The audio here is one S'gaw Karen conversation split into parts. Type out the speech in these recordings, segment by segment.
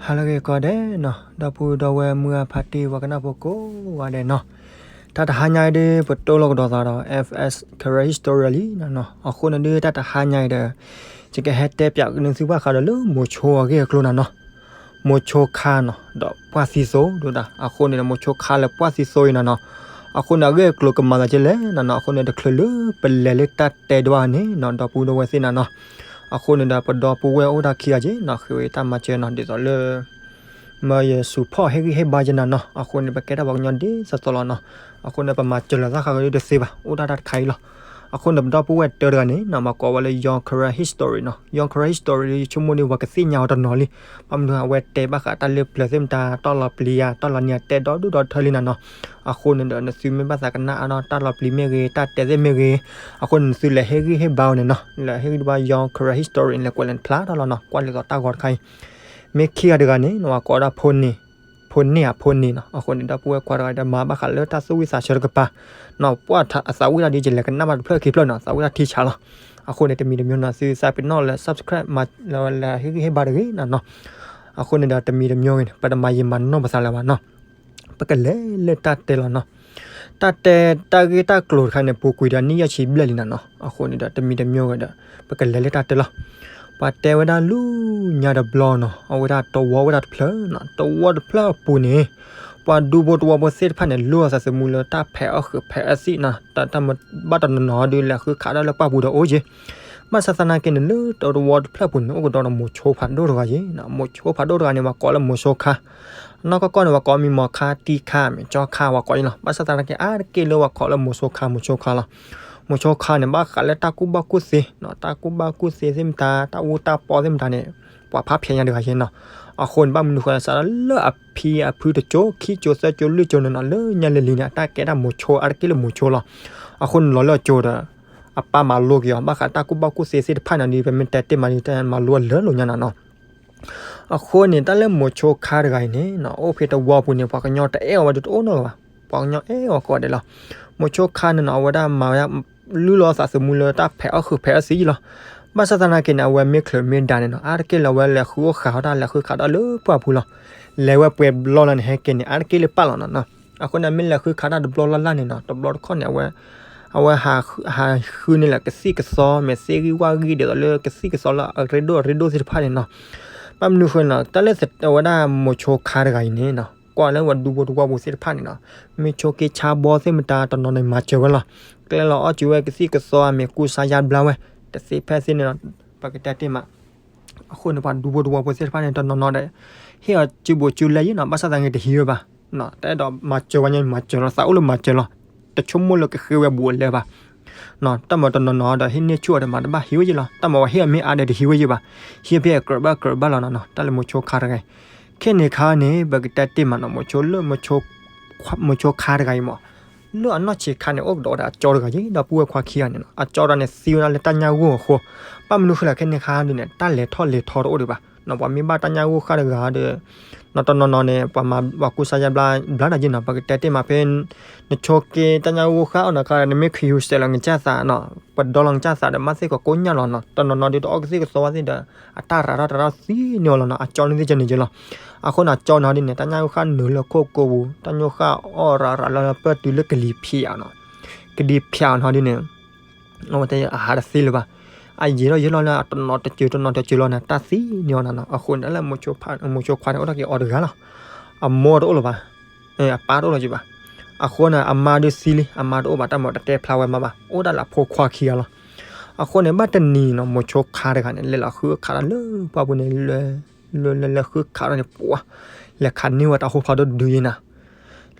ဟါလၢအဂ့ၤကိးဂၤဒဲးနီၤ, ဒီပုၢ်ဒီဝဲၢ်မုၢ်အဖါတံၢ် ပှၤကနၣ်ဖိကိးဂၤဒဲးနီၤ, တၢ်တဟါညါအံၤဒုး ပတိၢ်လီၤကဒီးသးဒီး F S Karen History လံနီၤနီၤ. အဃိန့ၣ်ဒုး တၢ်တဟါညါအံၤဒီး ယကဟဲတဲပၠးကနုာ်သုဘၣ်ဃးဒီးလၢမိၤဆိအဂ့ၢ်အကျိၤနီၤနီၤ, မိၤဆိခါနီၤ ဒီးပှၢ်သံသိဒီးဒၣ်, အဃိန့ၣ်ဒီး မိၤဆိခါလၢပှၢ်သံသိအံၤနီၤနီၤ, အဃိန့ၣ် အဂ့ၢ်အကျိၤကမၤသးဒ်လဲၣ်နီၤနီၤ. အဃိန့ၣ် တချုးလၢပလဲၤလၢတၢ်တဲဒံးဘၣ်န့ၣ်နီၤ ဒီပုၢ်ဒီဝဲၢ်သ့ၣ်နီၤနီၤ, အဃိန့ၣ်ဒီး ပဒီပုၢ်ဝဲၢ်အိၣ်တၢ်ခံဂၤက့နီၤ ဃ့ဝဲတၢ်မၤစၢၤနီၤ, ဒ်သိးလၢ မၢယစူၤဖီၣ်ဟ့ၣ်ဂံၢ်ဟ့ၣ်ဘါယဲနီၤနီၤ. အဃိန့ၣ် ပကဲတၢ်ပှၤကညီဒ်သိးသိးလီၤနီၤ. အဃိန့ၣ် ပမၤစၢၤလီၤသးဃးကဒုတသ့ဘၣ်, အိၣ်ဒၣ်တၢ်တခါအံၤလီၤ. အဃိန့ၣ် ပဒီပုၢ်ဝဲၢ်တၢတဂၤန့ၣ်နီၤ မၤကိးဝဲလၢ Young Karen History နီၤ. Young Karen History ယဆိကမိၣ်န့ၣ် ပှၤကသ့ၣ်ညါအီၤတနီၤလံ. ဘၣ်မနုၤအဝဲတဲဘၣ်ဃးတၢ်လၢပျၢၤသ့ၣ်မတၤ တီၢ်လီၤပျံၤယၤ တီၢ်လီၤနံၤအတဲဒီဒူၣ်ဒီထၢလံနီၤနီၤ. အဃိန့ၣ်ဒီး နသုမ့ၢ်ဘၣ်သးကနၣ်အါထီၣ်တၢ်လီၤပျံၤမ့ၢ်ဂ့ၤ တၢ်တဲသ့ၣ်မ့ၢ်ဂ့ၤ, အဃိန့ၣ် နသုလဲၤဟ့ၣ်ဂံၢ်ဟ့ၣ်ဘါအီၤန့ၣ်နီၤ. လဲၤဟ့ၣ်ဂံၢ်ဘါ Young Karen History န့ၣ် လဲၤကွဲးလၢနဖျါထီၣ်လီၤနီၤ. ကွၢ်လံာ်သီးတၢ်ဂီၤတခါအံၤ မ့ၢ်ခံဂၤတဂၤန့ၣ် နဝဲကိးဒၣ်ဖိန့ၢ်, ဖိန့ၢ်ဧါ ဖိန့ၢ်နီၤ. အဃိန့ၣ် ဒီပုၢ်ဝဲၢ်ခွါတဂၤဒီး မၤဘၣ်ဃးလၢတၢ်သူၣ်ဝံၣ်သးဆၢတကပၤနီၤ. ပှၢ်အသးဝံၣ်တၢ်ဒ် ယလဲၤကနၣ်ဘၣ်တဖျၢၣ်ခံဖျၢၣ်နီၤ သးဝံၣ်တၢ်ထံဆးလီၤ. အဃိန့ၣ် တမံၤတမံၤနီၤ သုသးပ့ၤနီၣ်လၢ subscribe မၤလၢဟ့ၣ်ဂံၢ်ဟ့ၣ်ဘါတဂ့ၤနီၤနီၤ. အဃိန့ၣ်ဒီး တမံၤတမံၤဂ့ၤန့ၣ် ပတမၤယံာ်မၤနီၢ်ပသးလၢၤဘၣ်နီၤ. ပကလဲၤလၢတၢ်တဲလီၤနီၤ. တၢ်တဲ တၢ်ဂ့ၢ်တၢ်ကျိၤတခါန့ၣ် ပူၤကွံာ်ဒီးနံၣ်ယဲၢ်ဆံဘျဲၣ်လံနီၤနီၤ. အဃိန့ၣ်ဒီး တမံၤတမံၤဂ့ၤဒီး ပကလဲၤလၢတၢ်တဲလီၤ. ပှၤတဲဝဲဒၣ်လၢညါတဘျီနီၤ အဝဲဒၣ်တဝီဝဲဒၣ်တဖျၢၣ်နီၤ. တဝီတဖျၢၣ်အပူၤန့ၣ် ပှၤဒူဖိတဝီဖိသ့ၣ်တဖၣ်န့ၣ် လိၣ်အသးသမူလၢတၢ်ဖံးအီၣ်ဃုာ်ဖံးအီၣ်သံးနီၤ. တၢ်မ့ၢ်ဘၣ်တနီၤနီၤဒုး လဲၤဃုခးတၢ်လၢပှၢ်ပူၤဒီးအိၣ်က့ၤ ဘၣ်ဆၣ်သနာ်က့န့ၣ် လၢတဝီတဖျၢၣ်ပူၤန့ၣ် အိၣ်ကဒီးဒီးမိၤဆိဖးဒိၣ်တဂၤယ့ၤနီၤ. မိၤဆိဖးဒိၣ်တဂၤန့ၣ် ပှၤကိးလၢမိၤဆိခါ, နီၢ်ကီၢ်ကီၢ်န့ၣ် ပှၤကိးမံၤမီၤခါ တံခါ မ့ၢ်ကၠီခါ ပှၤကိးအံၤလီၤ. ဘၣ်ဆၣ်သနာ်က့ အါတက့ၢ်လၢပှၤကိးလၢမိၤဆိခါ မိၤဆိခါလီၤ. မိၤဆိခါန့ၣ် ဘၣ်ဃးလၢတၢ်ကူၣ်ဘၣ်ကူၣ်သ့နီၤ, တၢ်ကူၣ်ဘၣ်ကူၣ်သ့သ့ၣ်မတၤ တၢ်အူတၢ်ပီသ့ၣ်မတၤန့ၣ် ပှၤဖးဖျဲးညါတဂၤယ့ၤနီၤ. အဃိန့ၣ် ဘၣ်မနုၤဃိလဲၣ် စးထီၣ်လၢအဖံအဖုတကၠိ ခံကၠိ သၢကၠိ လွံၢ်ကၠိန့ၣ်နီၤ လၢညါလံၤလံၤန့ၣ် အတၢ်ကဲဒၣ်မိၤဆိ အါတက့ၢ်လၢမိၤဆိလီၤ. အဃိန့ၣ် လီၤလၢအကၠိဒီး အပၢ်မၤလိက့ၤအီၤ ဘၣ်ဃးတၢ်ကူၣ်ဘၣ်ကူၣ်သ့သ့ၣ်တဖၣ်န့ၣ်ဒီး ပမ့ၢ်တဲတ့ၢ်မးဒီး တၢ်မၤလိအလၢလိာ်ညါနီၤနီၤ. အဃိန့ၣ် တၢ်လၢမိၤဆိခါတဂၤအံၤန့ၣ်နီၤ အိၣ်ဖဲတဝီပူၤန့ၣ် ပှၤကညီတအဲၣ်အီၤဝဲဒၣ်တအိၣ်နီတဂၤဘၣ်. ပှၤကညီအဲၣ်အီၤကိးဂၤဒဲးလီၤ. မိၤဆိခါန့ၣ်နီၤ အဝဲဒၣ်မၤဝဲဒၣ် လုၢ်လီၤသးသမူလၢတၢ်ဖံးအီၣ်ဃုာ်ဖံးအီၣ်သံးလီၤ. ဘၣ်ဆၣ်သနာ်က့န့ၣ် အဝဲမ့ၢ်ချုးမ့ၢ်ဒါန့ၣ်နီၤ အါတက့ၢ်လၢအဝဲလဲၤဃုအိၣ်ဃးအီၣ်တၢ် လဲၤဃုခးတၢ်လၢပှၢ်ပူၤလီၤ. လဲၤဝဲပှဲၤဘျီလီၤန့ၣ် ဟဲက့ၤန့ၣ် အါတက့ၢ်လၢပၢ်လီၤနီၤနီၤ. အဃိန့ၣ် မ့ၢ်လဲၤဃုခးတၢ်တဘျီလၢ်လၢ်န့ၣ်နီၤ တဘျီတခီၣ်န့ၣ် အဝဲ အဝဲဟးဃုန့ၢ်လၢကသံၣ်ကသီ မ့ၢ်သ့ဂံၢ်ဝၣ်ဂံၢ် ဒ်သိးလၢကသံၣ်ကသီလၢအရ့ဒိၣ်အရ့ဒိၣ်သ့ၣ်တဖၣ်န့ၣ်နီၤ. ဘၣ်မနုၤဃိနီၤ တၢ်လၢအဝဲဒၣ်မိၤဆိခါတဂၤအံၤန့ၣ်နီၤ ကွၢ်လၢပှၤဒူဖိတဝီပူၤသ့ၣ်တဖၣ်န့ၣ်နီၤ မ့ၢ်ဆိက့ဆါဘီသ့ၣ်မတၤ တနီၤန့ၣ်မၤစၢၤဝဲလီၤ. ကျဲလီၤအီၣ်စူၤဝဲကသံၣ်ကသီ အမ့ၢ်ကူစါယါဘျါဝဲ တသ့ဖဲသ့န့ၣ်နီၤ ပကတဲတ့ၢ်မး အဃိန့ၣ် ပှၤဒူဖိတဝီဖိသ့ၣ်တဖၣ်န့ၣ် တနီၤနီၤဒီး ဟ့ၣ်အီၤစုဘူးစုလဲယ့ၣ်နီၤ ဘၣ်ဆၣ်သနာ်က့တဟံးဝဲဘၣ်. တအဲၣ်ဒိးမၤစၢၤဝဲညါ မၤစၢၤလီၤ သးအိၣ်လၢမၤစၢၤလီၤ. တဆိကမိၣ်လၢကဃ့ဝဲဘူးအလဲဘၣ်. တၢ်မၤတနီၤနီၤဒီး ဟ့ၣ်န့ၢ်ဆူၣ်အီၤဒီးမၤတဘၣ် ဟံးဝဲယ့ၣ်လီၤ. တၢ်မၤဝဲဟ့ၣ်အီၤမ့ၢ်အါဒီးတဟံးဝဲယ့ၣ်ဘၣ်. ဟံးဖဲအကြၢးဘၣ်ကြၢးဘၣ်လီၤနီၤနီၤ တၢ်လၢမိၤဆိခါတဂၤအံၤ. ခဲန့ၣ်ခါန့ၣ် ပကတဲတ့ၢ်မးနီၤ မိၤဆိလၢ မိၤဆိခါတဂၤအံၤမး လၢအနီၢ်ဆံးခါန့ၣ် အိၣ်ကဒီးဝဲဒၣ်အကၠီတဂၤယ့ၣ် ဒီပုၢ်ဝဲၢ်ခွါခံဂၤန့ၣ်နီၤ အကၠီတဂၤန့ၣ်သံဝဲဒၣ်လၢတၢ်ညၣ်ဂိၢ်အဃိ. ဘၣ်မနုၤဃိလဲၣ် ခဲန့ၣ်ခါဒုးန့ၣ် တၢ်လဲၤထီၣ်လဲၤထီတအိၣ်ဒံးဘၣ်နီၤ ပှၤမ့ၢ်ဘၣ်တၢ်ညၣ်ဂိၢ်ဃၣ်တဂၤဒီး နီၤတနီၤနီၤန့ၣ် ပှၤမၤပှၤကူစါယါဘျါ ဘျါတၢ်ယ့ၣ်နီၤ ပကတဲတ့ၢ်မးဖဲ နဆိက့တၢ်ညၣ်ဂိၢ်ဃၣ်အီၣ်နီၤခါ နမ့ၢ်ခံယူၤစဲးလီၤနကစၢ်သးနီၤ ပဒီလီၤနကစၢ်သးဒီး မ့ၢ်သ့ၣ်ကကိးညၣ်လီၤနီၤ တနီၤနီၤဒုးတအီၣ်ကသံၣ်ကသီဝဲသ့ၣ်ဒီး အတၢ်ရၤထီၣ်တၢ်ထီၣ်သံန့ၢ်အီၤလီၤနီၤ အကၠီန့ၣ်သ့ၣ်ကန့ၣ်ယ့ၣ်လီၤ. အဃိန့ၣ် အကၠီနီၤဒ်န့ၣ် တၢ်ညၣ်ဂိၢ်ဃၣ်နုာ်လၢခိၣ်ကိာ်ပူၤ တၢ်ညၣ်ဂိၢ်ဃၣ်အီၣ်ရၤရၤလီၤလၢပၢၢ်တုၤလၢကလံၤဖံးအီၤနီၤ ကလံၤဖံးအီၤနီၤဒ်န့ၣ် အဝဲတဲအဟးတသ့လၢၤဘၣ်. အယံာ်ထီၣ်ယံာ်လီၤလၢအတနီၤတစၢၤတနီၤတစၢၤလီၤန့ၣ် တၢ်သံန့ၢ်အီၤနီၤနီၤ အဃိန့ၣ် တၢ်လၢမိၤဆိခွါန့ၣ် အိၣ်ထီၣ်က့ၤအီၤတဂၤလီၤ. အမိၢ်တအိၣ်လၢၤဘၣ် အပၢ်တအိၣ်လၢၤဘၣ်. အဃိန့ၣ် အမါဒုးသံလံ အမါတအိၣ်ဘၣ် တၢ်မၤတတဲဖျါဝဲမးဘၣ် အိၣ်ဒၣ်လၢအဖိခွါခံဂၤလီၤ. အဃိန့ၣ် ဘၣ်တနံၤနီၤ မိၤဆိခါတဂၤန့ၣ် လဲၤလီၤဃုခးတၢ်လၢပှၢ်ပူၤန့ၣ် လဲၤလဲၤလဲၤဃုခးထီၣ်န့ၣ် ပှၤ လဲၤခးန့ၢ်ဝဲတၢ်ဟိဖးဒိၣ်တဒုယ့ၣ်နီၤ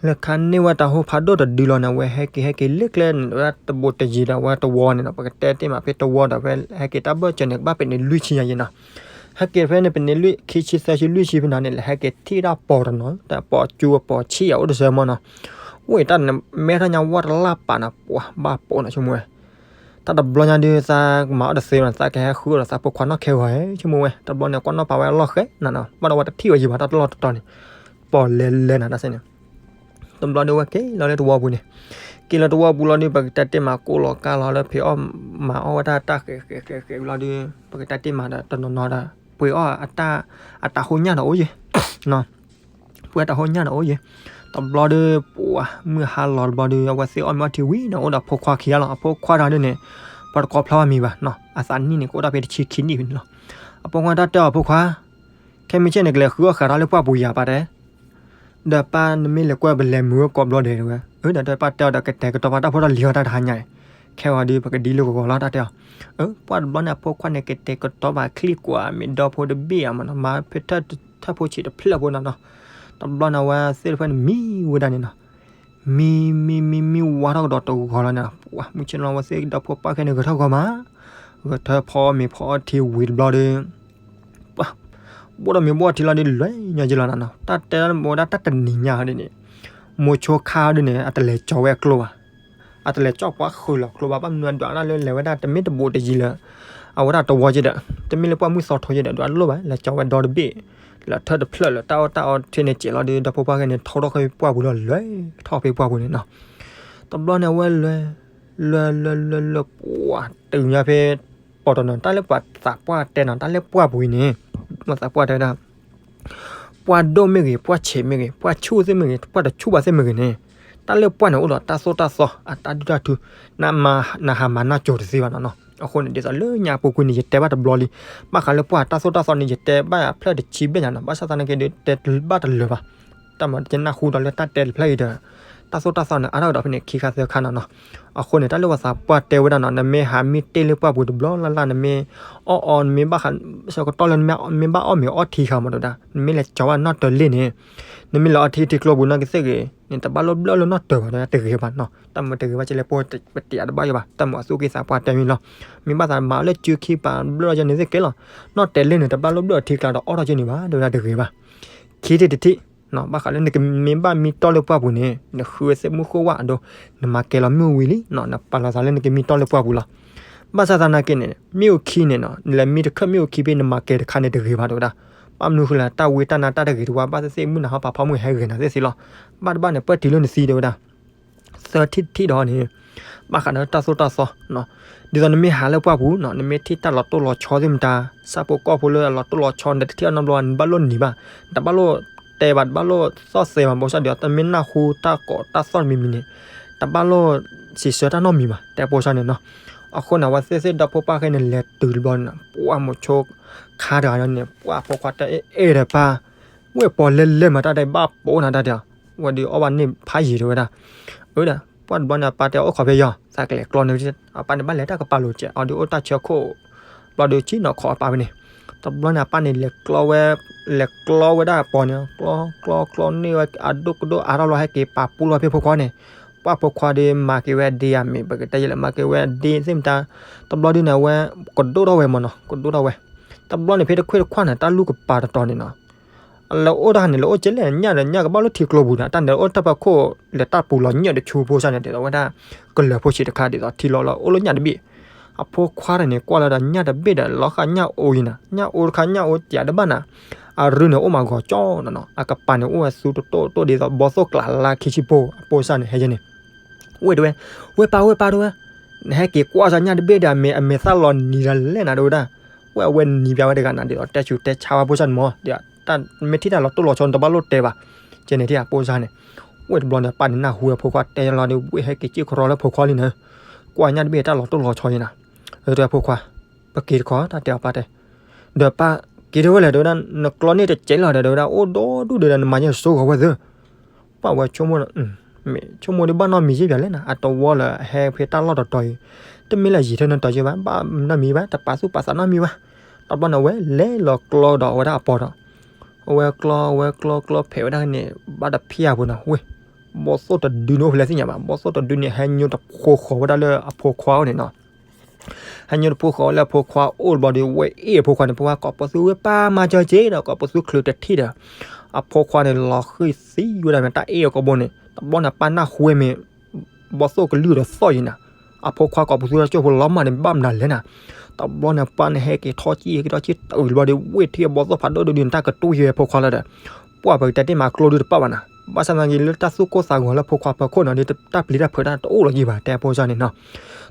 လဲၤခးန့ၢ်ဝဲတၢ်ဟိဖးဒိၣ်တဒုလီၤန့ၣ် အဝဲဟဲက့ၤဟဲက့ၤလၢကျဲန့ၣ် ဝဲဒၣ်တဘူးတယံၤဒီး အဝဲတဝီန့ၣ်နီၤ ပကတဲတ့ၢ်မးဖဲတဝီဒီး အဝဲဟဲက့ၤတၢ်ဘၢၣ်စၢၤန့ၣ် ကဘၣ်ပနံးလွံၢ်ဆံညါယ့ၣ်နီၤ. ဟဲက့ၤဖဲန့ၣ် ပနံးလွံၢ် ခံဆံ သၢဆံ လွံၢ်ဆံဖဲန့ၣ်န့ၣ် လဲၤဟဲက့ၤထံၣ်တၢ်ပိာ်တနီၤ တၢ်ပိာ်ကၠူအပိာ်ဆံးအအိၣ်တစၢမးနီၤ. ဝဲတၢ်မဲထီၣ်ညါဝဲတလၢ်ပာ်နီၤ ပှၤဘၣ်ပိာ်နီၤဆိကမိၣ်ဝဲ တၢ်တဘျီညါဒုး သးမၤအီၣ်တသ့ဘၣ် သးကဟဲဃုအီၣ်ဒီးသးဖိခွါနီၢ်ခဲဂီၤဧါ ဆိကမိၣ်ဝဲ တဘျီန့ၣ် ကွၢ်နီၣ်ပာ်ဝဲအလီၢ်ဃဲနီၤနီၤ ဘၣ်ဒီးဝဲတထံၣ်ဝဲယံၤဘၣ် တၢ်တလီၢ်တတီၤန့ၣ် ပိာ်လဲၤလဲၤနၤတၢ်စဲန့ၣ် တဘျီဒုးဝဲက့ၤလီၤလၢတဝီပူၤန့ၣ် က့ၤလီၤတဝီပူၤလီၤဒုး ပကတဲတ့ၢ်မး ကိးလီၤကါလီၤလၢဖံးအီၣ်မၤအီၣ်ဝဲဒၣ်တၢ်ဃဲးဃဲးဃဲးဃဲးလီၤဒုး ပကတဲတ့ၢ်မးဒီး တနီၤနီၤဒီး ပှ့ၤအီၣ်အတၢ် အတၢ်ဟိညၣ်ဒီးအိၣ်ယ့ၣ် ပှဲၤတၢ်ဟိညၣ်ဒီးအိၣ်ယဲ, တဘျီဒီး ပှၤမုၢ်ဟါလီၤတဘျီဒီး အဝဲသ့ၣ်အီၣ်မ့ၤအီထံဝံၤန့ၣ် အိၣ်ဒီးဖိခွါခံဂၤလီၤ. အဖိခွါတဂၤဒုန့ၣ် ပှၤတကိးဖျါဘၣ်မံၤဘၣ်, အသးနံၣ်န့ၣ် ကအိၣ်ဒၣ်ဖဲတဆံခံနံၣ်ဖဲန့ၣ်လီၤ. အဖိခွါတၢ်တဲအီၤ ဖိခွါ, ခဲမုၢ်ဆ့ၣ်န့ၣ် ကလဲၤဃုအီၣ်ဃာ်တၢ်လၢပှၢ်ပူၤယၤပၢ်တဲ ဒီးပၢ်နမ့ၢ်လဲၤကွၢ်ပလဲၤမုာ်ဝဲကိးဘျီဒဲးတဲဝဲ, အၢ ဒီးတၢ်ပၢ်တဲအီၤဒီး ကတဲာ်ကတီၤပာ်တၢ်ဖိတၢ်လံၤအီၤတၢ်တဟါညါ, ခဲဂီၤဒီး ပကဒ်လၢဂီၤဂီၤလီၤတၢ်တဲအီၤ. အၢ ပှၢ်တဘျီန့ၣ် အဖိခွါန့ၣ် ကတဲာ်ကတီၤပာ်ချံကွၢ် မ့ၢ်ဒီဖိတဘ့ၣ်အမးနီၤ မၤဖဲထၢၣ်ထၢၣ်ဖိဆံးတဖျၢၣ်ဖိနီၤနီၤ. တဘျီန့ၣ် အဝဲသ့ၣ်တဖၣ်န့ၣ် မံဝဲဒၣ်န့ၣ်နီၤ မံ မံ မံ မံဝါထီၣ်ကဒီးတဂီၤလီၤန့ၣ်, ပှၤမုၢ်ဆ့ၣ်လီၤ အဝဲသ့ၣ်ဒီဖိပၢ်ခဲန့ၣ် ဂဲၤထီၣ်ဂီၤမး, ဂဲၤထၢၣ်ဖီအီၣ်မ့ၤဖီအီၣ်ထံဝံၤတဘျီဒီး ပှၤ ဘိၣ်ထီၣ်မ့ၤဘိၣ်ထံလီၤဒီး လဲၤညီက့လီၤနီၤနီၤ. တၢ်တဲတၢ်မ့ၢ်ဝဲဒၣ်တၢ်တနံၤညါဒ်န့ၣ်, မိၤဆိခါဒ်န့ၣ် အတလဲၤကၠီၤဝဲအကျိဘၣ်, အတလဲၤကၠီၤပှၤဃုာ်လီၤကျိဘၣ်, ဘၣ်မနုၤအဒွးတၢ်လၢလဲၤဝဲဒၣ် တမ့ၢ်တဘူးတယံၤလၢ အဝဲဒၣ်တဝီက့ဒီး တမ့ၢ်လၢပှၢ်မုၢ်သီထိက့ဒီး ဒွးတလိၣ်ဘၣ်, လဲၤကၠီၤဝဲဒီတဘ့ၣ် လၢထၢၣ်တဖျၢၣ်လၢတၢ်အီၣ်တၢ်အီထံန့ၣ်ကဲးလီၤဒီး ဒီဖိပၢ်ခဲန့ၣ် ထီထီၣ်ဖဲပှၢ်ပူၤလီၤ လဲၤထီၣ်ဖဲပှၢ်ပူၤန့ၣ်နီၤ. တဘျီန့ၣ် အဝဲလဲၤ လဲၤ လဲၤ လဲၤ လဲၤ ပှၤတုၤညါဖဲ ပီၤတီၤနီၤ တၢ်လၢပှၤသးပှၢ်တဲနီၤ တၢ်လၢပှၢ်ပူၤအံၤန့ၣ် ပှၤသးပှၢ်တဲဝဲဒၣ် ပှၢ်ဒိၣ်မ့ၢ်ဂ့ၤ ပှၢ်ဆံးမ့ၢ်ဂ့ၤ ပှၢ်ဆူၣ်သ့ၣ်မ့ၢ်ဂ့ၤ ပှၢ်တဆူၣ်ဘၣ်သ့ၣ်မ့ၢ်ဂ့ၤန့ၣ် တၢ်လၢပှၢ်န့ၣ်အိၣ်ဒီးတၢ်သိၣ်တၢ်သီ အတၢ်ဒုၣ်တၢ်ထူ နမၤ နဟးမၤနၢ်ကၠိၤတသ့ဘၣ်နီၤနီၤ. အဃိန့ၣ် ဒ်သိးလၢညါပူၤကွံာ်န့ၣ် ယတဲဘၣ်တဘျီလံ. ဘၣ်ဃးလၢပှၢ်တၢ်သိၣ်တၢ်သီန့ၣ် ယတဲဘၣ်ဖျၢၣ်တဆံဘျဲၣ်ညါနီၤ. ဘၣ်ဆၣ်သနာ်က့ဒီး တဲဘၣ်တလၢာ်ဘၣ်. တၢ်မၤတကနၣ်ဟူဒီးလၢတၢ်တဲတဖျၢၣ်အံၤဒီး တၢ်သိၣ်တၢ်သီန့ၣ် အါထီၣ်ကဒီးဖဲန့ၣ် ခံခါသၢခါနီၤနီၤ. အဃိန့ၣ် တၢ်လၢပှၤသးပှၢ်တဲဝဲဒၣ်နီၤ နမ့ၢ်ဟးမ့ၢ်တ့ၢ်လၢပှၢ်ပူၤတဘျီလၢ်လၢ် နမ့ၢ်အီၣ်အီ နမ့ၢ်ဘၣ်ဃး ဆၢကတီၢ်လၢနမ့ၢ်ဘၣ်အီၣ်မ့ၤအီထံခါမးတဲဝဲဒၣ် နမ့ၢ်လဲၤကၠီၤဘၣ်နီၣ်တၢၤလ့ၣ်န့ၣ် နမ့ၢ်လဲၤအီထံထံကျိပူၤနီၢ်ကသ့ၣ်ဂ့ၤန့ၣ် တဘၣ်လိၣ်ဘျၢၣ်လၢနီၣ်တၢၤဘၣ်တဲဝဲဒၣ်တဂ့ၤဘၣ်နီၤ. တၢ်မၤတဂ့ၤဘၣ်ကဲလၢပှၤပတယးတဘၣ်ယိဘၣ် တၢ်မၤအသူၣ်က့သးပှၢ်တဲမ့ၢ်လီၤ. မ့ၢ်ဘၣ်သးမၤလၢစုခံပာ်ဘျၢၣ်လီၤယဲန့ၣ်သ့ၣ်ကဲလီၤ. နီၣ်တၢၤလ့ၣ်န့ၣ် တဘၣ်လိၣ်ဘျၢၣ်အထံကျါဒီးအီၣ်ထီၣ်က့န့ၣ်ဘၣ် တဲဝဲဒၣ်တဂ့ၤဘၣ်. ခံထံၣ်တထံၣ် ဘၣ်ဃးလၢနကမ့ၢ်ဘၣ်မံတီၢ်လၢပှၢ်ပူၤန့ၣ် နဃုဝဲသ့ၣ်မုၢ်ဃိၣ်ဝၣ်အဒိ နမၤကဲလီၤမုၢ်ဝံၤလံ နပာ်လီၤသးလၢနကမံတီၢ်လၢပှၢ်ပူၤလီၤ. ဘၣ်ဆၣ်သနာ်က့န့ၣ် မ့ၣ်အူခံန့ၣ်နီၤ နလဲၤမံတခၢၣ်မ့ၣ်အူခံဖဲနမၤကဲတခါန့ၣ်တဂ့ၤဘၣ်တဲဝဲဒၣ်. ဘၣ်မနုၤဃိလဲၣ် တၢ်ဝံတၢ်နါတၢ်တဂ့ၤတဝါ ဘၣ်သ့ၣ်သ့ၣ်မုၢ်နၤဟီၣ်ပာ်ဖီမုၢ်ဟဲဂ့ၤနၤသ့ၣ်သ့ၣ်လီၤ. ဘၣ်တဘၣ်န့ၣ် ပၢၢ်တုၤလၢနသံတဲဝဲဒၣ် သၢထံၣ်တထံၣ်ဒီးန့ၣ် ဘၣ်ဃးဒီးတၢ်သိၣ်တၢ်သီ ဒ်သိးနမ့ၢ်ဟးလၢပှၢ်ပူၤနီၤ နမ့ၢ်ထံၣ်တၢ်လီၤတိၢ်လီၤဆီသ့ၣ်မတၤ ဆၣ်ဖိကီၢ်ဖိလၢအလီၤတိၢ်လီၤဆီ နတထံၣ်အီၤနီတဘျီဘၣ် နဘၣ်လိၣ်နံၤဘၣ် တဘၣ်လိၣ်တဲဘၣ် တဘၣ်လိၣ်သီၣ်သဲးဘၣ် ဘၣ်ဆၣ်ဒီး တမ့ၢ်နၢ်ဟူတၢ်ကိးတၢ်သီၣ်တမံၤမံၤန့ၣ် တဘၣ်လိၣ်စံးဆၢတၢ်နီတမံၤဘၣ် တဲဖိဆၣ်န့ၣ်နီၤ. အဃိန့ၣ် အဝဲသ့ၣ်သ့ၣ်ဒီဖိပၢ်ခဲန့ၣ် လဲၤတုၤတဘျီန့ၣ် ပှၢ်မိၤဆိခါတဂၤန့ၣ် ပှၢ်ဖိခွါတဲအဲၣ်ဒီးပၢ် ဝဲၢ်ပီၤလဲၢ်လဲၢ်မးတၢ်ဒဲးဘၣ်ပိာ်နၤတၢ်ဒီး ဝဲဒုးအီၣ်ဘၣ်န့ၢ်ဖးယံာ်တဲဝဲဒၣ်. အၢဒၣ် ပှၢ်တဘျီန့ၣ် အပၢ်တဲအိၣ်ခိးဖဲယီၤ သးကလဲၤကျီန့ၣ် အပၢ်န့ၣ်ဘၣ်လဲၤတၢ်ကပၤလိၤကဲး အီၤဒုးအိၣ်တၢ်ဆၢခိၣ် ဘျီဒုးဆံၣ်နီၤခီအပၢ်ဖဲန့ၣ်. တဘျီန့ၣ် အပၢ်န့ၣ်လဲၤကျီဝဲ လဲၤကျီဝဲဒၣ်အပီၤန့ၣ် ကျီ ကျီ ကျီန့ၢ်ဝဲအဒိၣ်ကဒိၣ်အါထီၣ်လီၤ ဟဲက့ၤပာ်ပူလီၤဖဲဖိခွါန့ၣ်. ပှၢ်ဖိခွါဒီးမၤက့ၤဝဲဒ့ဧါ မ့ၢ်ပကတဲယဲလဲၣ် မၤက့ၤဝဲဒ့သ့ၣ်မတၤ တဘျီဒုန့ၣ် အဝဲကဒိၣ်ထီၣ်ဝဲမးနီၤ ကဒိၣ်ထီၣ်ဝဲ. တဘျီန့ၣ် ဖဲတခွ့ၣ်တခွါန့ၣ် တၢ်လူၢ်ကပၤတတီၤန့ၣ်နီၤ လၢအိၣ်တၢ်န့ၣ် လၢအိၣ်ကဲလဲၣ် ညၣ်ဒီးညၣ်ကဘၣ်လိၣ်ထံကျိပူၤဒီး တၢ်န့ၣ်အိၣ်တၢ်ဖီခိၣ် လဲၤတၢ်ပူၤလီၤညၣ်တဆူဖိဆၣ်န့ၣ် ဒ်သိးဝဲဒၣ် ကလၢၤဖိဆံးတခါ ဒ်သိးထံလီၤလီၤအိၣ်လၢညၣ်တဘ့ၣ်. အဖိခွါတဂၤန့ၣ် ကွၢ်လီၤဒီးညၣ်တဘ့ၣ်ဒီး လီၤဃာ်ညၣ်အိယံၤနၤ ညၣ်အိတခါညၣ်အိကးတဘၣ်နၤ အရုန့ၣ် အိၣ်မးဂီၤကၠီနီၤနီၤ အကပၤန့ၣ် အိၣ်ဝဲသူတတိၢ်တိၢ်ဒ်သိး ဘီသိၣ်ကျးလါခံဆံဖိ အဖိဆၣ်န့ၣ် ဟဲယဲန့ၣ် ဝဲတဲဝဲ ဝဲပၢ်ဝဲပၢ်တဲဝဲ နဟဲက့ၤကွၢ်စၢ်ညၣ်တဘ့ၣ်ဒီး အမ့ၢ်အမ့ၢ်သၣ်လီၤနံၤဒီးလဲၣ်နၤတဲဝဲဒၣ်. ဝဲအဝဲနံၤဘၣ်ဝဲတဂၤနၤ ဒ်သိးတဲဆူးတဲဆါဝဲဖိဆၣ်န့ၣ်မး ဒ်တၢ်မ့ၢ်ထံၣ်တၢ်လီၤတိၢ်လီၤဆီန့ၣ် တဘၣ်လိၣ်တဲဘၣ် ကဲန့ၣ်ထံၣ်အဖိဆၣ်န့ၣ်. ဝဲတဘျီန့ၣ် ပၢ်န့ၣ်နၢ်ဟူဝဲဖိခွါတဲလီၤဒီး ဝဲဟဲက့ၤစံၣ်ခရီလၢဖိခွါလံန့ၣ် ကွၢ်ညၣ်တဘ့ၣ်တၢ်လီၤတိၢ်လီၤဆီယဲနၤ. တဲဝဲဖိခွါ ပက့ၤတခီ တၢ်တဲအီၤပၢ်တဲ ဒီးပၢ်က့ၤတဝဲလဲၣ်တဲဝဲဒၣ် နကျီန့ၢ်တစဲးလီၤဒီးတဲဝဲဒၣ် အိၣ်ဒီဒူၣ်ဒီး နမၤယဲစိဂီၤဝဲသ့ ပှၢ်ဝဲဆိကမိၣ် မ့ၢ်ဆိကမိၣ်ဒ်ဘၣ်နီတမံၤယဲၢ်ဘၣ်လဲၣ်နၤ အတဝီလၢအဟဲဖဲတၢ်လီၢ်တတီၤအံၤ တမ့ၢ်လၢယံာ်ထၢၣ်နီတယဲၢ်ဘၣ် ဘၣ်နီတမံၤဘၣ် တပာ်သူၣ်ပာ်သးနီတမံၤဘၣ်. တဘျီန့ၣ် အဝဲလဲၤလီၤကျီဒီးအဝဲဒၣ်အပီၤဒီး အဝဲကျီ အဝဲကျီ ကျီဖဲးဝဲဒၣ်န့ၣ် ဘၣ်တဖျါအပူၤန့ၣ် ဝ့ၢ် ဘီသိၣ်တဒုန့ၣ်အိၣ်ဖဲလဲၣ်သ့ၣ်ညါဘၣ် ဘီသိၣ်တဒုန့ၣ် ဟဲညိတဖိဃီၤဝဲဒၣ်လၢအဖိခွါအအိၣ်န့ၣ်နီၤ ဟဲညိတဖိဃီၤလၢအဖိခွါအိၣ်တဘျီဒီး ဝဲအ့ၣ်အဖိခွါန့ၣ် ဖိခွါကိးပသူဝဲပၢ်မၤစၢၤက့ဒီး ကိးပသူချုးတထံၣ်ဒီး အဖိခွါန့ၣ် လီၤဃံၢ်သံဝဲဒၣ်န့ၣ် တၢ်အ့ၣ်အကိာ်ဘိန့ၣ် တဘျီန့ၣ် ပၢ်နၢ်ဟူဝဲမ့ၢ် ဘီသိၣ်ကလုၢ်ဒီးသီၣ်ယံၤနၤ အဖိခွါကိးပသူတၢ်ကၠိၣ်ဖိလီၤမၢ်န့ၣ် ဘၣ်မနုၤလဲၣ်နၤ တဘျီန့ၣ် ပၢ်န့ၣ်ဟဲက့ၤထီၣ်ကံၣ် ဟဲက့ၤထီၣ်ကံၣ်တုၤတဘျီဒီး ဝ့ၢ်ထံၣ်အဘီသိၣ်ဖးဒိၣ်ဒိၣ်ဒုန့ၣ် တၢ်ကတူၢ်ယဲၢ်ဝဲဖိခွါလီၤဒီး ပှၢ်ပကတဲတ့ၢ်မးကျိဒုတပၣ်ဘၣ်နၤ ဘၣ်ဆၣ်သနာ်က့ လၢတၢ်သူၣ်ကိၢ်သးဂီၤလၢဖိခွါဖၢခိၣ်န့ၣ်ဒီး တၢ်ပျံၤတၢ်ဖုးတၢ်တအိၣ်လီၤက့ၤဘၣ် တဲဖိကၠီန့ၣ်နီၤ.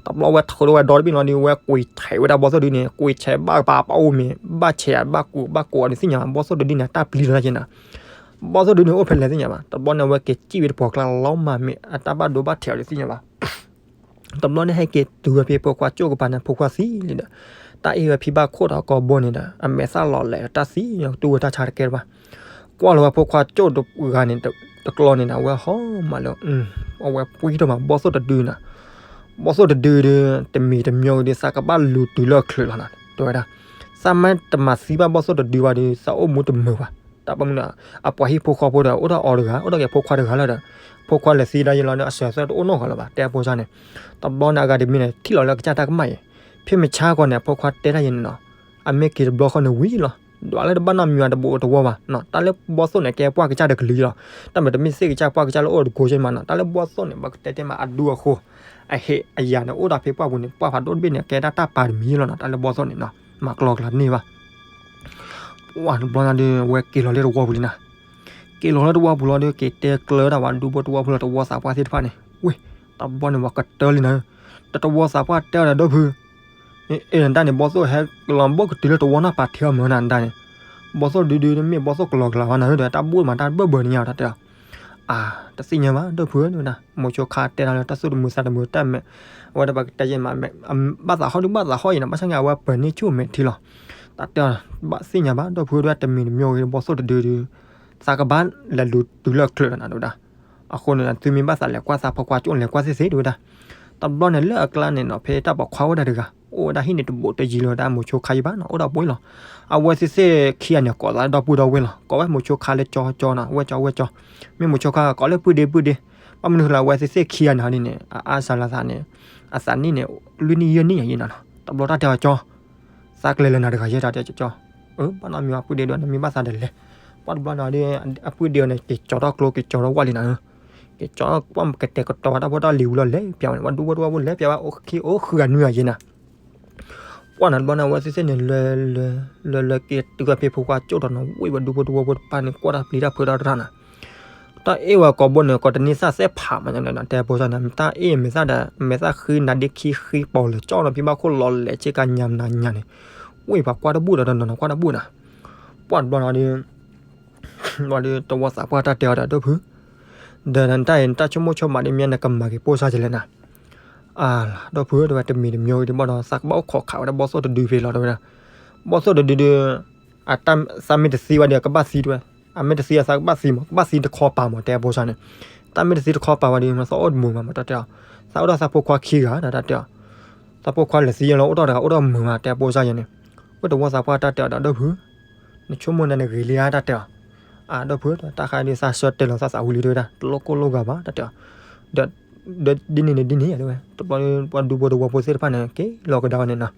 တဘျီဝဲထုးထီၣ်ဝဲဒီတဘ့ၣ်လီၤဒီး ဝဲကွံာ်ဆဲးဝဲဒၣ်ဘီၣ်သိၣ်ဒုန့ၣ် ကွံာ်ဆဲးဘၣ်ပာ်ပာ်အိၣ်မ့ၤ ဘၣ်ဆဲးဘၣ်ကူးဘၣ်ကိးအီၤဒုးသ့ၣ်ညါဘၣ် ဘီၣ်သိၣ်တဒုန့ၣ် အတၢ်ပျံၤလီၤက့ၤနီၤ. ဘီၣ်သိၣ်ဒုန့ၣ်အိၣ်ဖဲလဲၣ်သ့ၣ်ညါဘၣ် တဘျီန့ၣ် အဝဲက့ၤစံၣ်ဝဲတပှီၤကျါလီၤမးမ့ၢ် အတၢ်ဘၣ်ဒိဘၣ်ထံးအီၤဒုးသ့ၣ်ညါဘၣ် တဘျီန့ၣ် ဟဲက့ၤတုၤဝဲဖဲဖိခွါကၠိၣ်ကပၤန့ၣ် ဖိခွါသံလံဒီး တၢ်အ့ၣ်ဝဲဖံဘၣ်ခိၣ်ဒီးကိးဘိန့ၣ်ဒီး အမဲာ်သၣ်လီၤလဲၤတၢ်သံ တူၢ်ဝဲတၢ်ဆါတကဲတဘၣ်. ကွၢ်လီၤဝဲဖိခွါကၠိၣ်တဂၤန့ၣ် တကျီန့ၣ်ဒီး အဝဲဟီမးလၢ အဝဲပှံထီၣ်မး ဘီၣ်သိၣ်တဒုနီၤ. ဘီၣ်သိၣ်တဒုဒီး တမံၤတမံၤဒီး သးကဘၣ်လူၤတုၤလၢအချုးလီၤနီၤ တဲဝဲဒၣ်. သးမ့ၢ်တမၤသံဘၣ်ဘီၣ်သိၣ်တဒုဘၣ်ဒီး သးအိၣ်မူတမုာ်ဘၣ်. တၢ်ပိာ်မုၣ်န့ၣ် အပှၤဟံၣ်ဖိဃီဖိဒီး အိၣ်ဒီးအီၤတဂၤ အိၣ်ဒီးက့ၤဖိခွါတဂၤလီၤဒီး ဖိခွါလဲၤသံဒၣ်ယဲလီၤဒီး အစၢၤသၢတအိၣ်နီတဂၤလၢၤဘၣ် တဲဖိကၠီန့ၣ်. တဘျီန့ၣ် အဂၤတမံၤန့ၣ် ထံၣ်လီၤလၢကစၢ်တၢ်ကမၣ်အံၤ ဖဲမုၢ်ဆါခီန့ၣ် အဖိခွါတဲဒၣ်ယဲန့ၣ်နီၤ အမ့ၢ်က့ၤတဘျီဃီန့ၣ်ဝံၤလီၤ. ဒွးလၢတဘၣ်နီတမံၤတဘိးတဝီဘၣ်နီၤ. တၢ်လၢဘီၣ်သိၣ်န့ၣ် ကဲပှၢ်ကစၢ်ဒီးကလုာ်လီၤ. တၢ်မ့ၢ်တမ့ၢ်သ့ၣ်ကစၢ်ပှၢ်ကစၢ်လၢအိၣ်တကိးကဲမးနီၤ. တၢ်လၢဘီၣ်သိၣ်န့ၣ် ပကတဲတဲမးအဒူအဃိ အဟ့ၣ်အယာ်န့ၣ် အိၣ်ဒီးဖဲပှၢ်ပူၤန့ၣ် ပှၢ်ဖးဒိၣ်တဘ့ၣ်န့ၣ် ကဲဒၣ်တၢ်ပာ်တမံၤလီၤနီၤ. တၢ်လၢဘီၣ်သိၣ်န့ၣ်နီၤ မၤကျီကျါန့ၢ်ဘၣ် ပှၢ်တဘျီန့ၣ်ဒီး ဝဲက့ၤလီၤလၢတဝီပူၤလံနီၤ. က့ၤလီၤလၢတဝီပူၤလီၤဒီး က့ၤတဲကျၢဒၣ်ဝဲဒူဖိတဝီဖိလီၤ တဝီသးပှၢ်သ့ၣ်တဖၣ်န့ၣ် ဝ့ၢ် တဘျီန့ၣ် ပှၤကတၢၢ်လံနီၤ. တၢ်တဝီသးပှၢ်တဲအီၤဒီး ဒီပုၢ် အ့ၣ် နတၢ်န့ၣ် ဘီၣ်သိၣ်ဟဲကလီၤဘိၣ်ကတုၤလၢတဝီနီၢ်ပၤထံအီၤမၢနၤ နတၢ်န့ၣ် ဘီၣ်သိၣ်ဒုဒုတမ့ၢ်ဘီၣ်သိၣ်ကလီၤကလးဘၣ်နၤ ဒီးတၢ်ဘိၣ်မးတၢ်ဘၢၣ်ဘၢၣ်န့ၣ်ညါ တၢ်တဲအီၤ. အါ တသ့ၣ်ညါဘၣ် ဒီပုၢ်ဧၢ တဲဝဲဒၣ်. မိၤဆိခါတဲဒၣ်လၢတၢ်သူၣ်တမုာ်သးတမုာ်တၢ်မဲာ် အဝဲဒၣ်ပကတဲယဲမး ဘၣ်သးဟီၣ်ဒုးဘၣ်သးဟီၣ်အံၤနီၤ ဘၣ်ဆၣ်က့ၤ အဝဲပၢၤန့ၢ်ဆူၣ်မဲာ်ထံလီၤ. တၢ်တဲအီၤ ဘၣ်သ့ၣ်ညါဘၣ် ဒီပုၢ်ဧၢ တဲဝဲဒၣ် တမံၤတမံၤဂ့ၤ ဘီၣ်သိၣ်တဒုဒု သးကဘၣ်လဲၤလူၤတုၤလၢအချုးလီၤနၤ တဲဝဲဒၣ်. အဃိန့ၣ် သုမ့ၢ်ဘၣ်သးလဲၤကွၢ်သးဖိခွါကၠိၣ်န့ၣ် လဲၤကွၢ်သ့သ့ တဲဝဲဒၣ်. တဘျီန့ၣ်လၢအကျါန့ၣ်နီၤ ဖဲတၢ်ပိာ်ခွါဝဲဒၣ်တဂၤ အိၣ်ဝဲဒၣ်ဟံၣ်န့ၣ်တဘူးတယံၤလၢၤဝဲဒၣ်မိၤဆိခါယံၤဘၣ်နီၤ အိၣ်ဒီးပှ့ၤလီၤ. အဝဲသ့ၣ်သ့ၣ်ခံဂၤန့ၣ် ကိးသးဒီပုၢ်ဒီဝဲၢ်လီၤ. ကိးဝဲမိၤဆိခါလၢကၠီကၠီနီၤ ဝဲၢ်ကၠီဝဲၢ်ကၠီ မ့ၢ်မိၤဆိခါကိးလၢပုၢ်ဒ့ပုၢ်ဒ့ ဘၣ်မနုၤဃိလၢအဝဲသ့ၣ်သ့ၣ်ခံဂၤန့ၣ်ဟီဒ်န့ၣ် အအါစှၤလီၤသးန့ၣ် အသးနံၣ်န့ၣ် လွံၢ်နံၣ်ယဲၢ်နံၣ်ယံၤနီၤနီၤ တဘျီတၢ်တဲအီၤကၠီ သးကလဲၤလၢနၤတဂၤယဲ တၢ်တဲကၠီ အၢ ဘၣ်နီတမံၤ အပုၢ်ဒ့ဒီး နမ့ၢ်ဘၣ်သးဒီးလဲၤ. ပှၢ်တဘျီန့ၣ်ဒီး အပုၢ်ဒ့အီၤန့ၣ် က့ၤကၠီထီၣ်ကျိက့ၤကၠီထီၣ်ဝၣ်လံနၤဧၢ. က့ၤကၠီထီၣ်ပှၢ်ကတဲာ်ကတီၤဝဲတၢ်ဖိတၢ်လံၤဝံၤလီၤ လဲၤပၠးဝဲန့ၣ် ပှၢ်ဒူဖိတဝီဖိလဲၤပၠးဝဲအိၣ်ခံအိၣ်ဃုဂၤနွံဂၤယဲနၤ ပှၢ်န့ၣ်တဘျီန့ၣ် အဝဲသ့ၣ်သ့ၣ်န့ၣ် လဲၤလဲၤလဲၤလဲၤက့ၤတုၤဝဲဖဲဖိခွါကၠိၣ်ဒီးနီၤ ဝံၣ်ဝဲဒူဖိတဝီဖိတဖၣ်န့ၣ် ကွၢ်တၢ်ပျံၤတၢ်ဖုးတၢ်တရၣ်နၤ တၢ်အ့ၣ်ဝဲကိးဘိန့ၣ် ကိးတန့ၢ်သၣ်သဲးဖးမး တဲဖိကၠီန့ၣ် တၢ်အ့ၣ်မဲာ်သၣ်ဒီး မဲာ်သၣ်ဃံနၤဒ့ခံဃံပီၤလၢာ်ကၠီနီၤ ဖံဘၣ်ခိၣ်လီၤလဲၤဆ့ကၤညါမနၤညါန့ၣ် ဝံၣ်ပှၤကွၢ်တဘူၣ်ဒီးနီၤနီၤ ကွၢ်တဘူၣ်နၤ ပှၢ်တဘျီန့ၣ်ဒီး ဝံၤဒီးတဝီသးပှၢ်တၢ်တဲအီၤဒီး ဒီပုၢ် ဒီးနတၢ်အံၤ နတၢ်ဆိကမိၣ်ဆိကမးဒ်မ့ၢ်နကမၤက့ၤပိၢ်စၢ်ကလဲၣ်နၤ အၢ ဒီပုၢ်ဧၢ တဲဝဲ တမံၤတမံၤဂ့ၤဒံးဘၣ်ဒီး သးကဘၣ်အိၣ်ခိးခးဝဲဒၣ်ဘီၣ်သိၣ်တဒုဖဲလီၤ တဲဝဲဒၣ်. ဘီၣ်သိၣ်တဒုဒီး အတၢ်သးမ့ၢ်တသံဝဲဒီး ကဘၣ်သံတဲဝဲ, အမ့ၢ်တသံအသးကဘၣ်သံမး ကဘၣ်သံတခီပၤမး တဲအဖိစၢ်န့ၣ်. တၢ်မ့ၢ်တသံတခီပၤဝဲဒီး သးအိၣ်တမုာ်မး မးတၢ်တဲအီၤ. သးအိၣ်ဒီးသးဖိခွါခံဂၤ တၢ်တဲအီၤ. သးဖိခွါလဲၤသံယဲလီၤ အိၣ်ဒီးတဂၤအိၣ်ဒီးမုာ်မး တဲအဖိစၢ်ယဲန့ၣ်. ဝဲတဝီသးပှၢ်တၢ်တဲအီၤဒီး ဒီပုၢ် နဆိကမိၣ်နၤန့ၣ်ဂ့ၤလံဧါ တၢ်တဲအီၤ. အၢ ဒီပုၢ် တၢ်ဃးဒုးသးဆၢတဲာ်လီၤသးသးဝံၤလံ တဲဝဲဒၣ် တလိၣ်ကိၢ်လိၣ်ဂၤဘၣ် တၢ်တဲအီၤ. ဒီး ဒီးဒ်န့ၣ်န့ၣ်ဒ်န့ၣ် တဲဝဲ တဘျီဒီး ပှၤဒူဖိတဝီဖိသ့ၣ်တဖၣ်န့ၣ် က့ၤလီၤကဒါဝဲန့ၣ်နီၤ.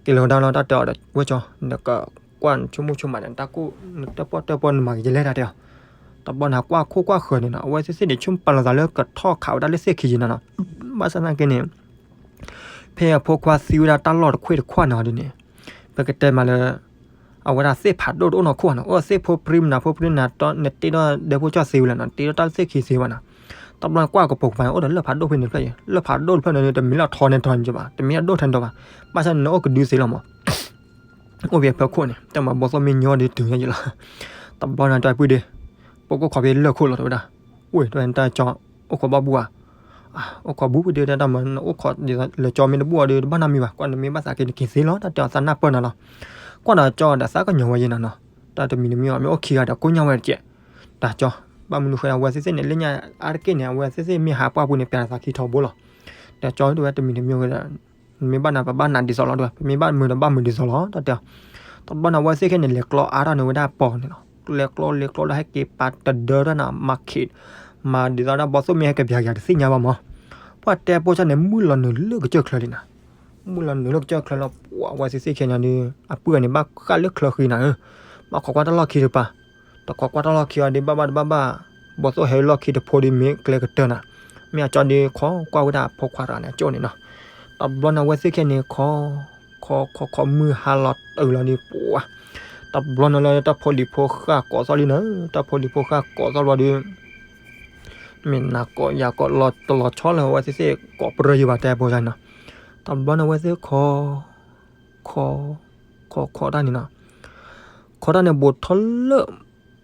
က့ၤလီၤကဒါလီၤ တၢ်တဲအီၤဒီး ဝဲကၠီ နကကွၢ်နဆိကမိၣ်ဆိကမးဒီး နတၢ်ကိၢ် နတၢ်ပီၣ်တၢ်ပီၣ်နမၤက့ၤယလဲၣ် တၢ်တဲအီၤ. တဘျီန့ၣ်ကွၢ်ခိၣ်ကွၢ်ဃၢၤန့ၣ်နီၤ အဝဲသ့ၣ်သ့ၣ်န့ၣ် ဆိပာ်လီၤသးလၢကထီၣ်ခးဝဲဒၣ်လၢသ့ၣ်ခံယံၤနီၤနီၤ. ဘၣ်ဆၣ်သနာ်က့န့ၣ် ဖဲအဖိခွါသံဝဲဒၣ်တၢ်လီၢ်တခွ့ၣ်တခွါန့ၣ်ဒ်န့ၣ် ပကတဲမးလၢ အဝဲဒၣ်သ့ၣ်ဖးဒိၣ်တအိၣ်နီၢ်ခိၣ်နီၤ အိၣ်သ့ၣ်ဖိပြံမနၤ ဖိပြံမနၤ နတ့ထီၣ်ဒဲဖိကၠီသ့ဝဲလဲၣ်နီၤ တ့ထီၣ်တၢ်သ့ၣ်ခံသ့ဝဲနီၤ. တဘျီကွၢ်ကပိာ်ကပၤန့ၣ် အိၣ်ဒီးလၢၢ်ဖးဒိၣ်ဖဲန့ၣ်တဖျၢၣ်အံၤ လၢၢ်ဖးဒိၣ်တဖျၢၣ်န့ၣ် တမ့ၢ်လၢထီန့ၣ်ထီန့ၣ်ဘၣ် တမ့ၢ်အဒိၣ်ထဲန့ၣ်ဘၣ် ဘၣ်ဆၣ်န့ၣ်အိၣ်ကဒုသ့လီၤမး အိၣ်ဖဲအဖၢခိၣ်န့ၣ် တၢ်မၤဘီၣ်သိၣ်မ့ၢ်ညီဒ်တုၤညါယံၤလီၤ. တဘျီန့ၣ်တဲပုၢ်ဒ့ ပကအိၣ်ခိးဖဲလၢၢ်ခိၣ်လီၤ တဲဝဲဒၣ်. ဝ့ၢ် တဲဝဲတၢ်ကၠီ အိၣ်ခိးဘၣ်ဘူၣ်ဧါ. အိၣ်ခိးဘူၣ်ပဒ့ တၢ်မၤအိၣ်ခိးလၢကၠီမ့ၢ်တဘူၣ်အီၤဒီး တဘၣ်နီတမံၤဘၣ် ကွၢ်နမ့ၢ်ဘၣ်သးက့ၤနက့ၤသ့လီၤ တၢ်တဲအီၤ သးနၢ်ပၢၢ်နၤလီၤ. ကွၢ်ဒီးကၠီဒီးသးကညီၤဝဲယဲနီၤနီၤ တၢ်တမံၤတမံၤအီၤ မ့ၢ်အိၣ်ခံဂၤဒီးကိညါဝဲတကဲး တၢ်ကၠီ ဘၣ်မနုၤဃိအဝဲသ့ၣ်သ့ၣ်န့ၣ် လၢညါအါတက့ၢ်န့ၣ် အဝဲသ့ၣ်သ့ၣ်မ့ၢ်ဟးပှၢ်ပူၤန့ၣ် ပျးလီၤသးခံထီဘိလီၤ. တၢ်ကၠီ တဲဝဲတမံၤတမံၤဒီး မ့ၢ်ဘၣ်နၤပဘၣ်နၤဒ်သိးလီၤ တဲဝဲ ပမ့ၢ်ဘၣ်မုာ်ဒီးဘၣ်မုာ်ဒ်သိးလီၤ တၢ်တဲအီၤ. တဘျီန့ၣ် အဝဲသ့ၣ်ခဲန့ၣ် လဲၤကျီအါထီၣ်န့ၢ်ဝဲဒၣ်ပီၤန့ၣ်လီၤ လဲၤကျီလဲၤကျီဒီးဟဲက့ၤပာ်တဒၢတၢ်န့ၣ် မၤခ့း မၤဒ်သိးဒၣ်ဘီၣ်သိၣ်မ့ၢ်ဟဲက့ၤပျးက့ၤတသ့ၣ်ညါဘၣ်မး. ပှၢ်တဲပိၢ်စၢ်န့ၣ် မုၢ်လီၤနုာ်လၢကစၢၢ်ချၢလံနီၤ မုၢ်လီၤနုာ်လၢကစၢၢ်ချၢလီၤ ပှၢ်ဝဲသ့ၣ်သ့ၣ်ခဲန့ၣ်ဒီး အပုၢ်န့ၣ် ဘၣ်ဃၣ်လၢချၢဃံနၤဧၢ, ဘၣ်ခိးကွၢ်တၢ်လီၢ်ခံတပၤ, တခိးကွၢ်တၢ်လီၢ်ခံအီၤဒီး ဘၣ်ဘၣ်တဘၣ်ဘၣ်, ဘီၣ်သိၣ်ဟဲလီၢ်ခံတဖိဒီးမ့ၢ်ကျဲကတၢၢ်နၤ, မ့ၢ်အကၠီဒီးခိးကွၢ်ဝဲဒၣ်အဖိခွါတဂၤန့ၣ် အကၠိၣ်န့ၣ်နီၤ. တဘျီန့ၣ် အဝဲသ့ၣ်ခဲန့ၣ် ခိး ခိး ခိး ခိး မုၢ်ဟါလီၤတုၤလီၤဒီး ပှၢ် တဘျီန့ၣ်လၢတၢ်ဖိလံၤဖိဃၣ်ကိးသီၣ်လံနၤ, တၢ်ဖိလံၤဖိဃၣ်ကိးသီၣ်လီၤဒီး မ့ၢ်နၤကိးယၤကိးလီၤတလီၤဆီလၢအဝဲသ့ၣ်သ့ၣ်ကိးပြၢယံၤဘၣ်တဲဖိစၢ်န့ၣ်နီၤ. တဘျီန့ၣ်အဝဲသ့ၣ်ခီ ခီ ခီ ခီတၢ်န့ၣ်နီၤ. ခီတၢ်န့ၣ်ဘူးထီၣ်လၢ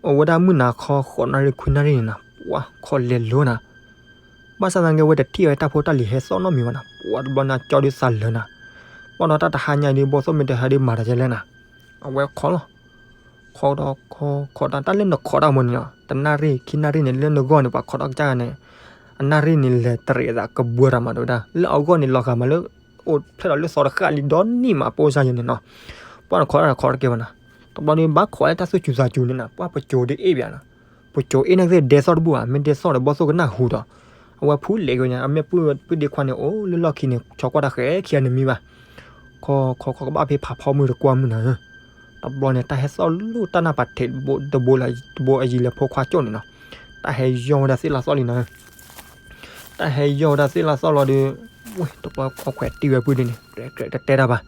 အဝဲဒၣ်မုၢ်နၤခီ ဃိးနၣ်ရံၣ်ခွံနၣ်ရံၣ်န့ၣ်နီၤ ပှၤခီလဲၤလိၤနၤ. ဘၣ်ဆၣ်သနာ်က့ အဝဲတထံၣ်ဝဲတၢ်ဖိတၢ်လံၤဟဲသီၣ်နီတမံၤဘၣ်နီၤ. ပှၤတဘျီန့ၣ်ကၠီဒုးသးလၢနၤ. ဘၣ်ဒီးတၢ်တဟါညါဒုး ဘီၣ်သိၣ်မ့ၢ်တဟဲဒုးမၤတၢ်ကဲလဲၣ်နၤ. အဝဲခီလီၤ ခီဒီးခီ ခီတၢ် တၢ်လၢနခီတၢ်မ့ၢ်န့ၣ်နီၤ တနၣ်ရံၣ်ခံနၣ်ရံၣ်န့ၣ် လၢနဂီၢ်န့ၣ် ပှၤခီထီၣ်ကစၢ်ဂၤန့ၣ် အနၣ်ရံၣ်န့ၣ် လဲၤတရံးအသးကဘှၢတၢ်မးတဲဝဲဒၣ် လၢအဂီၢ်န့ၣ် လီၤဂာ်မးလၢ အိၣ်ဖျဲၣ်ဒီးလၢသီတဃၣ်လံဒီနံၣ်မး ဖိစၢ်ယဲန့ၣ်နီၤ. ပှၤန့ၣ်ခီတၢ်တခီတကဲဘၣ်နီၤ. တဘျီန့ၣ် ဘၣ်ခိးလၢတၢ်သူၣ်စူၤသးစူၤန့ၣ်နီၤ ပှၤပစိၤဒုးအ့ၣ်ဘၣ်နီၤ. ပစိၤအ့ၣ်နာ်က့သ့ၣ်ဒဲသီၣ်တဘူၣ်ဘၣ် မ့ၢ်ဒဲသီၣ်ဒီးဘီၣ်သိၣ်ကနၢ်ဟူဒီး အဝဲဖူလဲၤက့ၤညါ အမ့ၢ်ပုၢ်ဒ့ခွါန့ၣ် အိၣ်လၢလီၢ်ခံန့ၣ် ဆီကွၢ်တၢ်ဃဲခံဂၤန့ၣ်မံဘၣ် ခီ ခီ ခီကဘၣ်ဖဲဖးဖီမုၢ်တကွၢ်မုၢ်နၤဧၢ. တဘျီန့ၣ် တၢ်ဟဲသီၣ်လၢတၢ်နၢ်ပၤထံးတဘိ တဘိလၢ တဘိအယံၤလၢဖိခွါကၠိၣ်န့ၣ်နီၤ. တၢ်ဟဲယီၢ်ဝဲဒၣ်သ့ၣ်လၢသီၣ်လံနီၤဧၢ. တၢ်ဟဲယီၢ်ဝဲဒၣ်သ့ၣ်လၢသီၣ်လီၤဒီး ဝ့ၢ်တဘျီခွဲးတံၢ်ဝဲပုၢ်ဒ့န့ၣ် ကြဲးကြဲးတတဲတၢ်ဘၣ်.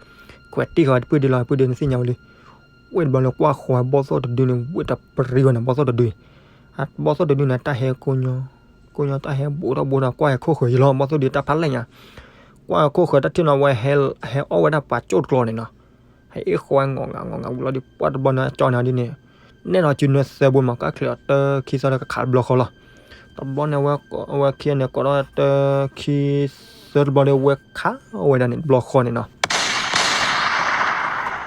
ခွဲးတံၢ်ဃီပုၢ်ဒ့လီၤ ပုၢ်ဒ့န့ၣ်သ့ၣ်ညါဝဲလံ ဝ့ၢ်တဘျီလၢကွၢ်ဃီဝဲဘီၣ်သိၣ်တဒုန့ၣ် ဝ့ၢ်တပရံဝဲန့ၣ် ဘီၣ်သိၣ်တဒု ဘီၣ်သိၣ်တဒုန့ၣ် တၢ်ဟဲကိညိ ကိညိ တၢ်ဟဲဘူးထီၣ်ဘူးထီၣ် ကွၢ်ဟဲခိၣ်ဃၢၤယံၤလီၤ ဘီၣ်သိၣ်တဒုတၢ်ဖးလဲၢ်ညါ ကွၢ်ဟဲခိၣ်ဃၢၤတၢ်ထံၣ်နီၤဝဲ ဟဲအီၣ်ဝဲဒၣ်ပှၤကၠိၣ်တကျီန့ၣ်နီၤ ဟဲအ့ၣ်ဃီဝဲ ငီးငး ငီးငးဝံၤလီၤဒီး ပှၢ်တဘျီန့ၣ် ကၠီန့ၣ်ဒ်န့ၣ် နဲၣ်လီၤစုနွဲသၢဘိမး ကၢ်ချၢးအီၤတခံသီလၢကခးတဘျီဃီလီၤ. တဘျီန့ၣ် အဝဲခံဂၤန့ၣ် ကိးထီၣ်တခံသၢတဘျီဒီး ဝဲခးဝဲဒၣ်န့ၣ် တဘျီဃီန့ၣ်နီၤ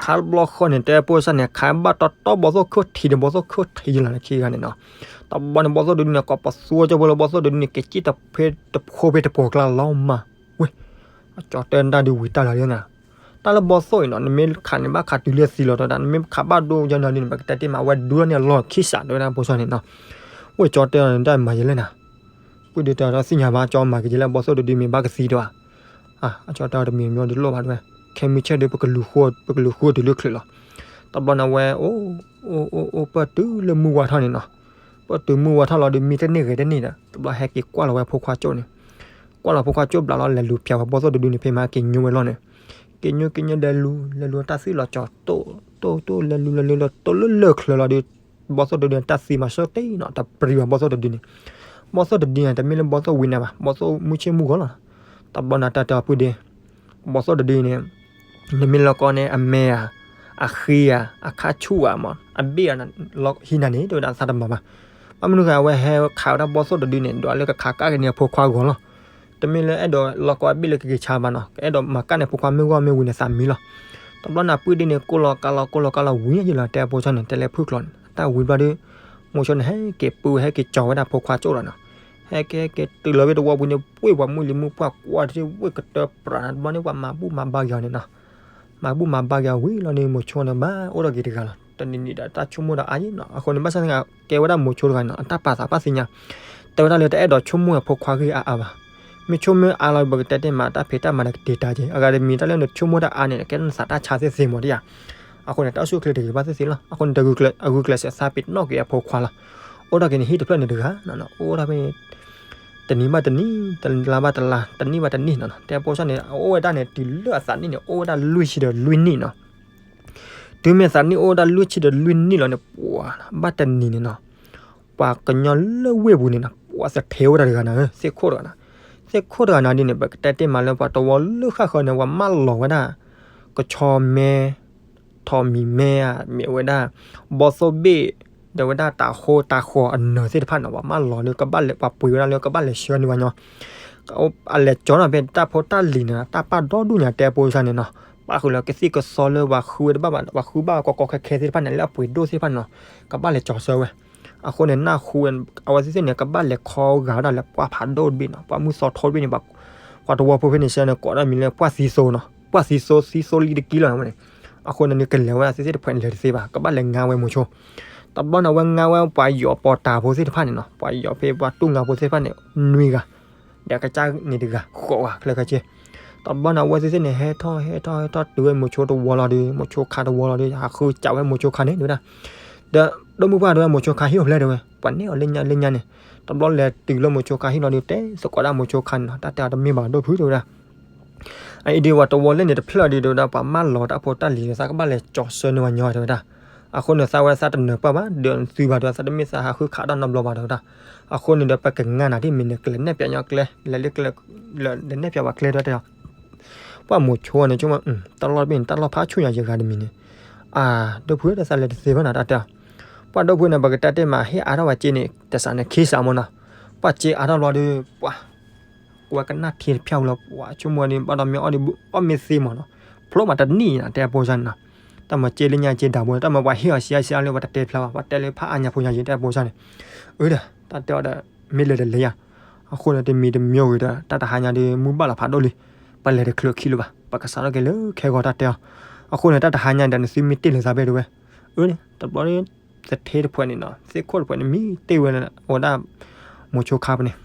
ခးတဘျီဃီန့ၣ် တဲဖိစၢ်န့ၣ် ခးဘၣ်တီတီဘီၣ်သိၣ်ခိၣ်ထံးန့ၣ် ဘီၣ်သိၣ်ခိၣ်ထံးယံၤလီၤန့ၣ် ခံဂၤန့ၣ်နီၤ. တဘျီန့ၣ် ဘီၣ်သိၣ်တဒုန့ၣ် ကိးပသူကၠိဖိလၢ ဘီၣ်သိၣ်တဒုန့ၣ် က့ၤစံၣ်တဖဲတဖိဖဲတပှီၤကျါလီၤမး ဝ့ၢ် အကၠီတဲတၢ်ဒုးဝံၤတၢ်လီၤန့ၣ် တၢ်လၢဘီၣ်သိၣ်အံၤနီၤ နမ့ၢ်ခးန့ၣ် ဘၣ်ခးတုၤလၢသံလီၤတဲဝဲဒၣ် နမ့ၢ်ခးဘၣ်ဒိယဲန့ၣ်ဒ်န့ၣ် ပကတဲတ့ၢ်မး အဝဲဒူထီၣ်န့ၢ်အလီၢ်ခံစးတဲဝဲဒၣ်ဖိစၢ်န့ၣ်နီၤ. ဝ့ၢ်ကၠီတဲအီၤန့ၣ်တၢ်မၤယဲလဲၣ်နၤ ပုၢ်ဒ့တဲအီၤဒီးသ့ၣ်ညါဘၣ် ကၠီမၤက့ၤယဲလဲၣ် ဘီၣ်သိၣ်တဒုမ့ၢ်ဘၣ်ကသံတဲဝဲ အကၠီတဲအီၤတမံၤမံၤဒုးလိၣ်ဘၣ်တဲဝဲ ခဲမုၢ်ဆ့ၣ်ဒုး ပကလူၤဃုတုၤလၢချုးလီၤ. တဘျီန့ၣ်ဝဲ အိၣ် အိၣ် အိၣ် ပၢၢ်တုၤလၢမုၢ်ဝါထီၣ်န့ၣ်နီၤ. ပၢၢ်တုၤမုၢ်ဝါထီၣ်လီၤဒီး မံတန့ၢ်ဂဲၤတန့ၢ်ဒီး တဘျီဟဲက့ၤကွၢ်လီၤဝဲဖိခွါကၠိၣ်န့ၣ် ကွၢ်လီၤဖိခွါကၠိၣ်ဘျးလီၤ လဲၤလူၤဖၠးဝဲဘီၣ်သိၣ်တဒုန့ၣ် ဖဲမးက့ၤညိဝဲလီၤန့ၣ် က့ၤညိက့ၤညိလဲၤလူၤ လဲၤလူၤတၢ်သံလီၤကၠီတိၢ်တိၢ်တိၢ် လဲၤလူၤလဲၤလူၤလီၤတိၢ်လၢလၢၢ်ချၢလီၤဒီး ဘီၣ်သိၣ်တဒုန့ၣ် တၢ်သံမးဆၢတ့ၢ်နီၤ တပရံဝဲဘီၣ်သိၣ်တဒုန့ၣ် ဘီၣ်သိၣ်တဒုန့ၣ် တမ့ၢ်လၢဘီၣ်သိၣ်ဝံနၤဘၣ် ဘီၣ်သိၣ်မုၢ်ဆ့ၣ်မုၢ်ဂီၤလီၤ. တဘျီန့ၣ်တၢ်တဲအီၤပုၢ်ဒ့ ဘီၣ်သိၣ်တဒုန့ၣ် နမ့ၢ်လီၤကီန့ၣ် အမဲဧါ, အဃ့ဧါ, အခါဆူၣ်ဧါမး, အဘ့ၣ်ဧါ, ဟံးနၤန့ၣ် တဲဝဲဒၣ်သးတမၤဘၣ်. ဘၣ်မနုၤဃိ အဝဲဟဲခးဝဲဒၣ်ဘီၣ်သိၣ်တဒုန့ၣ် ဒွးလၢကခးကၣ်က့ၤန့ၢ်အဖိခွါဂီၤလီၤ. တမ့ၢ်လၢအဲၣ်ဒိးလီၤကီအဘ့ၣ်လၢကက့ၤဆါဘၣ်နီၤ, ကအဲၣ်ဒိးမၤကၣ်န့ၢ်ဖိခွါမ့ၢ်ဂီၢ်မ့ၢ်ဝံၤန့ၣ်သးမံလီၤ. တဘျီန့ၣ်ပုၢ်ဒ့န့ၣ် ကိၢ်လီၤကါလီၤ ကိၢ်လီၤကါလီၤဝံၤယံၤလီၤ တဲအဖိဆၢန့ၣ် တဲလၢဖုၣ်ကျိာ်န့ၣ် အတၢ်ဝံၤဘျီဒီး မိၤဆိန့ၣ် ဟဲက့ၤပုၢ်ဝဲ ဟဲက့ၤကၠီဝဲဒၣ်ဖိခွါကၠိၣ်လီၤနီၤ. ဟဲက့ၤဟဲက့ၤတုၤလီၤဝဲတဝီပူၤန့ၣ် ပှ့ၢ်ပှၤမုၢ်လံၤမုၢ်ပှၢ်ကွၢ်ထံၣ်ဝဲကတၢၢ်ပြးန့ၣ် တဘျီန့ၣ် ပှၤမၤဘူၣ်မၤဘါက့ၤအီၤန့ၣ်နီၤ. မၤဘူၣ်မၤဘါက့ၤအီၤဝံၤလီၤန့ၣ် မိၤဆိန့ၣ် ဘၣ်အိၣ်ထီၣ်က့ၤတဂၤလီၤ. တနံၤနံၤဒီးတၢ်ဆိကမိၣ်ဒီးအါယံၤနီၤ. အဃိန့ၣ် ဘၣ်ဆၣ်သနာ်က့ ကဲဝဲဒၣ်မိၤဆိတဂၤန့ၣ်နီၤ အတၢ်ပာ်သးပာ်သ့ၣ်ညါ တဲဝဲဒၣ်လၢတအဲၣ်ဒိးဆိကမိၣ်အဖိခွါဂ့ၢ်အါအါဘၣ်. မ့ၢ်ဆိကမိၣ်အါလီၤ ပကတဲတ့ၢ်မး တၢ်ဖံးတၢ်မၤဒီးကတ့ၤတၢ်က့ၤ အဂၤတမံၤ တၢ်လၢနဆိကမိၣ်တၢ်အါန့ၣ် ကဲနသးတၢ်ဆါသ့ၣ်သ့ၣ်မးဒ်ဧါ. အဃိန့ၣ် တၢ်အိၣ်ဆူၣ်အိၣ်ချ့တဂ့ၤဘၣ်သ့ၣ်သ့ၣ်လီၤ. အဃိန့ၣ် တဂုာ်ကျဲး အဂုာ်ကျဲးစၢးသးပ့ၤနီၣ်က့ၤအဖိခွါလီၤ. အိၣ်ထီၣ်က့ၤန့ၣ် ဟံၣ်တဖျၢၣ်န့ၣ်တဂၤ အိၣ်ဒၣ်ဖဲန့ၣ် တနံၤဘၣ်တနံၤ တလါဘၣ်တလါ တနံၣ်ဘၣ်တနံၣ်နီၤ. တဲဖိဆၢန့ၣ် အအိၣ်ဝဲဒၣ်န့ၣ် တုၤလၢအသးနံၣ်န့ၣ် အိၣ်ဝဲဒၣ်လွံၢ်ဆံဒီးလွံၢ်နံၣ်နီၤ. တုၤမ့ၢ်သးနံၣ်အိၣ်ဝဲဒၣ်လွံၢ်ဆံဒီးလွံၢ်နံၣ်လီၤန့ၣ် ပှၤဘၣ်တနံၤန့ၣ်နီၤ ပှၤကညီလၢဝ့ၢ်ပူၤန့ၣ်နီၤ ပှၤသထ့ဝဲဒၣ်တဂၤနီၤ သ့ၣ်ခိၣ်တဂၤနီၤ. သ့ၣ်ခိၣ်တဂၤနီၤဒ်န့ၣ် ပကတဲတ့ၢ်မးလၢပှၤတဝီလၢဃၣ်ဃၢၤန့ၣ် ပှၤမၢလီၤဝဲဒၣ် ကဆီမဲ ထိးမံၤမဲဧါ မ့ၢ်ဝဲဒၣ် ဘီၣ်သိၣ်ဘ့ၣ် ဒီးဝဲဒၣ်တၤဟိတၤဃီၤအနၢၤသ့ၣ်တဖၣ်န့ၣ် ပှၤမၢလီၤလၢကဘၣ်လဲၤ ပှၤပှ့ၤဝဲဒၣ်လၢကဘၣ်လဲၤဆှၢန့ၢ်ဝဲညီ အလဲၤကၠီနီၤ ဖဲတၢ်ဖိတၢ်လံၤန့ၣ် တၢ်ပာ်ဒီဒူၣ်ညါတဲဖိဆၢန့ၣ်နီၤ ပာ်ဃုာ်လၢကသံၣ်ကသီလၢပှၤဃုဝဲတဘၣ်ဘၣ် ပှၤဃုဘၣ်ကီကီခဲခဲသ့ၣ်တဖၣ်န့ၣ် လၢအပှ့ၤဒိၣ်သ့ၣ်တဖၣ်န့ၣ် ကဘၣ်လဲၤကၠီဆှၢဝဲ. အဃိန့ၣ် နၢ်ဟူဝဲ အဝဲသ့ၣ်သ့ၣ်န့ၣ် ကဘၣ်လဲၤခီဂာ်ဝဲဒၣ်လၢပှၢ်ဖးဒိၣ်တဘ့ၣ်နီၤ ပှၢ်မုၢ်သီထိတဘ့ၣ်န့ၣ် ပှၤတဝီဖိဖဲန့ၣ်ဆၢန့ၣ် ကိးဒၣ်မံၤလၢပှၢ်သံသိနီၤ ပှၢ်သံသိ သံသိလံတကံလီၤန့ၣ်. အဃိန့ၣ် နကလဲၤဝဲဒၣ်သ့ၣ်သ့ၣ်တဖၣ်န့ၣ် လဲၤတသ့ဘၣ် ကဘၣ်လဲၤငါဝဲမိၤဆိ တဘျီန့ၣ် အဝဲငါဝဲပှၤယီၤပီၤတၤဖိသ့ၣ်တဖၣ်န့ၣ်နီၤ ပှၤယီၤဖဲပှၤတူၢ်ငါဖိသ့ၣ်တဖၣ်န့ၣ် နွံဂၤ ဒီးကစၢ်န့ၣ်တဂၤ ဃိးဂၤ ခဲလၢာ်ခဲဆ့. တဘျီန့ၣ် အဝဲသ့ၣ်သ့ၣ်န့ၣ် ဟဲထီၣ်ဟဲထီၣ်ဟဲထီၣ်တုၤဝဲမိၤဆိတဝီလီၤဒီး မိၤဆိခါတဝီလီၤဒီး ဟးဃုစးဝဲမိၤဆိခါန့ၣ်တဲဝဲဒၣ် ဒီး ဒိၣ်မုၢ်ပှၢ်တဲဝဲ မိၤဆိခါဟံၣ်အိၣ်ဖျဲၣ်တဲဝဲ ပှၤန့ၢ်အီၤလၢညါလၢညါန့ၣ်. တဘျီလဲၤတုၤလၢမိၤဆိခါဟံၣ်လီၤဒီး တဲသကိးဒၣ်မိၤဆိခါန့ၣ်နီၤ တၢ်တဲအီၤတမ့ၢ်ဘၣ်ဒိၣ်ဖုးတဲဝဲဒၣ် အအံၤဒုး ပှၤတဝီလၢန့ၣ်တဖျၢၣ်ဒီး တဲဝဲဒၣ် ပှၤမၢလီၤတၢ်ဖိတၢ်လံၤ သးကဘၣ်လဲၤကၠီဆှၢန့ၢ်ဝဲညီတဲဝဲဒၣ်. အဃိန့ၣ်သးဝဲသးတနၢၤပၢၢ်ဘၣ် ဒီးသုဘၣ်ဒီး သးတမ့ၢ်သးဟးဃုခးတၢ်နီတဘျီဘၣ်ဒီးဝဲဒၣ်. အဃိန့ၣ်ဒီး ပကငါနၤဒ်မ့ၢ်န့ၣ် ကလဲၤနဲၣ်ပၠးညီကျဲ လဲၤလၢကျဲ လဲၤနဲၣ်ပၠးဝဲကျဲဒီးတဲအီၤ ပှၢ်မိၤဆိန့ၣ် ဆိကမိၣ် တၢ်လီၢ်တဘ့ၣ်န့ၣ် တၢ်လီၢ်ဖးဆူၣ်ညါယဂၤတမံၤန့ၣ်, အၢ ဒီပုၢ်ဝဲၢ်ဒီး သးလဲၤတသ့ဘၣ်နီၤ တၢ်တဲအီၤ. ပှၢ်ဒီပုၢ်ဝဲၢ်န့ၣ် ပကတဲတ့ၢ်မး ဟ့ၣ်အါထီၣ်ဝဲက့န့ၣ် တစးန့ၣ်ခ့စးမ့ၢ်နီၤ. ပှၢ်က့အါထီၣ်ဘျီဒီး ပှၢ် ကွဲကနၣ်ထံတဖျၢၣ်ဝံၤလီၤ ပှၢ်ဆိကမိၣ်ဒီး ဘၣ်ဒီးမ့ၢ်အီၣ်ဒီး အီၣ်မ့ၢ်သ့မ့ၢ်နီၤ, ဖျိမးတနံၣ်နီၤ တဲအဖိစၢ်န့ၣ်နီၤ. တၢ်မၤက့လၢညါက့ဒၣ်ဘိ တၢ်မၤပှၤဟ့ၣ်အီၤစံးအါစံးအါလၢပှၤတတဲဖျါဘၣ် ပှၤတဲလၢဖးအါညါဖိညါယံၤ တဲအဖိစၢ်န့ၣ်. အၢဒီး တၢ်တဲအီၤဒီး မ့ၢ်လဲၤတလဲၤယၤ. အဃိန့ၣ် တမံၤတမံၤဂ့ၤဒီး တၢ်တဟါညါဒီး မုၢ်ဘၣ်လီၤဖးဒိၣ်လံ, ပလဲၤတချုးခံလၢၤဘၣ် ပကစးထီၣ်က့ၤလၢခဲဂီၤ တၢ်တဲအီၤ. အဃိန့ၣ် တၢ်တဟါညါဒီး နသုမ့ၢ်တ့ၢ်လၢသးဘ့ၣ်တဝဲ. အၢန့ၣ် တဘျီန့ၣ် သထ့တဖှဲးန့ၣ်နီၤ သ့ၣ်ခိၣ်တဖှဲးန့ၣ် မ့ၢ်တ့ၢ်ဝဲလၢအဝဲဒၣ် မိၤဆိခါပူၤန့ၣ်.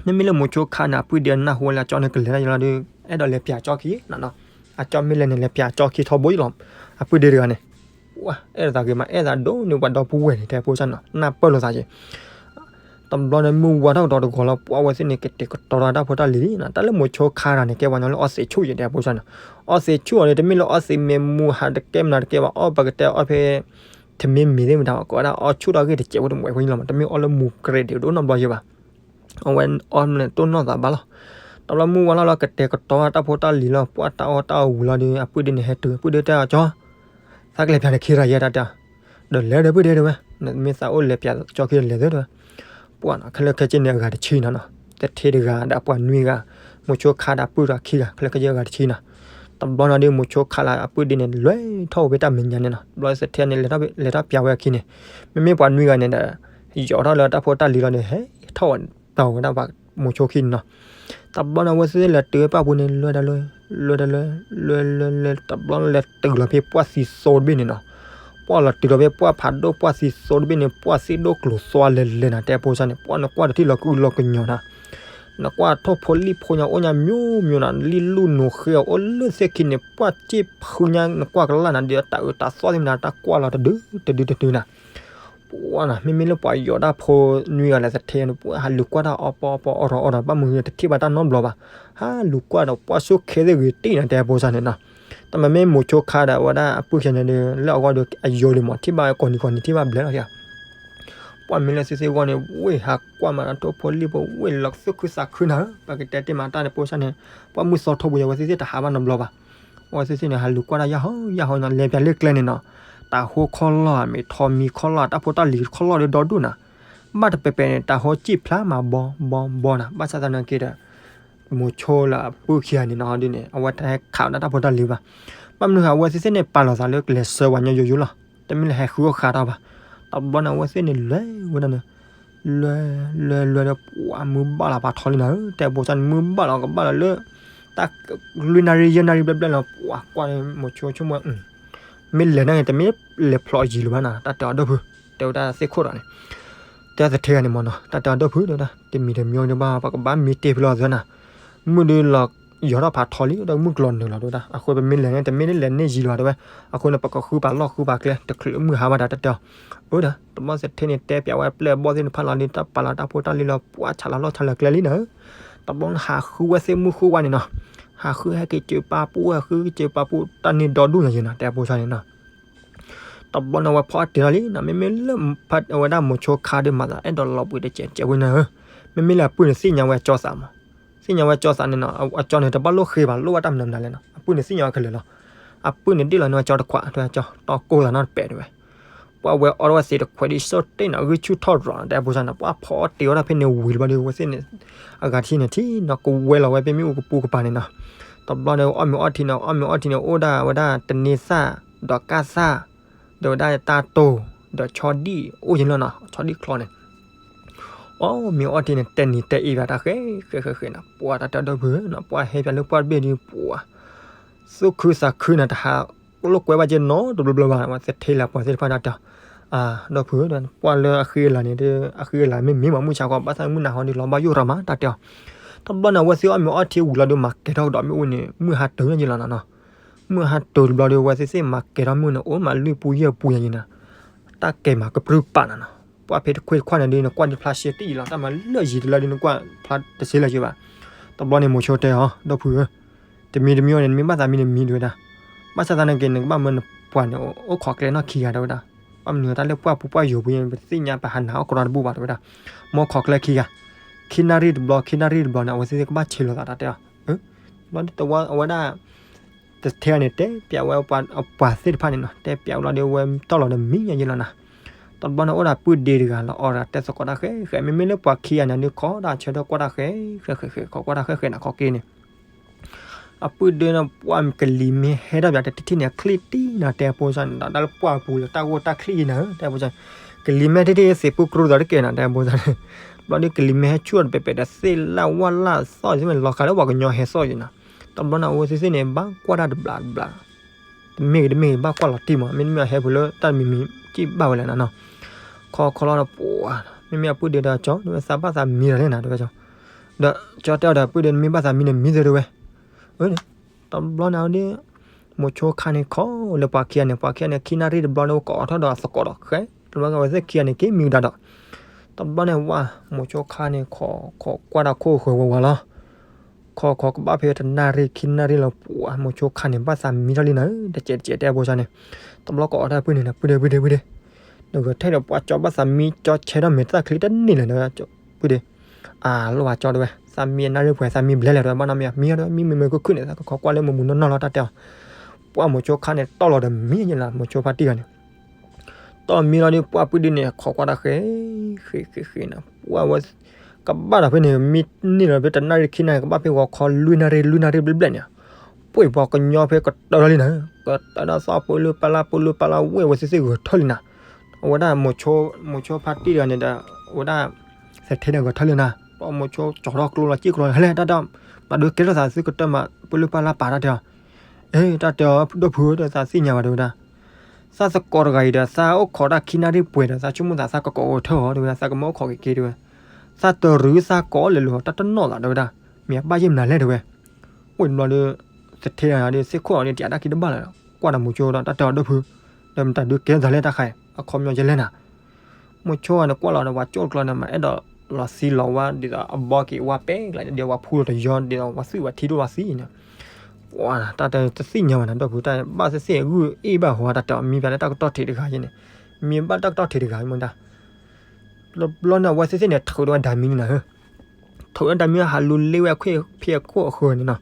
မ့မ့ၢ်လၢမိၤဆိခါန့ၣ် အပုၢ်ဒ့နၢ်ဟူဝဲလၢအကၠီန့ၣ်ကလဲၤတၢ်ယံၤလီၤဒီး အဲၣ်ဒိးလဲၤပၠးကၠီခံနီၤ. အကၠီမ့ၢ်လဲၤန့ၣ် လဲၤပၠးကၠီခံထီဘိယံၤလီၤ. အပုၢ်ဒ့တဂၤန့ၣ် အဲၣ်ဒိးသးဂ့ၤမး အဲၣ်သးဒိၣ်န့ၢ်ပှၤဒီပုၢ်ဝဲၢ်န့ၣ် တဲဖိစၢ်နီၤ နၢ်ပၢၢ်လိာ်သးက့ၤ. တဘျီန့ၣ် မုၢ်ဝါထီၣ်ကဒီးတဂီၤလီၤ ပှၢ်ဝဲသ့ၣ်န့ၣ် ကတဲာ်ကတီၤဒီးတၢ်ဖိတၢ်လံၤလံနီၤ. တၢ်လၢမိၤဆိခါတဂၤန့ၣ် ကဲပှၤညီလၢအီသံးဆူၣ်ယံၤ တဲဖိစၢ်နီၤ. အီသံးဆူၣ်အီၤန့ၣ် တမ့ၢ်လၢအီသံးမ့ၢ်မူဟးတကဲမနုၤတကဲဘၣ် အီၣ်ပကတဲအီၣ်ဖဲ ထမ့ၢ်မ့ၢ်သ့ၣ်မတၤဘၣ် ကိးဝဲဒၣ်အီၣ်ဆူၣ်ထီၣ်ဂ့ၢ်တစဲးဖိတမှဲးဖိညံၤလီၤမး တမ့ၢ်အီၣ်လၢမူကရဲးဒံးဒိၣ်နီတဘျီယံၤဘၣ်. အဝဲအီၣ်န့ၣ်တိၢ်နီၣ်သးဘၣ်လီၤ. တဘျီမုၢ်ဝါလီၤလီၤ ကတဲာ်ကတီၤတၢ်ဖိတၢ်လံၤလီၤ ပှၢ်တၢ်အီၣ်တၢ်အီဝံၤလီၤဒီး အပုၢ်ဒ့န့ၣ်ဟဲတုၤ အပုၢ်ဒ့တဲအီၤ ကၠီ သးကလဲၤပၠးနခံရၤယဲတၢ်တဲအီၤ. ဒီးလဲၤဒီးပုၢ်ဒ့တဲဝဲ နမ့ၢ်သးအိၣ်လဲၤပၠးကၠီခံဒီးလဲၤသ့တဲဝဲ. ပှၢ်နီၤ ခဲလၢာ်ခဲဆ့န့ၣ် အဂၤတဆံနီၤနီၤ သထ့တဂၤဒီးအပှၤနွံဂၤ မိၤဆိခါဒီးပုၢ်ဒီးခံဂၤ ခဲလၢာ်ခဲဆ့အဂၤတဆံနီၤ. တဘျီနီၤဒီး မိၤဆိခါလၢအပုၢ်ဒ့န့ၣ် လဲၤထီၣ်အိၣ်ဖဲတၢ်မဲာ်ညါန့ၣ်နီၤ တဘျီသထ့န့ၣ် လဲၤထီၣ်ပၠးဝဲအခံန့ၣ် မ့မ့ၢ်ပှၤနွံဂၤန့ၣ်ဒီး ယီၤထီၣ်လၢတၢ်ဖိတၢ်လံၤလီၤဒီး ဟဲထီၣ်ဝဲတီၤဝဲဒၣ်ပှၤမိၤဆိခံန့ၣ်နီၤ. တဘျီန့ၣ် အဝဲသ့ၣ်လဲၤတုၤဝဲပၢ်ပူၤန့ၣ် လဲၤဒီးလဲၤ လဲၤဒီးလဲၤ လဲၤလဲၤလဲၤ တဘျီန့ၣ်လဲၤတုၤလီၤဖဲပှၢ်သံသိတဘ့ၣ်န့ၣ်နီၤ. ပှၢ်လီၤတုၤလီၤဖဲပှၢ်ဖးဒိၣ်ပှၢ်သံသိတဘ့ၣ်န့ၣ် ပှၢ်သ့ၣ်ဒိၣ်ကျိၤသွါလဲၤလဲၤနၤ တဲဖိစၢ်န့ၣ် ပှၢ်နကွၢ်တထံၣ်လီၤကအုလီၤကညီၤနၤ နကွၢ်ထိၣ်ဖိလံၣ်ဖိညါအိၣ်ညါမျိုးမျိုးနၤ လံၣ်လူၢ်နိၤဃ့အိၣ်လၢသ့ၣ်ခံန့ၣ် ပှၢ်စ့ၣ်ဖုညါ နကွၢ်ကလၢ်နၤဒီးတၢ်အၢတၢ်သီသ့ၣ်မနၤ တၢ်ကွၢ်လီၤတဒုတဒုတဒုနၤ. ပှၢ်နီၤ မ့မ့ၢ်လၢပှၤယီၤတၢ်ဖိနွံဂၤလၢသထ့န့ၣ် ပှၢ်ဟးလူၤကွၢ်တၢ်အီပီအီပီအီထီၣ်အီထီၣ် ဘၣ်မနုၤတထံၣ်ဘၣ်တၢ်နီတဘျီဘၣ်. ဟးလူၤကွၢ်ဒီးပှၢ်ဆိၣ်ခဲသ့ၣ်ဂ့ၤတံၢ်နၤ တဲဖိစၢ်န့ၣ်နီၤ. တမ့မ့ၢ်မိၤဆိခါဒီးအဝဲဒၣ်အပုၢ်ခံန့ၣ်ဒီး လၢအဂီၢ်ဒီးအယိာ်လံမး ထံၣ်ဘၣ်ကိးနံၤကိးနံၤထံၣ်ဘၣ်ဘျဲးလီၤ. ပှၢ်မ့ၢ်လၢသ့ၣ်သ့ၣ်ဂီၢ်န့ၣ် ဝ့ၢ်ဟးကွၢ်မး ထိၣ်ဖိလံၣ်ဖိဝ့ၢ်လီၤသူၣ်ခုသးခုနၤဧၢ ပကတဲတ့ၢ်မးတၢ်န့ၣ် ဖိစၢ်န့ၣ် ပှၢ်မုၢ်သီထီဘိယၤ အဝဲသ့ၣ်သ့ၣ်တဟးဘၣ်နီတဘျီဘၣ်. အဝဲသ့ၣ်သ့ၣ်န့ၣ် ဟးလူၤကွၢ်တၢ်ယၢ်ဟီယၢ်ဟီနီၤ လဲၤပၠးလၢကျဲန့ၣ်နီၤ တၢ်ဟိခီၣ်လီၢ် မ့ၢ်ထီမံၤခီၣ်လီၢ် တၢ်ဖိတၢ်လံၤခီၣ်လီၢ်ဒီးဒီဒူၣ်နၤ. ဘၣ်တပဲၤပဲၤန့ၣ် တၢ်ဟိစံၣ်ဖျါမးဘီဘီဘီနၤ ဘၣ်ဆၣ်သနာ်က့ဒီး မိၤဆိလၢအပုၢ်ခံဂၤန့ၣ်နီၤဒ်န့ၣ် အဝဲတဟဲခးဝဲဒၣ်တၢ်ဖိတၢ်လံၤဘၣ်. ဘၣ်မနုၤဃိ အဝဲသ့ၣ်သ့ၣ်န့ၣ် ပာ်လီၤသးလၢကလဲၤဆှၢပှၤညီယိယိလီၤ. တမ့ၢ်လၢဟဲဃုအီၣ်ဃာ်တၢ်ဘၣ်. တဘျီန့ၣ် အဝဲသ့ၣ်န့ၣ်လဲၤဝဲဒၣ်န့ၣ် လဲၤလဲၤလဲၤဒီး ပှၢ်မုၢ်ဘၣ်လီၤဖးထီလံနၤဧၢ တဲဖိစၢ်န့ၣ် မုၢ်ဘၣ်လီၤကဘၣ်လီၤလၢ တၢ်လွံၢ်နၣ်ရံၣ်ယဲၢ်နၣ်ရံၣ်ဘျဲၣ်ဘျဲၣ်လီၤ ပှၢ်ကွၢ်န့ၣ် မိၤဆိဆိကမိၣ် မ့ၢ်လဲၤန့ၣ် တမ့ၢ်လဲၤဖျိးယံၤလၢၤဘၣ်နၤ တၢ်တဲအီၤဒီပုၢ် တဲဝဲဒၣ်သ့ၣ်ခိၣ်ဒီးန့ၣ် တဲသထ့ဂၤန့ၣ်မ့ၢ်နီၤ တၢ်တဲအီၤဒီပုၢ်တဲဝဲဒၣ် တမံၤတမံၤဒီးဘၣ် ပကဘၣ်မံတ့ၢ်ဖဲလီၤသၢနၤ မုၢ်ဒုးလီၤယီၤထီၣ်ဖးထီလံ ဒီးမုၢ်ကလီၤနုာ်လီၤတဲဝဲဒၣ် အဃိပမ့ၢ်လဲၤန့ၣ် တမ့ၢ်လဲၤန့ၢ်ယံၤလၢၤဘၣ်တဲဝဲ အဃိန့ၣ် ပကဃုပာ်လီၢ်ဃုပာ်ကျဲ တချုးလၢမုၢ်ဟါဘၣ်ဒီးတၢ်တဲအီၤ အၢဒီး တဘျီသထ့န့ၣ် တဲပၠးဝဲပျဲၢ်အဘီၣ်သ့ၣ်န့ၣ် ဖးလီၤလံ တၢ်ပာ်လီၤတၢ်ဖိတၢ်လံၤလီၤ ပှၢ်ဆးလီၤလီၢ်ဆးလီၤကျဲလံနၤဧၢ တဘျီန့ၣ်ဟးဃုဝဲသ့ၣ်မုၢ်ဃုဝါန့ၣ်နီၤ ဟးဃုဟဲက့ၤစၢၤပာ်ပူၤ ဟဲဃုက့ၤစၢၤပာ်ပူၤ တၢ်န့ၣ်ဒီဒူၣ်ညါယံၤနၤ တဲအဖိစၢ်န့ၣ်နီၤ တဘျီန့ၣ် အဝဲဖီအီၣ်တ့ၢ်လီၤလံနီၤ မ့မ့ၢ်လၢ အဝဲဒၣ်မိၤဆိခါဒီးမၤသး အဲၣ်ဒိးလီၤဘှံးတစဲးစဲးဝဲနၤဧၢ မ့မ့ၢ်လၢအပုၢ်န့ၣ်သ့ၣ်ညါဝဲအကၠီသးမး သ့ၣ်ညါဝဲအကၠီသးန့ၣ်နီၤ အကၠီန့ၣ် တဘၣ်လိၣ်ဃ့ဘၣ် လိၣ်ဘၣ်တၢ်မနုၤမနုၤလဲၣ်နီၤ အပုၢ်န့ၣ်သ့ၣ်ညါဝဲခဲလၢာ်လီၤ အပုၢ်န့ၣ်ဒ့ၣ်လီၤန့ၢ်ဝဲကၠီတခွး တဲဝဲကၠီ တီၢ်ကိၢ်သးနီတပဲာ်တဲဝဲ ပှၢ်ဝဲအီၣ်ထီၣ်ဝဲသ့ၣ်တခွဲးဒ်စိၣ်တ့ၢ်နီၤ ဂံၢ်ဆူၣ်ထီၣ်ရီၤနီၤ တဲအဖိစၢ်န့ၣ် ပှၢ်ဖီအီၣ်တ့ၢ်ဝဲဒၣ်ဖဲန့ၣ်ဝံၤလီၤဘၣ်ဒီး အဝဲသ့ၣ်န့ၣ် အဂၤတထံၣ်န့ၣ်ထံၣ်နီၤ ကဝဲလီၤဝဲဖဲမ့ၣ်အူကပူၤကပၤန့ၣ်နီၤ တဘျီန့ၣ် အီၣ်မ့ၤအီထံန့ၣ် အီၣ်မ့ၤအီထံန့ၣ် အိၣ်ဒၣ်ဝဲဒၣ်တန့ၤသၣ် ဒီးကၣ်သၣ် ဒီးဝဲဒၣ်တၢ်တိၢ် ဒီးဆီဒံၣ် အိၣ်ယံၤလီၤနီၤ ဆီဒံၣ်ချီန့ၣ် အီၣ်မ့ၤအီထံန့ၣ် တဲနံၤတဲအ့ၣ်ဘၣ်တၢ်ဃဲဃဲဃဲဃဲနီၤ ပှၢ်တၢ်တဲအီၤဒီပုၢ်နီၤ ပှၢ်ဟဲပၠးလၢပှၢ်တဘ့ၣ်ဒီး ပှၢ် သူၣ်ခုသးခုနၤ တဟးလိာ်ကွဲဘၣ်က့နီတဘျီဘျီဘၣ် သထ့လၢပှၤသ့ၣ်တဖၣ်တၢ်တဲအီၤ ဒီပုၢ် ပှၢ်လၢအဃံအလၤန့ၣ် အဃံအလၤမ့ၢ်မ့ၢ်မး မုၢ်ဆါခီ ဘၣ်ဆၣ်မုၢ်နၤဟီဒီးလီၤဘၣ်ယိၣ်ရၤမး တၢ်တဲအီၤ တဘျီန့ၣ် အဝဲသ့ၣ်အီၣ်မ့ၤအီထံဝံၤလီၤဒီး မၤကဲၤထီၣ်ကဒီးမ့ၣ်အူန့ၣ် မုၢ်ဟါတုၤညါယံၤလီၤနီၤ မုၢ်ဟါတုၤတဘျီဒီး အဝဲသ့ၣ်သ့ၣ်မၤကဲၤထီၣ်မ့ၣ်အူန့ၣ် အိၣ်မးလွံၢ်ပူၤယဲၢ်ပူၤညါယံၤနီၤ တၢ်ကဲမးကပြုၢ်ပာ်နၤနီၤ ပှၢ်ဖဲတခွ့တခွါန့ၣ်ဒီး နကွၢ်ဒ်ဖျါရှဲတ့ၢ်ယံၤလီၤ တၢ်မၤလၢာ်ယံၤတလၢဒီး နကွၢ်ဖျါတစ့လၢၤက့ဘၣ် တဘျီန့ၣ် မိၤဆိတဲအီၤ ဒီပုၢ်ဧၢ တမံၤတမံၤန့ၣ် နမ့ၢ်ဘၣ်သးမံန့ၣ်မံဒၣ်ဝဲဒၣ် ဘၣ်ဆၣ်သနာ်က့ နကဘၣ်မၢနပှၤန့ၣ် အိၣ်ခိးကျဲနီၢ်ခံဂၤဒၣ်ဝဲဒၣ် ဘၣ်မနုၤတၢ်လၢပှၢ်ပူၤပှၢ်ယိာ်ပူၤ ပတသ့ၣ်ညါ ပဟးနၤအီၣ်ကရီတဘူၣ်ဘၣ် တဲဝဲဒၣ်. မ်ခီၣ်ချၢခံဂၤ, ခံနၣ်ရံၣ်တဘျီ ခံနၣ်ရံၣ်တဘျီန့ၣ် အဝဲသ့ၣ်ကဘၣ်ဆဲးလိာ်သး တၢ်တဲအီၤ. ဘျီတဝဲအဝဲဒၣ် တထဲန့ၣ် တဲပျးဝဲပှၤသ့ၣ်တဖၣ်န့ၣ်နီၤ, တဲပျးဝဲလီၤဒီး ဝဲတီၢ်လီၤဒီးမံညါယဲလီၤနၤ. တဘျီန့ၣ် အိၣ်ဒီးပုၢ်ဒ့တဂၤလီၤ အီၣ်တဂၤ တဲသကိးတၢ်ဃဲဃဲ, မ့မ့ၢ်လၢပှၤခံဂၤန့ၣ်ဒီး ခီတၢ်ဆၢထၢၣ်ကွၢ်တၢ်ဃဲဃဲဃဲဃဲ ခီကွၢ်တၢ်ဃဲဃဲနၤ ခီက့ၤန့ၣ် အပုၢ်ဒ့န့ၣ် ပှၢ်ကလံၤမ့ၢ်ဟဲထီၣ်ပၠး တထံၣ်န့ၣ် အချံတံၢ်နၤ တဲဖိစၢ်န့ၣ်ဒီး တၢ်လၢပှၢ်ပူၤလၢတၢ်ဂိၢ်တၢ်ချံယဲနၤ တဲဖိစၢ်, ကလံၤမ့ၢ်ထံၣ်ထံၣ်သ့ၣ်ပူၤကြိသးတကဲနၤ တဲဖိစၢ်န့ၣ်. ဘျီဒီးကလံၤမ့ၢ်ဟဲဆူၣ်ဒီး ပဲာ်ပဲာ်ဒီးသ့ၣ်လၣ်ဝၣ်လၣ်သီၣ် လီၤခးလၢပှၤကညီဟဲသီၣ်ယဲနၤ. တဘျီန့ၣ် အဝဲသ့ၣ်သ့ၣ်န့ၣ် ဘၣ်ကွၢ်တၢ်တဘျးတဘျး တမ့ၢ်ဂ့ၤတမ့ၢ်ဂ့ၤ ဘၣ်ကွၢ်လီၤတံၢ်မး မ့တမ့ၢ်အဟဲဖုးလၢတၢ်မံၤမံၤ ကံၣ်ဘၣ်ဝဲလဲၣ်နၤနီၤ. ခီခီလီၤဒီးပှၤ မ့မ့ၢ်အပုၢ်ဒ့ဒီးကၠီ တဲဝဲသးဘၣ်သးမံလီၤလဲၣ်နၤ တဲဝဲကၠီ. ဒီးကၠီတဲအီၤဒီး ပုၢ်ဒ့ နမ့ၢ်ဘၣ်သးမံန့ၣ် မံသ့တဲဝဲ. အၢ တဘျီန့ၣ်အဝဲဒၣ် မိၤဆိခါန့ၣ်ခီလၢပှၤခံဂၤန့ၣ် ပှၤခံဂၤန့ၣ် ခံနၣ်ရံၣ်တဘျီန့ၣ် အိၣ်ကိးထီၣ်ဒီးအသကိးဒီး ဃဲ တဘျီအဝဲသ့ၣ်ခံဂၤန့ၣ် က့ၤမံကဒါဒီး တဘျီန့ၣ်ဝဲ မိၤဆိခါန့ၣ် ခီခီကွၢ်တၢ်ခိၣ်ဃၢၤဝဲဝဲလီၤ. ခီခီကဘၣ်ဖဲတနၣ်ရံၣ်ခံနၣ်ရံၣ်လီၤ ပှၤမိၤဆိခါန့ၣ် ဘၣ်သးမံထီၣ်လံနၤ တစဲးတစဲး တဲဖိစၢ်န့ၣ်. တဘျီကိးအီၤတၢ် ပုၢ်န့ၣ် ပုၢ်ဒ့ ပုၢ်ဒ့ ပုၢ်ဒ့ နဂဲၤထဲဒီးပှၤကၠီဘၣ်သးမံ ကၠီဆဲးထီၣ်မဲာ်တၢ်ချံတန့ၢ်လၢၤ ပုၢ်ဒ့. အၢ လိၣ်ဘၣ်ကၠီတဲဝဲ သးမံအနၣ်ရံၣ်ပှဲၤ သးမံဘျဲလဲၣ်တဲဝဲ ဘၣ်နီတမံၤ မံဒီး မံမုာ်မုာ်ခုၣ်ခုၣ်န့ၣ် သးကခီကွၢ်လၢမုာ်မုာ်နီၢ်နီၢ်လီၤ တၢ်တဲအီၤ. ပှၢ်မိၤဆိခါန့ၣ် တီၢ်လီၤဒီးမံယဲလီၤ မိၤဆိဖါတံၢ်ဂၤန့ၣ် တီၢ်မံလီၤဒီး ပှၢ်ပုၢ်ဒ့န့ၣ် ခီကွၢ်တၢ်ဃဲ ဃဲဃဲဃဲနၤ ပှၢ်ဝဲ ကဘၣ်ဒီးဖဲန့ၣ် မံန့ၢ်လီၤဖဲတနၣ်ရံၣ်ခံနၣ်ရံၣ် ကဘၣ်ဖဲဂီၤခီလွံၢ်နၣ်ရံၣ် လွံၢ်နၣ်ရံၣ်ဘျဲၣ်ဘျဲၣ်န့ၣ် ပှ့ၤပှၤကညီဖဲကတၢၢ်ထီၣ်လံနၤ ကတၢၢ်ဒီးသီၣ်ပူၤလၢပၢ်လၢ် ပူၤလၢပၢ်လၢ် ဝဲအဝဲသ့ၣ်သ့ၣ်ဂဲၤထၢၣ်လံနၤ. အဝဲဒၣ် မိၤဆိဖါတံၢ်တဂၤန့ၣ်ဒီး အဝဲဒၣ် သထဲဒီးဂဲၤထၢၣ်လံနၤ ပှၢ်မိၤဆိကၠီထီၣ်ကျိလီၤ စံၣ်ကျိလီၤ ဟဲလဲၣ်တၢ်တဲ မၤဒုးကဲထီၣ်သးသုကတၢၢ်မး ပူၤလၢပၢ်လၢ်ပာ်တၢ်တဲအီၤ. အ့ တၢ်တဲအီၤ ဒီပုၢ်ဒီး သးသ့ၣ်ညါဘၣ်တဲဝဲဒၣ် သးသကိးတဂၤအံၤဒီး သးအိၣ်ခိးတၢ်ခံနၣ်ရံၣ်ပှဲၤဒီး သးဆိကမိၣ်သးသးကကိးဂဲၤထၢၣ်အီၤတဲဝဲဒၣ် သးကမၢအိၣ်ခိးက့ၤက့ၤတဲဝဲ သးတရူးသးကိးလဲၤလိာ် တၢ်တနီၣ်သးတဲဝဲဒၣ် မ့ၢ်အဘၣ်ယဲၢ်မနုၤလဲၣ်တဲဝဲ အိၣ်တဘျီဒီး သထဲဒီးသ့ၣ်ခိၣ်အီၤဒီး တၢ်အတၢ်ခံတဘၣ်လၢၤ ကွၢ်ဒီးမိၤဆိဒီး တၢ်တဲအီၤဒီပုၢ် ဒီးမတၤဒုးကဲထီၣ်သးလဲၣ်တၢ်ခါအံၤ အခီပညီယဲလဲၣ်နၤ မိၤဆိန့ၣ် ကွၢ်လီၤဒီး ပှၤကၠိၣ်တကျီန့ၣ် မၤအဲၣ်ဒိးလီၤသံလီၤဝါ ဒ်သိးအဘီက့ၤဝါပဲၢ်ကျါ ဒ်သိးဝါဖူလီၤတယီ ဒ်သိးဝါသွံၣ်ဝါထံဒိၣ်ဝါသံန့ၣ် ပှၢ်တၢ်တဲတသ့ၣ်ညါဘၣ်နၤ ဒီပုၢ် တၢ်ဘၣ်သ့ၣ်သ့ၣ်ဂုၢ်အ့ၣ်ဘၣ်ဟီ တၢ်တဲအီၤ မံဘၣ်လၢတၢ်ကတီၢ်ထံးတဂၤယဲန့ၣ် မံဘၣ်တၢ်ကတီၢ်ထံးတဂၤမ့ၢ်ဒၣ် တဘျီန့ၣ် အဝဲသ့ၣ်သ့ၣ်န့ၣ် ထုးဒီးဝဲဒၣ်မံန့ၣ်နၤ ထုးဒီးဝဲဒၣ်မံ ဟးလူၤလ့ဝဲအခွံၣ်ဖံးအခိၣ်အဃၢၤန့ၣ်နီၤ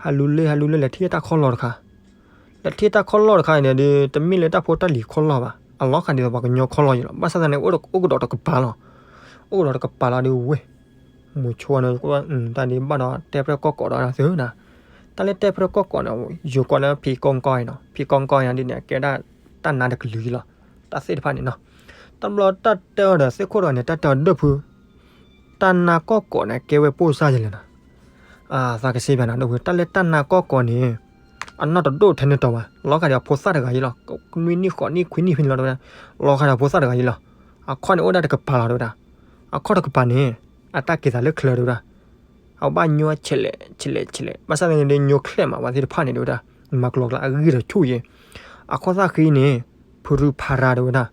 ဟးလူၤလ့ ဟးလူၤလ့ လဲၤထံၣ်တၢ်ခီၣ်လီၢ်တခါ လဲၤထံၣ်တၢ်ခီၣ်လီၢ်တခါန့ၣ်ဒီး တမ့ၢ်လၢတၢ်ဖိတၢ်လံၤခီၣ်လီၢ်ဘၣ် အလီၤဃာ်ဒ်သိးပှၤကညီခီၣ်လီၢ်ယဲလီၤ ဘၣ်ဆၣ်သနာ်က့ အိၣ်ကဒီးတကပၤလီၤ အိၣ်ကဒီးတကပၤလီၤဒီးဝဲ မိၤဆိန့ၣ် တၢ်ဒ်ဘၣ်ဒီးတဲဖျၢၣ်ကီၢ်ကိးဒီးသုနၤ တၢ်လၢတဲဖျၢၣ်ကီၢ်ကိးန့ၣ် ယိၤကိးလၢဖံးကီၢ်ကီၢ်အံၤနီၤ ဖံးကီၢ်ကီၢ်အံၤဒ်န့ၣ် ကဲဒၣ်တၢ်နါတကလုာ်လီၤ တၢ်သ့ၣ်တဖၣ်န့ၣ်နီၤ တဘျီတၢ်တဲအီၤဒီးသ့ၣ်ခိၣ်တဂၤန့ၣ် တၢ်တဲအီၤဒီပုၢ် တၢ်နါကီၢ်ကိးန့ၣ် ကဲဝဲပိၢ်စၢ်ယဲလဲၣ်နီၤ သးကစံးဘၣ်နၤဒီပုၢ် တၢ်လၢတၢ်နါကီၢ်ကိးန့ၣ် အနီၢ်တဒိၣ်ထဲန့ၣ်တီၤဘၣ် လီၤဃာ်ဒီးအဖိသၣ်တဂၤယဲလီၤ နွံနံၣ်ဃိးနံၣ်ခွံနံၣ်ဖဲန့ၣ်လီၤတဲဝဲဒၣ် လီၤဃာ်ဒီးအဖိသၣ်တဂၤယဲလီၤ အခီၣ်န့ၣ်အိၣ်ဒၣ်တကပၤလီၤတဲဝဲဒၣ် အခီၣ်တကပၤန့ၣ် အတၢ်က့ၤသးလၢချၢတဲဝဲဒၣ် အဘၣ်ညိဆဲးလဲးဆဲးလဲးဆဲးလဲး ဘၣ်ဆၣ်သနာ်က့ ညိချဲးမး ပှၤသ့ၣ်တဖၣ်န့ၣ်တဲဝဲဒၣ် မၤကျိၤကျါအဂံၢ်ဒီးဆိၣ်ယဲ အခီၣ်သၣ်ဃံန့ၣ် ဖုရူဖးရၤတဲဝဲဒၣ်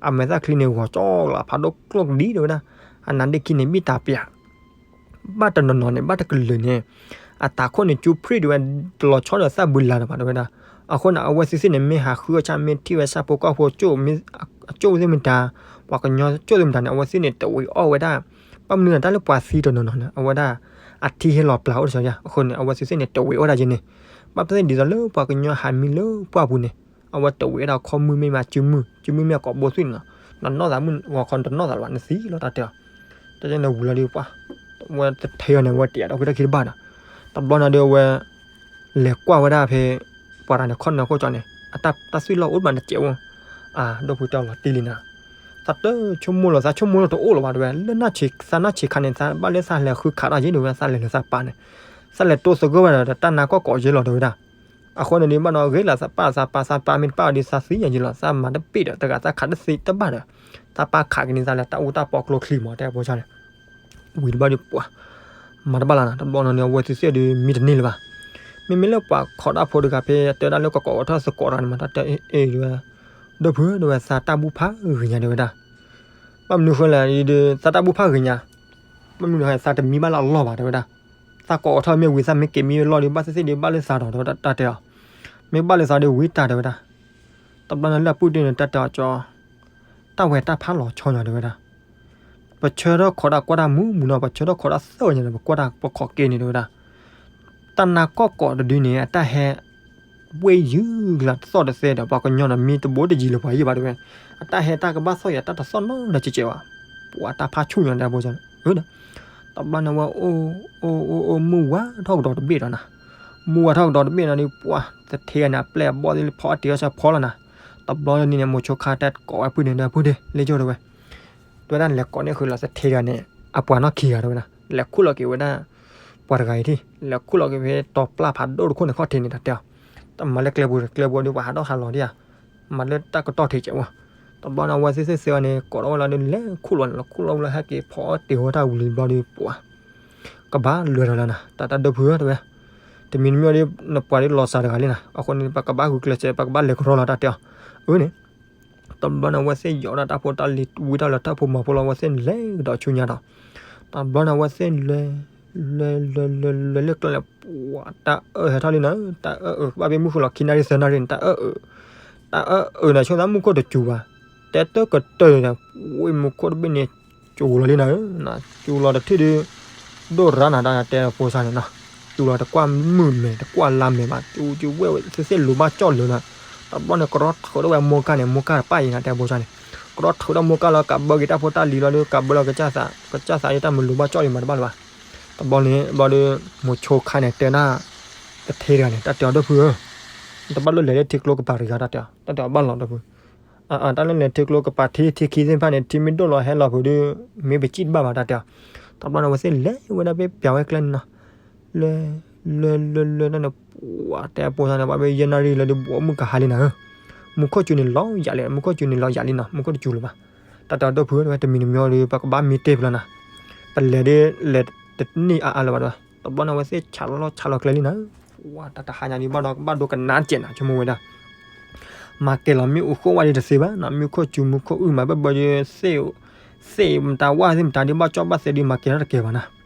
အမဲာ်သၣ်ချံန့ၣ် ဂီၤကၠီလီၤ ဖးဒိၣ်ကျိၣ်ကဒံတဲဝဲဒၣ် အနါဒ့ၣ်ခံန့ၣ် ဘံၣ်တၢ်ပၠး ဘၣ်တနီၤနီၤန့ၣ် ဘၣ်တကလုာ်န့ၣ် အတၢ်ခိၣ်န့ၣ် ကၠူဖရံၣ်တဲဝဲ တလီၤဆီဒီးသၣ်ဘုလါလၢၤဘၣ်တဲဝဲဒၣ် အဃိန့ၣ် အဝဲသ့ၣ်သ့ၣ်န့ၣ် မ့ၢ်ဟးဃုအီၣ်ဆၣ် မ့ၢ်ထံၣ်ဝဲဆၣ်ဖိကီၢ်ဖိ ကၠိၣ်သ့ၣ်မတၤ ပှၤကညီကၠိၣ်သ့ၣ်မတၤန့ၣ် အဝဲသ့ၣ်န့ၣ် တဝံးအီၣ်ဝဲဒၣ် ဘၣ်မနုၤန့ၣ် တၢ်လၢပှၤသံတနီၤနီၤန့ၣ် အဝဲဒၣ် အထံဟဲလီၤပျၢ်အိၣ်တဆီယါ အဃိန့ၣ် အဝဲသ့ၣ်သ့ၣ်န့ၣ် တဝံးအီၣ်ဒၣ်ယဲန့ၣ် ဘၣ်သ့ၣ်သ့ၣ်ဒ်သိးလၢပှၤကညီဟးမံလၢပှၢ်ပူၤန့ၣ် အဝဲတဝံးဝဲဒၣ်ခီမုၢ်မ့ၢ်မးစုမုၢ် စုမုၢ်မ့ၢ်အကိာ်ဘိသွံၣ်န့ၣ်လီၤ နနီၢ်သးမုၢ်ဂီၤခီနတနီၢ်သးလၢၤဘၣ် နသံလီၤတၢ်တဲအီၤ တၢ်ယဲန့ၣ်ဝံၤလီၤဒီးပှၢ် အဝဲတထဲအီၤန့ၣ် အဝဲတယာ်ဒီးဃုတၢ်ခံတဘၣ်ဒီး တဘျီန့ၣ်ဒီးအဝဲ လဲၤကွၢ်ဝဲဒၣ်ဖဲ ပှၤတဂၤန့ၣ် ခီၣ်နၢခိၣ်ကၠီန့ၣ် အတၢ်သွံၣ်လီၢ်အိၣ်တဘၣ်တစဲးအိၣ် အၢ ဒီပုၢ်တဲအီၤလီၤတံၢ်လံနၤ သးတဆိကမိၣ်လီၤ သးဆိကမိၣ်လီၤတအိၣ်လၢၤဘၣ်တဲဝဲ လၢ သးနၢ်ဆံးခါန့ၣ် သးဘၣ်လၢသးလဲၤဃုခးတၢ်ယဲဒီးဝဲ သးလဲၤလၢသးပၢ်န့ၣ် သးလဲၤတိသဂၢၢ်ဝဲဒီးတၢ်နါကီၢ်ကိးယဲလီၤတဲဝဲဒၣ် အဃိန့ၣ်ဒီးဘၣ်ဒီးဂ့ၤလီၤသးပၢ်သးပၢ်သးပၢ်မ့ၢ်တပၢ်အီၤဒီးသးသံယဲလီၤ သးမၤတပ့ၢ်ဒီးတဂၤသးခးတသ့တဘၣ်ဒီး သးပၢ်ခးက့ၤန့ၣ်သးလၢတၢ်အူတၢ်ပီကျိချံမး တဲဖိစၢ်န့ၣ် ဝံၤတဘျီဒီးပှၢ် မၤတဘၣ်လၢၤနၤ တဘျီန့ၣ်ဒီးအဝဲသ့ၣ်သ့ၣ်ဒီးမံတန့ၢ်လၢၤဘၣ် မ့မ့ၢ်လၢပှၤခိးတၢ်ဖိတဂၤဖဲတဲဝဲဒၣ်လၢကကိးထီၣ်သကိးတဂၤန့ၣ်မး တၢ်တဲအ့ၣ်တဲဝဲ ဒီပုၢ်တဲဝဲ သးတၢ်ဘူၣ်ဖးဂ့ၤညါတဲဝဲဒၣ် ဘၣ်မနုၤဃိလဲၣ်ဒီး သးတၢ်ဘူၣ်ဖးဂ့ၤညါ ဘၣ်မနုၤဃိသးတမံဘၣ်လၢအလီၢ်ဘၣ်တဲဝဲဒၣ် သးကိးထီၣ်မ့ၢ်ဝံၤသးမ့ၢ်က့ၤမံလီၢ်ဒီး ဘၣ်သ့ၣ်သ့ၣ်ဒီးဘၣ်လၢသးဒီးတဲဝဲဒၣ် တၢ်တဲအီၤ မ့ၢ်ဘၣ်လၢသးဒီးဝံၤတၢ်တဲဝဲဒၣ် တဘျီန့ၣ်လၢအပုၢ်ဒ့န့ၣ် တၢ်တဲအီၤကၠီ တၢ်ဝဲတၢ်ဖးလီၤဆီညါတဲဝဲဒၣ်, ပဆၢထၢၣ်ခိးတၢ်ကွၢ်တၢ်မူမူနီၤ, ပဆၢထၢၣ်ခိးတၢ်သၢဝဲညါန့ၣ် ပကွၢ်တၢ်ပခိးက့ၤန့ၣ်တဲဝဲဒၣ်, တၢ်နါကီၢ်ကိးတဒုန့ၣ် အတၢ်ဟဲ ဝ့ၢ်ယုၢ်လၢတသီၣ်တသဲဒီး ပှၤကညီန့ၣ် မံတဘိတယံၤလၢပှၤယံၢ်ဘၣ်တဲဝဲ, အတၢ်ဟဲတၢ်ကဘၣ်သီၣ်ယၤတၢ်တသီၣ်နီတကဲးကဲးဘၣ်, ပှၤတၢ်ဖးဆူၣ်ညါတဲဖိန့ၣ်, တဘျီန့ၣ်ဝဲ အိၣ်အိၣ်အိၣ်အိၣ် မုၢ်ဝါထီၣ်ကဒီးတဘ့ၣ်ဒီးနၤ, မုၢ်ဝါထီၣ်ကဒီးတဘ့ၣ်နီၤဒီး ပှၤသထ့ဂၤန့ၣ် အပျဲၢ်အဘီၣ်သ့ၣ်ဖီအီၣ်တ့ၤအီၣ်ဆၢဖီလီၤနၤ, တဘျီန့ၣ်န့ၣ် မိၤဆိခါတဲကိးဝဲဖုန့ၣ်ဒီး ဖုဒ့ လ့ၣ်ကၠိတဲဝဲ တဲဝဲဒၣ် လဲၤကိးန့ၢ်ဃုာ်လီၤသထ့တဂၤန့ၣ် အပှၤနီၢ်ခံဂၤတဲဝဲဒၣ်, လဲၤခူၣ်လီၤက့ၤဝဲဒၣ် ပှၤတဂၤအံၤထံၣ်, လဲၤခူၣ်လီၤက့ၤဖဲတီၤပျၢ်ဖးဒိၣ်တခိၣ်န့ၣ်ခီၣ်ထံးန့ၣ် တၢ်တဲအီၤ, တမၤလၢကျဲပူၤ ကျဲပူၤဒီးပှၤဟးထီၣ်ဟးလီၤဒံးဧါ, မၤလၢတၢ်ကတီၢ်ထံးကဲးဝဲ, တဘျီန့ၣ် အဝဲသ့ၣ်သ့ၣ်သ့ၣ်အီၤန့ၣ် ကိးထီၣ်ဝဲလီၤဒီး လဲၤခူၣ်လီၤန့ၣ် လဲၤခူၣ်လီၤဝဲလီၤ ဟဲက့ၤဖီအီၣ်တ့ၤဝဲတၢ်ဝံၤလံဘျီဒီး ပှၤ ကဘၣ်လွဲၤထီၣ်လၢနၤ တၢ်တၢ်ဒိၣ်ဖုဧၢတဲဝဲ, တမံၤတမံၤဒီး နပှၤဒီးလီၤစၢ်တဂၤလံနၤ, အဃိန့ၣ် ပကဘၣ်ဂုာ်ကျဲးစၢး ပကဘၣ်လဲၤကရီလီၤတၢ်တဲအီၤ, အၢန့ၣ် တဘျီန့ၣ် အဝဲသ့ၣ်ယီၤဒၣ်တၢ်ဖိတၢ်လံၤ ဝံထီၣ်လၢတၢ်ဖိမၤဖိလီၤ အဝဲသ့ၣ်န့ၣ် လဲၤကဒီးဆူညါဒီး, တဘျီန့ၣ် အဝဲသ့ၣ်လဲၤ လဲၤလဲၤလဲၤလဲၤလၢကျဲလဲၣ် ပှၤတၢ်အၢၣ်ဟဲထီၣ်လံနၤ, တၢ်အၢၣ်အၢၣ် ကဘၣ်ဖဲမုၢ်ဃုလီၤ ခံနၣ်ရံၣ်သၢနၣ်ရံၣ်န့ၣ် တၢ်အၢၣ်အၢၣ်, တၢ်အၢၣ်အၢၣ်န့ၣ် ဆိသးမူခိၣ်တစူၤဘၣ်, တဲတၢၢ်ကတၢၢ်န့ၣ် ဝဲမူခိၣ်တဘ့ၣ်န့ၣ် စူၤလီၤလံနၤဧၢ, စူၤလီၤတထံၣ်ဒီး ဒိၣ်ရါနၤ တၢ်တဲဖိစၢ်န့ၣ်နီၤ, စူၤလီၤတကွၢ်မုၢ်မဲာ် တကွၢ်လါမဲာ်ဘၣ် စူၤစူၤဝဲဝဲသ့ၣ်သ့ၣ်လူၤဘၣ်ကၠီၣ်လၢာ်လီၤ, တဘျီန့ၣ် ကရီထၢးထီၣ်ဝဲမိၢ်ကၢ်န့ၣ် မိၢ်ကၢ်တပၣ်အံၤနၤ တဲဖိစၢ်န့ၣ်, ကရီထၢးထီၣ်မိၢ်ကၢ်လီၤ ကးဘၢက့ၤတၢ်ဖိတၢ်လံၤလီၤဒီး ကးဘၢလီၤကစၢ်သး ကစၢ်သးအံၤတၢ်မုာ်လူၤဘၣ်ကၠီၣ်အံၤမးတဘၣ်လၢၤဘၣ်, တဘျီန့ၣ် ဘျီဒီး မိၤဆိခါန့ၣ် တဲဒၣ် သထ့တဂၤန့ၣ် တၢ်တဲအီၤဒီဖုဧၢ, တဘၣ်လၢလဲၤလၢထံကျိကပၤတဂၤ တၢ်တဲအီၤ တၢ်တဲအီၤဘၣ်လီၤဒီဖု တၢ်လၢလဲၤထံကျိကပၤထံ ထံခံသ့ၣ်တဖၣ်န့ၣ် ထံမ့ၢ်ဒိၣ်လီၤဟဲလီၤဖုးဒီး မ့ၢ်ပစံၣ်တဘၣ်ဘၣ် တၢ်တဲအီၤ, တဘျီန့ၣ် အဝဲသ့ၣ်လဲၤဝဲဒၣ်ဖဲပျးဝဲကျဲန့ၣ်နီၤ, လဲၤ လဲၤလဲၤလဲၤန့ၣ် ပှၤတဲဖိစၢ်န့ၣ် ဘၣ်ဖဲယဲၢ်နၣ်ရံၣ်လၢဒီး ဘီမုၢ်ကဟါလံနၤဧၢ, မူခိၣ်စူၤန့ၣ်လီၤယၤလံ မူခိၣ်စူၤန့ၣ်လီၤယၤလံနီၤ မူခိၣ်တစူၤလၢၤဘၣ်, တၢ်တဲအီၤဒီဖု တဝဲတမံၤတမံၤဒီး ပကဘၣ်မံတ့ၢ်ဖျါနၤ, ပလဲၤဒီးလဲၤတန့ၢ်အါအါလၢၤဘၣ်ဒီး တဘျီန့ၣ် အဝဲသ့ၣ်ဆးလီၤဆးလီၤကျဲလံနၤဧၢ, ပှၤတၢ်တဟါညါဒံးဘၣ်ဒီး ကဘၣ်ဒိကနၣ်ကဲးနၤ ဆိကမိၣ်ဝဲဒၣ် မၤကဲၤလီၤမ့ၣ်အူဃိဝဲဒ်တသ့ဘၣ်နီၤ, မ့ၣ်ခိၣ်စူၤမူခိၣ်အုၣ်မးဘၣ်ဘၣ်ဒီး သ့ၣ် သ့ၣ်မတၤဝၣ်သ့ၣ်မတၤဒ်ဘၣ်ကၠီၣ်ဘၣ်သဲဒ်မၤကဲၤထီၣ်တကဲဘၣ်နၤ,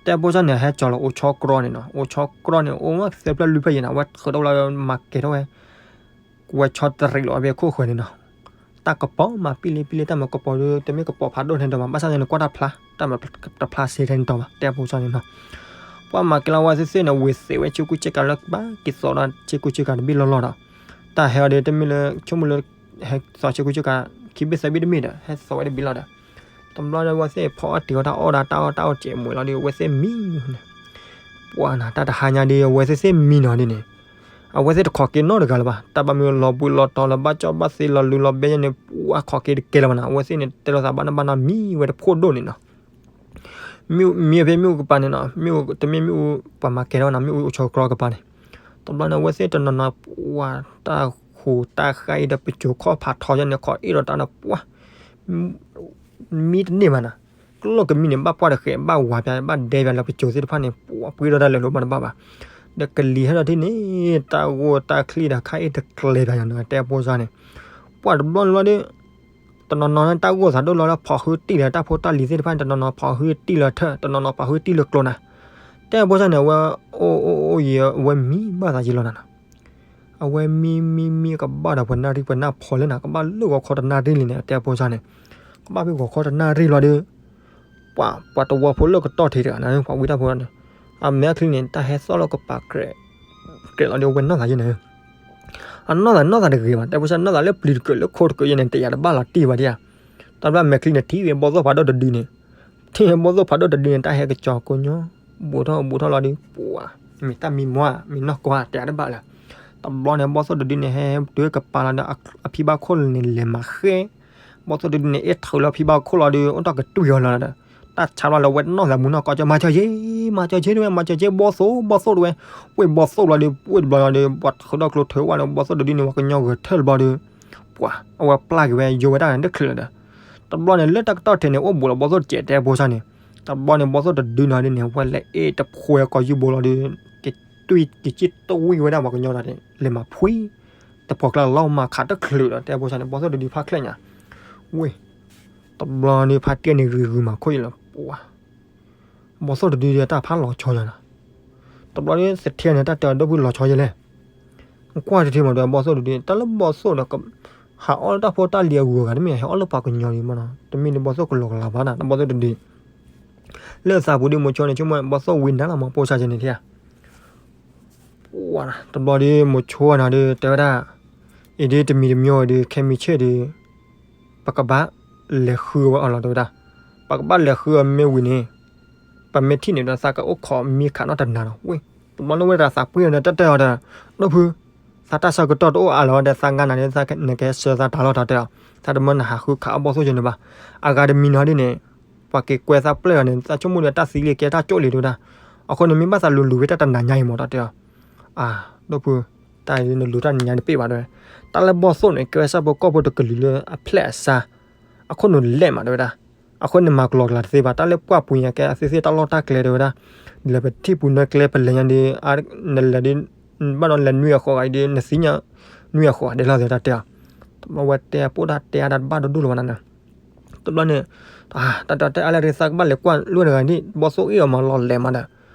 တဲဖိစၢ်န့ၣ် ဟဲကၠီၤလီၤအိၣ်ဆီကြီန့ၣ်နီၤ, အိၣ်ဆီကြီန့ၣ် အိၣ်ဝဲသၢဖျၢၣ်လွံၢ်ဖျၢၣ်ယဲၢ်နၤ အဝဲထုးထီၣ်ဝဲလီၤမၤကဲၤထီၣ်ဝဲ ဝဲဆီတရံးလီၤဝဲဖဲခိၣ်ဃၢၤန့ၣ်နီၤ, တၢ်ကပီၤမၤပံၣ်လံပံၣ်လံ တၢ်မၤကပီၤဒီး တမ့ၢ်ကပီၤဖးဒိၣ်ထဲန့ၣ်ဒီးဘၣ်, ဘၣ်ဆၣ်န့ၣ် နကွၢ်တၢ်ဖျါ တၢ်မၤတဖျါစ့ထဲန့ၣ်ဒီးဘၣ် တဲဖိစၢ်န့ၣ်နီၤ, ပှၤမၤကဲၤလီၤဝဲသ့ၣ်သ့ၣ်န့ၣ် ဝ့ၤသ့ၣ်ဝဲဆ့ကူဆ့ကၤလၢဘၣ်က့ၤသိးဒီး ဆ့ကူဆ့ကၤတဘ့ၣ်လီၢ်လီၢ်ဒီး တၢ်ဟဲအီၤဒီး တမ့ၢ်လၢ ဆိကမိၣ်လၢ ဟဲသိးဆ့ကူဆ့ကၤ ခံဘ့ၣ်သၢဘ့ၣ်တမ့ၢ်ဒီး ဟဲသိးဝဲတဘ့ၣ်လီၤဒီး တဘျီဒီး ဝဲသ့ၣ်ဖီအီၣ်တ့ၤအီၣ်တၢ်အီၣ်ဒၣ် တၢ်အီၣ်တၢ်အီၣ်စဲးမွဲၤလီၤဒီး အဝဲသ့ၣ်မံန့ၣ် ပှၤနၤ တၢ်တဟါညါဒီး အဝဲသ့ၣ်သ့ၣ်မံနီၤဒ်န့ၣ် အဝဲသ့ၣ်တခိးက့ၤနီတဂၤလၢၤဘၣ်, တၢ်ဘၣ်မ့ၢ်လီၤဘှံးလီၤတီၤလၢၤ ဘၣ်ကၠီၣ်ဘၣ်သဲလီၤလူၤလီၤဘဲယဲၢ်န့ၣ် ပှၤခိးက့ၤတကဲလၢၤဘၣ်နၤ, အဝဲသ့ၣ်န့ၣ် တဲလိာ်သးဘၣ်နဘၣ်နီၤ မံဝဲတဖှိၣ်ဒိၣ်န့ၣ်နီၤ မံဖဲမ့ၣ်အူကပၤန့ၣ်နီၤ, မ့ၣ်အူ တမ့ၢ်မ့ၣ်အူ ပှၤမၤကဲၤထီၣ်နီၤ, မ့ၣ်အူအိၣ်ဆီကြီကပၤန့ၣ်, တဘျီန့ၣ် အဝဲသ့ၣ်တနီၤနီၤ ပှၤတၢ်ဟူးတၢ်ဃါအံၤဒီး ပစိၤခီၣ်ဖးထီယဲၢ်န့ၣ် ခိးအ့ၣ်ဒီးတၢ်ဒီး ပှၤ မံတန့ၢ်ဘၣ်နၤ, ကျိၣ်ကမံန့ၣ် ဘၣ်ပှၢ်တဃဲး ဘၣ်ဝၤပျါ ဘၣ်ဒဲပျါလၢပစိၤသ့ၣ်တဖၣ်န့ၣ် ပှၤပှ့ၤဒီးတၢ်လဲၤလိာ်ဘၣ်တဘၣ်ဘၣ်, ဒီးကလံၤဟဲဒီးထံၣ်န့ၣ် တၢ်ဂိၢ်တၢ်ချံဒီး ခါအ့ၣ်တကျဲၤပျါယၤန့ၣ် တဲဖိစၢ်န့ၣ်, ပှၤတဘျီန့ၣ်လီၤဒီး တနီၤနီၤန့ၣ် တၢ်ဂိၢ်သးဒိၣ်လီၤလၢ ဖီၣ်ဟုတံၢ်လၢတၢ်ဖိတၢ်လံၤသ့ၣ်တဖၣ်န့ၣ် တနီၤနီၤဖီၣ်ဟုတံၢ်လၢထၢၣ် တနီၤနီၤဖီၣ်ဟုတံၢ်လၢကျိနၤ, တဲဖိစၢ်န့ၣ် အဝဲ အိၣ်အိၣ်အိၣ်ယံၤ အဝဲမံဘၣ်သးယံၤလီၤနၤနီၤ, အဝဲမံမံမံကဘၣ်ဒီးပှၤနၣ်ရံၣ်ပှၤနၢ်ဖီလၢနၤ ကဘၣ်လၢဂီၤခီတနၣ်ရံၣ်လံန့ၣ် တဲဖိစၢ်န့ၣ်, ကဘၣ်ဖဲဂီၤခီတနၣ်ရံၣ်လီၤဒီး ပှၤ ပှၤတဝီဖိလၢကတီၢ်ထံးတဂၤန့ၣ် ပှၤဝံတၢ်ဖိန့ၣ်, အမဲာ်ချံန့ၣ် တၢ်ဟဲသီၣ်လီၤကပၤ ကြဲးလီၤဒီး အဝဲနီၢ်သးယဲၢ်န့ၣ်, အနီၢ်သးနီၢ်သးတဂ့ၤဘၣ် တဲဖိစၢ် နီၢ်သးလၢပျံၤတကၢးလၢခိတကၢးယဲၢ်န့ၣ် တယာ်တဘၣ်လီၤတံၢ်ဘၣ်ဒံးဧါ, တဘျီမဲာ်ချံန့ၣ် ထံၣ်ဝဲဘီၣ်သိၣ်ဖးဒိၣ်တဒုန့ၣ်, ထံၣ်ဝဲဘီၣ်သိၣ်ဖးဒိၣ်တဒုန့ၣ် တၢ်ဟဲကစီၤကိညိ ဘူးထီၣ်ဘူးထီၣ်လီၤဒီး ပှၤ မ့ၢ်တၢ်မံမီၢ် မ့ၢ်နီၢ်ကီၢ် တယာ်တဘၣ်လၢၤ, တဘျီန့ၣ် ဘီၣ်သိၣ်တဒုန့ၣ် ဟဲတုၤကပၤလီၤဒီး အဖံဘၣ်ခိၣ်န့ၣ် လဲၤမၤဃဲ ဘီၣ်သိၣ်တဒုန့ၣ် အ့ၣ်ထုးလၢဖံဘၣ်ခိၣ်လီၤဒီး အိၣ်တ့ၢ်ကတွံၢ်အီၤလီၤဒီး တၢ်ဆါဘၣ်လၢဝဲနီၢ်သးမူနီၢ်ကီၢ် ကၠီမၤစၢၤယ့ မၤစၢၤယ့တဝဲ မၤစၢၤယ့ ဘီၣ်သိၣ် ဘီၣ်သိၣ်တဝဲ, ပှ့ၤဘီၣ်သိၣ်လီၤဒီး ပှ့ၤတဘျီလီၤဒီး ပှၤထုးထီၣ်ကျိထုးဝဲလၢ ဘီၣ်သိၣ်တဒုန့ၣ် ပှၤကညီဂဲၤထၢၣ်တဘျီဒီး ပှၤ အဝဲပျၢ်က့ၤဝဲယိဝဲဒၣ်န့ၣ်တချုးလီၤဒီး တဘျီန့ၣ် လၢတၢ်ကတီၢ်ထဲန့ၣ် အိၣ်ဘူးလီၤဘီၣ်သိၣ်တစဲး တဲဖိစၢ်န့ၣ်, တဘျီန့ၣ် ဘီၣ်သိၣ်တဒုနီၤဒ်န့ၣ် ဝဲလဲၤအ့ၣ်တဖှဲကီၢ်ယူၢ်ဘိလီၤဒီး က့ၤတွံၢ် က့ၤစံၣ်တွံၢ်ဝဲဒၣ်ပှၤကညီဒီး လဲၤမၤဖှံ တပှီၢ်ကျါလီၤမၤခးတချုးဒီး တဲဖိစၢ်န့ၣ် ဘီၣ်သိၣ်တဒုဖးချဲ့ညါ, ဝ့ၢ် တဘျီန့ၣ် ဖးတံၢ်န့ၣ် ဂ့ၤဂုာ်မၤခိၣ်အံၤလီၤ ပှၤ ဘီၣ်သိၣ်တဒုဒီးတၢ်ဖးလီၤဆီယၤနီၤ, တဘျီန့ၣ် သထ့န့ၣ် တၢ်တဲအီၤဒီပုၢ်လီၤဆီယဲၢ်လဲၣ်, ကွၢ်တထံမးဒီး ဘီၣ်သိၣ်တဒု တၢ်လၢဘီၣ်သိၣ်ဒီး က ဟးအီၣ်လၢတၢ်ဖိတၢ်လံၤအဂုၤအဂၤတမ့ၢ် ဟဲအီၣ်လၢပှၤကညီဒံးမ့ၢ်နီၤ, တမ့ၢ်လၢဘီသိၣ်ကလီကလီဘၣ်နီၤ, တၢ်ဘီသိၣ်တဒု လၢသးပူၤဒ်မိၤဆိန့ၣ် ဆိကမိၣ်ဘီသိၣ်ဝံနၤလီၤမး ပိစါကဲန့ၣ်ထံဧါ, တဘျီဒ်မိၤဆိနီၤဒုး တဲဝဲဒၣ်, အံၤဒ်တမံၤတမံၤဒုး ခဲမံဆ့ၣ်ဒုး ပကဘၣ်လဲၤဃုဝဲအီၤလီၤ တဲဝဲဒၣ်, ပကဘၣ်လဲၤဃုအီၤမ့ၢ်ဝံၤန့ၣ် ပမ့ၢ်ထံၣ်န့ၣ်ဒီး သးကအိၣ်ခိးမံခးနီၣ်တနၤလီၤ. ဝ့ၢ် တဘျီန့ၣ်ဝဲဒၣ်သးပှ့ၤန့ၣ် တၢ်တဲအီၤဒီး ဒိၣ်ဖု သးတၢ်ဆၢကတီၢ်တအိၣ်အါလၢၤဝဲဒီး သးငါနၤန့ၣ် နကဟဲဆှၢသးတၢ်လီၤ တၢ်တဲအီၤ, သးတမၢနဟးဃုခးအီၣ်ဘီသိၣ်ကဲန့ၣ်ဘၣ်, အဂၤတမံၤနီၤဒ်န့ၣ် ပှၤက့ၤကွဲသးပျဲၢ်အီၤန့ၣ် သးဆိကမိၣ်ဒီးတၢ်သံလံကဲတၢ်ကၠိၣ်လံ တဲဝဲဒၣ်, အဃိန့ၣ် မ့ၢ်ဘၣ်သးလူၤလူၤဝဲတၢ်တနၤညါအံၤမး တၢ်တဲအီၤ, အါ ဒိၣ်ဖု တၢ်အံၤနလူၤတၢ်နၤညါတပ့ၢ်ဘၣ် တဲဝဲ, တၢ်လၢဘီသိၣ်န့ၣ် ကဲဝဲဆၣ်ဖိကီၢ်ဖိတကလုာ်လၢအဖျဲၣ်အဆါ အခိၣ်နူာ်လဲၢ်မး တဲဝဲဒၣ်, အဃိန့ၣ်မၤကလီကလီတသ့ဘၣ်, တၢ်လၢပှၢ်ပူၤညါကဲအသ့ၣ်သ့ၣ်တၢ်လီၢ်တၢ်ကျဲ တဲဝဲဒၣ်, လဲၤပထံၣ်ပူၤနၢကျဲပလဲၤညါဒီး နလဲၤဒ် ဘၣ်ဒီးလဲၤနွံအဃိးဂၤအံၤဒီး နသ့ၣ်ညါနွံအဃိးဂၤဒဲးလီၤ တဲတၢ်တဲအီၤ, တဘျီဝဲတဲပိၢ်တၢ်တဲအါတၢ်တဘၣ်ဒိၣ်ဒိၣ်လၢၤဘၣ်နၤန့ၣ်, တဘျီန့ၣ် တၢ်တဲအါလၢသးကဘၣ်လဲၤကွၢ်လွံၢ်တဂၤဒ် ဘီသိၣ်အ့ၣ်အီၤမးလီၤလဲၤမးဒီး,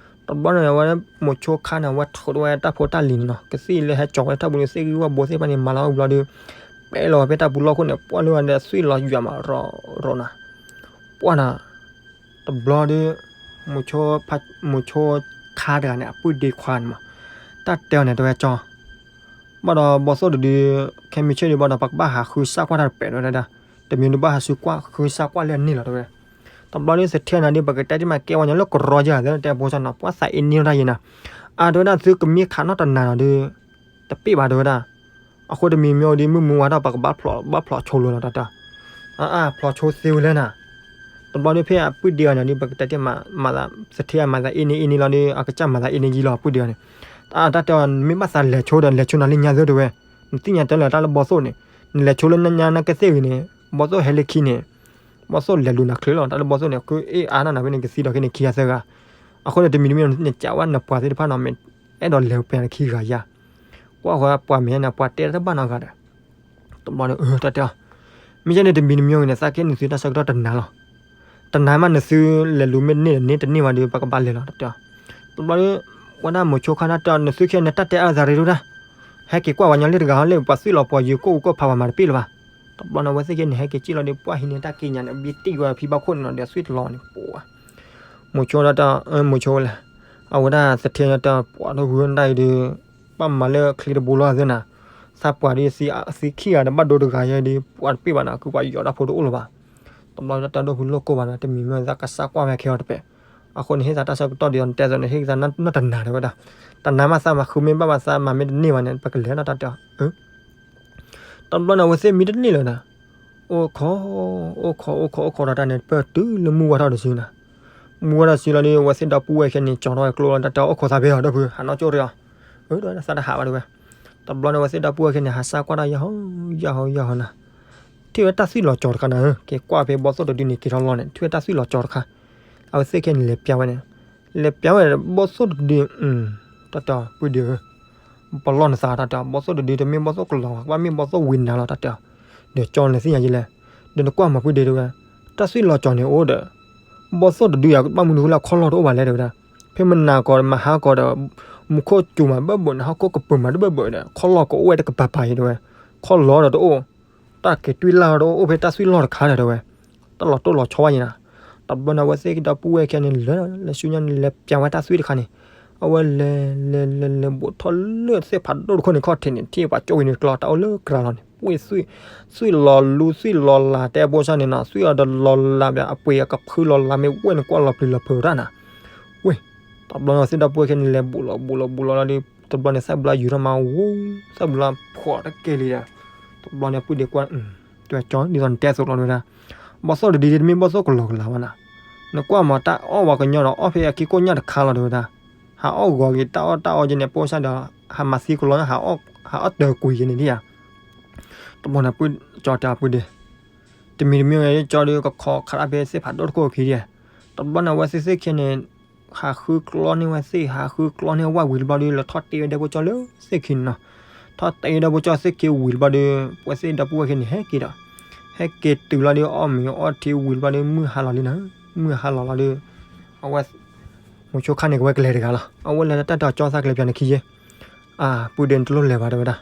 တဘျီန့ၣ် အဝဲမိၤဆိခါန့ၣ် အဝဲထိးဝဲတၢ်ဖိတၢ်လံၤန့ၣ်နီၤ, ကသံၣ်လၢဟဲကၠီၤဝဲထီၣ်ပူၤန့ၣ် သ့ၣ်ဂံၢ်ဝၣ်ဘိသ့ၣ်တဖၣ်န့ၣ် မၤလီၤဝဲဘျီဒီး ပဲလီၤဝဲဖဲတၢ်ပူၤလီၢ်ခိၣ်န့ၣ် ပှၢ်လၢဝဲဒီးသွံၣ်လီၤယွၤမး ရီၤရီၤနၤ, ပှၢ်နၤ တဘျီဒီး မိၤဆိခါတဂၤန့ၣ် အပုၢ်ဒ့ခွါန့ၣ်မး, တၢ်တဲအီၤန့ၣ် တဲဝဲကၠီ ဘၣ်ဒီးဘီသိၣ်တဒု ခဲမံဆ့ၣ်ဒုး ဘၣ်ဒီးပကဘၣ်ဟးဃုစၢ်ကွၢ်တၢ်တပဲာ် တဲဝဲဒၣ်, တမံၤဒုးဘၣ်ဟးဃုစၢ်ကွၢ်လၢအန့ၣ်လီၤ တဲဝဲ, တဘျီဒီး သထ့နၤဒုး ပကတဲတ့ၢ်မးကဲဝဲညီလၢကရီယဲၢ် တဲဖိစၢ်နီၤ, ပှၤသးအ့န့ထီၣ်ယဲၢ်နၤ, အါ တဲဝဲဒၣ် သုကမံခးနီၣ်တနၤနီၤဒုး တပ့ၢ်ဘၣ် တဲဝဲဒၣ်, အဃိတမံၤမ့ၢ်အိၣ်ဒ်မုၢ်မူဝါထီၣ် ပကဘၣ်ဖျိး ဘၣ်ဖျိးဆိလိာ်နီၤ တၢ်တဲအီၤ, အါ ဖျိးဆိသ့ဝဲလဲၣ်နၤ, တဘျီဒီး ဖဲအပုၢ်ဒ့အီၤန့ၣ်ဒုး ပကတဲတ့ၢ်မး သထ့အမၤသးအ့န့အ့န့လီၤဒီး အကစၢ်မၤသးအ့န့ယံလီၤ အပုၢ်ဒ့အီၤန့ၣ်, တၢ်တဲအီၤ မ့ၢ်ဘၣ်သးလဲၤဆိဒီး လဲၤဆိနၤလၢညါသၢ တဲဝဲ, နသ့ၣ်ညါတၢ်လၢတၢ်လၢဘီသိၣ်န့ၣ်, နလဲၤဆိလၢညါနကသ့ၣ်ဂ့ၤန့ၣ် ဘီသိၣ်ဟဲလၢခံန့ၣ်, ဘီသိၣ်လဲၤလူၤနၤချုးလီၤ တၢ်လၢဘီသိၣ်န့ၣ် ကအ့ၣ်အါနၤ နဖဲန့ၣ် ကသံဒီးခဲန့ၣ်ခံဂၤသၢဂၤ, အဃိန့ၣ် တမံၤတမံၤ နကးဝဲနပှၤသ့ၣ်တဖၣ်နီၤ မ့ၢ်အဲၣ်ဒိးလဲၤပှဲၤနခံဂၤယါ, ကွၢ်ဃီပှၤမ့ၢ်န့ၣ် ပှၤတဲတဘၣ်နီတဂၤဒီး တဘျီန့ၣ် တၢ်တဲအီၤ, မ့ၢ်ယဲန့ၣ်တမံၤတမံၤဂ့ၤန့ၣ် သးကဲနသုတၢ်ဆၢကတီၢ်တနၤလီၤ, တနၤမးနသုလဲၤလူၤမ့ၢ်တန့ၢ်တန့ၢ်တန့ၢ်ဘၣ်ဒီး ပကဘၣ်လဲၤလီၤ တၢ်တဲအီၤ, တဘျီဒီး ဝဲဒၣ်မိၤဆိခါတၢ်တဲအီၤ နသုခဲန့ၣ် တၢ်တဲအါသးရ့ဒိၣ်ဒၣ်, ဟဲက့ၤကွၢ်ဝဲညီလၢတဂၤဟီလၢ ပှၤသွံၣ်လီၤပှီၤယံၤကိၣ်အူကိၣ်ဖးဝဲမးတပ့ၢ်လၢၤဘၣ်, တဘျီန့ၣ် အဝဲသ့ၣ်ခဲန့ၣ် ဟဲက့ၤစံၣ်လီၤဒီး ပှၢ်ဟံးန့ၢ်တၢ်က့ညါန့ၣ် ဘံတံၢ်ဝဲဖံဘၣ်ခိၣ်န့ၣ်နီၤဒီး သွံၣ်တလီၤန့ၣ် ပှၤ မိၤဆိတၢ်တဲအီၤ မိၤဆိဝဲလဲၣ်, အဝဲဒၣ်သထ့တၢ်တဲအီၤ ပှၤဒိၣ်ဖုဒၣ်အံၤဒီး ဘၣ်မၤလၢချံတဘိလီၤသ့ၣ်နၤ, သးပှၤဒီးသံခံဂၤဒီး ဘၣ်ဒိတဂၤယဲဒီး ပှၤတပ့ၢ်ဘၣ်နၤ ခုပှၤယီၤတၢ်ဖိတအိၣ်လၢၤဘၣ်, တဘျီတၢ်တဲဒိၣ်ဖုလိာ်ကိၢ်ဘၣ်နၤ တမံၤမ့ၢ်သးကစၢ်ကွၢ်ဝဲခဲအီၤတပဲာ်, အဃိန့ၣ် ဟ့ၣ်သးတၢ်ဆၢကတီၢ်ဒီး နတဲသိးန့ၣ် ဟ့ၣ်သးနီၢ်တနၤတဲဝဲဒၣ်, တနၤမးသးမၤဃုမ့ၢ်ဘၣ်ဘၣ်သးမၤမ့ၢ်တန့ၢ်ဘၣ်န့ၣ် ပကလဲၤနီၤ တၢ်တဲအီၤ တဘျီန့ၣ် အဝဲသ့ၣ်မံတန့ၢ်လၢၤနၤ, အိၣ်ခိး အိၣ်ခိး အိၣ်ခိး အိၣ်ခိးဒီးတၢ်န့ၣ် ပၢၢ်တုၤလၢမုၢ်ဝါထီၣ်တစုနၤ, မုၢ်ဝါထီၣ်စုလီၤဒီး အဝဲသ့ၣ်ဒီပုၢ်ဝဲၢ်ခဲန့ၣ် ကၠီထီၣ်ဝဲကျိလီၤ တၢ်တဲအီၤ အိၣ်ခိးသးဖဲအီၤ ဒီပုၢ် ဟးနီၢ်ကၠိၣ်တ့ၢ်အီၤ, ဒီးသးတဟးဘၣ်တဲဝဲ, တဘျီန့ၣ် အဝဲသ့ၣ်ဒီပုၢ်ဝဲၢ်ခဲန့ၣ် ဟးစၢ်ကွၢ်တၢ်ယဟီ ယဟီ ယဟီနၤ, ထံၣ်ဝဲတၢ်သွံၣ်လီၤကၠီတခါနၤဧၢ, က့ၤကွၢ်ဖဲဘီသိၣ်တဒုန့ၣ် က့ၤထီၣ်လီၤန့ၣ် ထံၣ်ဝဲတၢ်သွံၣ်လီၤကၠီတခါ, အဝဲသ့ၣ်ခဲန့ၣ် လဲၤပျးဝဲန့ၣ်, လဲၤပျးဝဲဘီသိၣ်တဒု တၢ်တဲအီၤ ပုၢ်ဒ့ဧၢ ပလီၢ်နသး တၢ်တဲအီၤ ဘီသိၣ်တဒု တမ့ၢ်ဘီသိၣ်ကလီၤဘၣ် ကဘၣ်မ့ၢ်ဘီသိၣ်ဝံနၤလီၤ တၢ်တဲအီၤ, ဒီးကၠီနသ့ၣ်ညါယဲလဲၣ်, ဒီးနကွၢ်မၤပုၢ်ဒ့တဲဝဲ, တၢ်သွံၣ်လီၤကၠီန့ၣ်အိၣ်ဒီး ဘီသိၣ်တဒုယၤ ဘၣ်မနုၤဃိလၢအခီၣ်လီၢ်တအိၣ်ဘၣ်လဲၣ်တဲဝဲဒၣ်, ဖဲမနၤကီးဒီးမဟါကီးဒီး မူခိၣ်စူၤမးဘၢၣ်ဘၢၣ်န့ၣ် ဟီၣ်ခိၣ်ကပၢၤမးတဘၢၣ်ဘၢၣ်ဒီး ခီၣ်လီၢ်ကအိၣ်ဝဲတကပၤပၤအံၤတဲဝဲ, ခီၣ်လီၢ်ဒီးတအိၣ် တၢ်က့ၤတွံၢ်လၢ်ဒီးအိၣ်ဖဲတၢ်သွံၣ်လီၤတခါဒီးတဲဝဲ, တၢ်လီၤတိၢ်လီၤဆီဘၣ်ယဲနၤ, တဘျီန့ၣ် အဝဲသ့ၣ်ဒီပုၢ်ဝဲၢ်ခဲန့ၣ် လဲၤလဲၤဆူညါန့ၣ် လဲၤပျးဝဲတၢ်သွံၣ်တခါန့ၣ်, အဝဲလဲၤလဲၤလဲၤလဲၤဘူးထီၣ်လၢသ့ၣ်ဖးဒိၣ်တခိၣ်န့ၣ် ခီၣ်ထံးန့ၣ် ထံၣ်ပှၤကၠိၣ်ဝံၤန့ၣ်ကျီ တၢ်အိၣ်လၢကြၤလီၤန့ၣ် ပှ့ၢ်သွံၣ်, သွံၣ်လီၤလူသွံၣ်လီၤလၤ တဲဘိၣ်ဆၣ်န့ၣ်နီၤ သွံၣ်အီၤဒီးလီၤလးဘၣ် အပှ့ၤအကဖုလီၤလးမ့ၢ်ဝဲန့ၣ် ကွၢ်လီၤပျံၤလီၤဖုးတၢ်နၤ, ဝ့ၢ်, တဘျီန့ၣ် သ့ၣ်ဒီပုၢ်ဝဲၢ်ခဲန့ၣ်လဲၤဘူးလီၤဘူးလီၤဘူးလီၤလီၤဒီး တဘျီန့ၣ် သၣ်ဘျါယူၤထီၣ်မးဝူ, သၣ်ဘျါဖှီၣ်တက့ၢ်လံဒီး, တဘျီန့ၣ် ပုၢ်ဒ့ကွၢ်, တဲကၠီ ဒ်သိးနတဲသိးလီၤတဲဝဲဒၣ်, ဘီသိၣ်တဒုဒ်တမ့ၢ်ဘီသိၣ်ကလီၤကလၤဘၣ်နၤ, နကွၢ်မးတၢ်အီၣ်ပှၤကညီဒီးအီၣ်ဖဲအခံကိၣ်ညၣ်တခါလီၤတဲဝဲဒၣ်, ဟးအီၣ်ဂီၤက့ၤတၢ်အီၣ်တၢ်အီက့ၤန့ၣ် ပိၢ်ဆၣ်ဒီး ဟးမၤသံကလီၤ ဟးအီၣ်တၢၤကွံာ်က့ၤန့ၣ်ဒ်ယၤ, တဘျီန့ၣ် ကၠီတဲအီၤပုၢ်ဒ့ တမံၤတမံၤဝဲကၠီဒီးကခိးခးတၢ်ဖဲသ့ၣ်ဖးဒိၣ်တခိၣ်အခံဒံး, တဘျီန့ၣ် အဝဲသ့ၣ်သ့ၣ်ခဲန့ၣ် ဟးဃုကျီန့ၢ်ဝဲသ့ၣ် ဟးဃုကျီန့ၢ်ဝဲဝံၤတဘျီဒီး လဲၤထီၣ်တ့ဝဲဒီပုၢ်ကၠီလၢသ့ၣ်ခံန့ၣ်နီၤ, ထီၣ်တ့ဝဲဒီပုၢ်ကၠီသ့ၣ်ခံဝံၤတဘျီဒီး ပဝဲသ့ၣ်ဒီပုၢ်ဝဲၢ်ခဲန့ၣ် ဟဲက့ၤဒီး, ဟဲက့ၤတုၤလီၤဒီး အီၣ်မ့ၤအီထံဝံၤတဘျီဒီး မုၢ်ဟါလီၤလံနၤ, မုၢ်ဟါလီၤလီၤဒီး အဝဲ မိၤဆိခါန့ၣ် ကဝဲကလဲၤတဂၤလီၤ, အဝဲလဲၤတၢ်တီၤကၠီသးကလဲၤပၠးနခံယဲၢ်, အါ ပုၢ်ဒ့နတလိၣ်လဲၤဘၣ်တဲဝဲဒၣ်,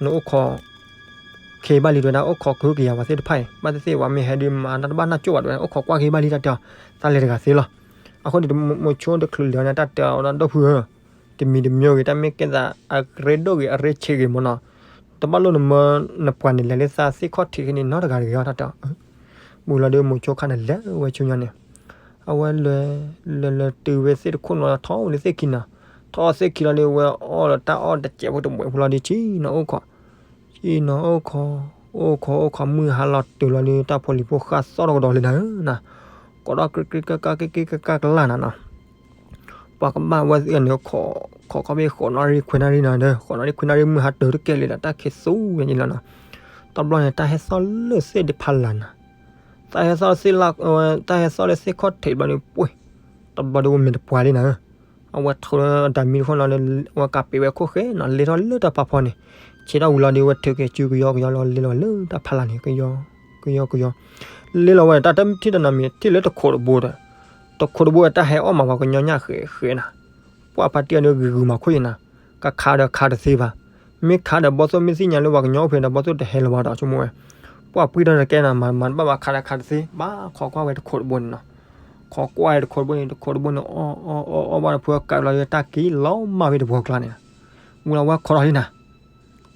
နအိၣ်ခိး ခဲအံၤဘၣ်လံ တဲဝဲဒၣ် အိၣ်ခိးကဟုကယာ်ပှၤသ့ၣ်တဖၣ်အံၤ ဘၣ်သ့ၣ်သ့ၣ် ပှၤမ့ၢ်ဟဲဒုးမၤတၢ်တဘၣ်နၢ်ကၠိၣ်ဘၣ် တဲဝဲဒၣ် အိၣ်ခိးကွၢ်က့ၤဘၣ်လံ တၢ်တဲအီၤ, သးလဲၤတဂၤသ့လီၤ. အဃိန့ၣ် မိၤဆိတချုးလၢာ်န့ၣ် တၢ်တဲအီၤဝဲဒၣ် ဒီပုၢ်ဧၢ, တမံၤတမံၤဂ့ၤ တၢ်မ့ၢ်ကဲသးအရ့ဒိၣ်ဂ့ၤ အရ့ဆံးဂ့ၤမ့ၢ်နီၤ, တဘၣ်လိၣ်နမၢနပှၤန့ၣ် လဲၤလၢသးသ့ၣ်ခီၣ်ထံးခဲန့ၣ် နီတဂၤတဂ့ၤအီၤ တၢ်တဲအီၤ. ဘူးလီၤဒုး မိၤဆိခါန့ၣ်လဲၤဝဲဆူညါန့ၣ်, အဝဲလဲၤ လဲၤလဲၤတုၤဝဲသ့ၣ်တခိၣ်နီၤ ထီၣ်ဝဲလၢသ့ၣ်ခံနီၤ, ထီၣ်သ့ၣ်ခံလီၤဒုး ဝဲအီၣ်လီၤတၢ်အီၣ်တစဲးဖိတမှဲးဖိလီၤဒုး ဆံနီၤအိၣ်ခိး ဆံနီၤအိၣ်ခိး, အိၣ်ခိးအိၣ်ခိး မုၢ်ဟါလီၤတုၤလီၤဒုး တၢ်ဖိလံၤဖိဃၣ်သီၣ်ထီၣ်ကဒီးလံနၤဧၢနၤ, ကိးထီၣ်ကြ့ကြ့ကကၢ်ကက့ကကၢ်ကလၢ်နၤနီၤ, ပှၤကဘၣ်ဝဲသ့ၣ်န့ၣ် ခိးခီၣ်ဘ့ၣ် ဃိးနၣ်ရံၣ်ခွံနၣ်ရံၣ်နၤဒီး ဃိးနၣ်ရံၣ်ခွံနၣ်ရံၣ် မုၢ်ဟါတုၤတကဲလံဒီး တၢ်ခံးသူဝဲန့ၣ်လီၤနီၤ. တဘျီန့ၣ် တၢ်ဟဲသီၣ်လၢသ့ၣ်တဖးလၢ်နၤ, တၢ်ဟဲသီၣ်လၢသ့ၣ်လၢ် တၢ်ဟဲသီၣ်လၢသ့ၣ်ခီၣ်ထံးတဘျီန့ၣ် ပှ့ၤ, တဘျီဒုး ဝဲမ့ၢ်တပှၤလံနၤဧၢ, အဝဲထုးလၢအတၢ်မံတခိၣ်နီၤ ဝဲကးပ့ၤဝဲခိၣ်ဃဲနီၤ လဲၤထီၣ်လၢတၢ်ဖးဖီန့ၣ်, ဆ့ထီၣ်ဝံၤလီၤဒုး ဝဲထုးက့ၤစုကယီကယီလီၤ လဲၤလီၤလၢတၢ်ဖးလၢ်န့ၣ် ကယီ ကယီကယီ, လဲၤလီၤဝဲဒီး တၢ်တထံၣ်တနီၤမံၤ ထံၣ်လၢတခိးတဘိဒီး, တခိးတဘိဒီး တၢ်ဟဲအီၣ်မး ပှၤကညီညၣ်ဃဲးဃဲးနၤ, ပှၤဖါတံၢ်အီၤဒုးဂ့ၤဂုာ်မးခိၣ်ယံၤနၤ, ကခးဒီးခးတသ့ဘၣ်, မ့ၢ်ခးဒီးဘီၣ်သိၣ်မ့ၢ်သ့ၣ်ညါလၢပှၤကညီအိၣ်ဖဲဒီး ဘီၣ်သိၣ်တဟဲလၢၤဘၣ်ဒီး ဆိကမိၣ်ဝဲ, ပှၤပှ့ၤထီၣ်တကဲနၤ မၤမၤတဘၣ်ဘၣ် ခးဒီးခးတသ့, ဘၣ်ခိးကွၢ်ဝဲတခိးတဘိန့ၣ်နီၤ, ခိးကွၢ်တခိးတဘိန့ၣ် တခိးတဘိန့ၣ် အီၣ်အီၣ်အီၣ်အီၣ်ဘၣ်ဒီး ဖုအကးလီၤလၢတၢ်က့ၤလီၤမၢ်ဖဲတဘိကျါန့ၣ်, ဝံၤလီၤဝဲခိးထီၣ်လံနၤ,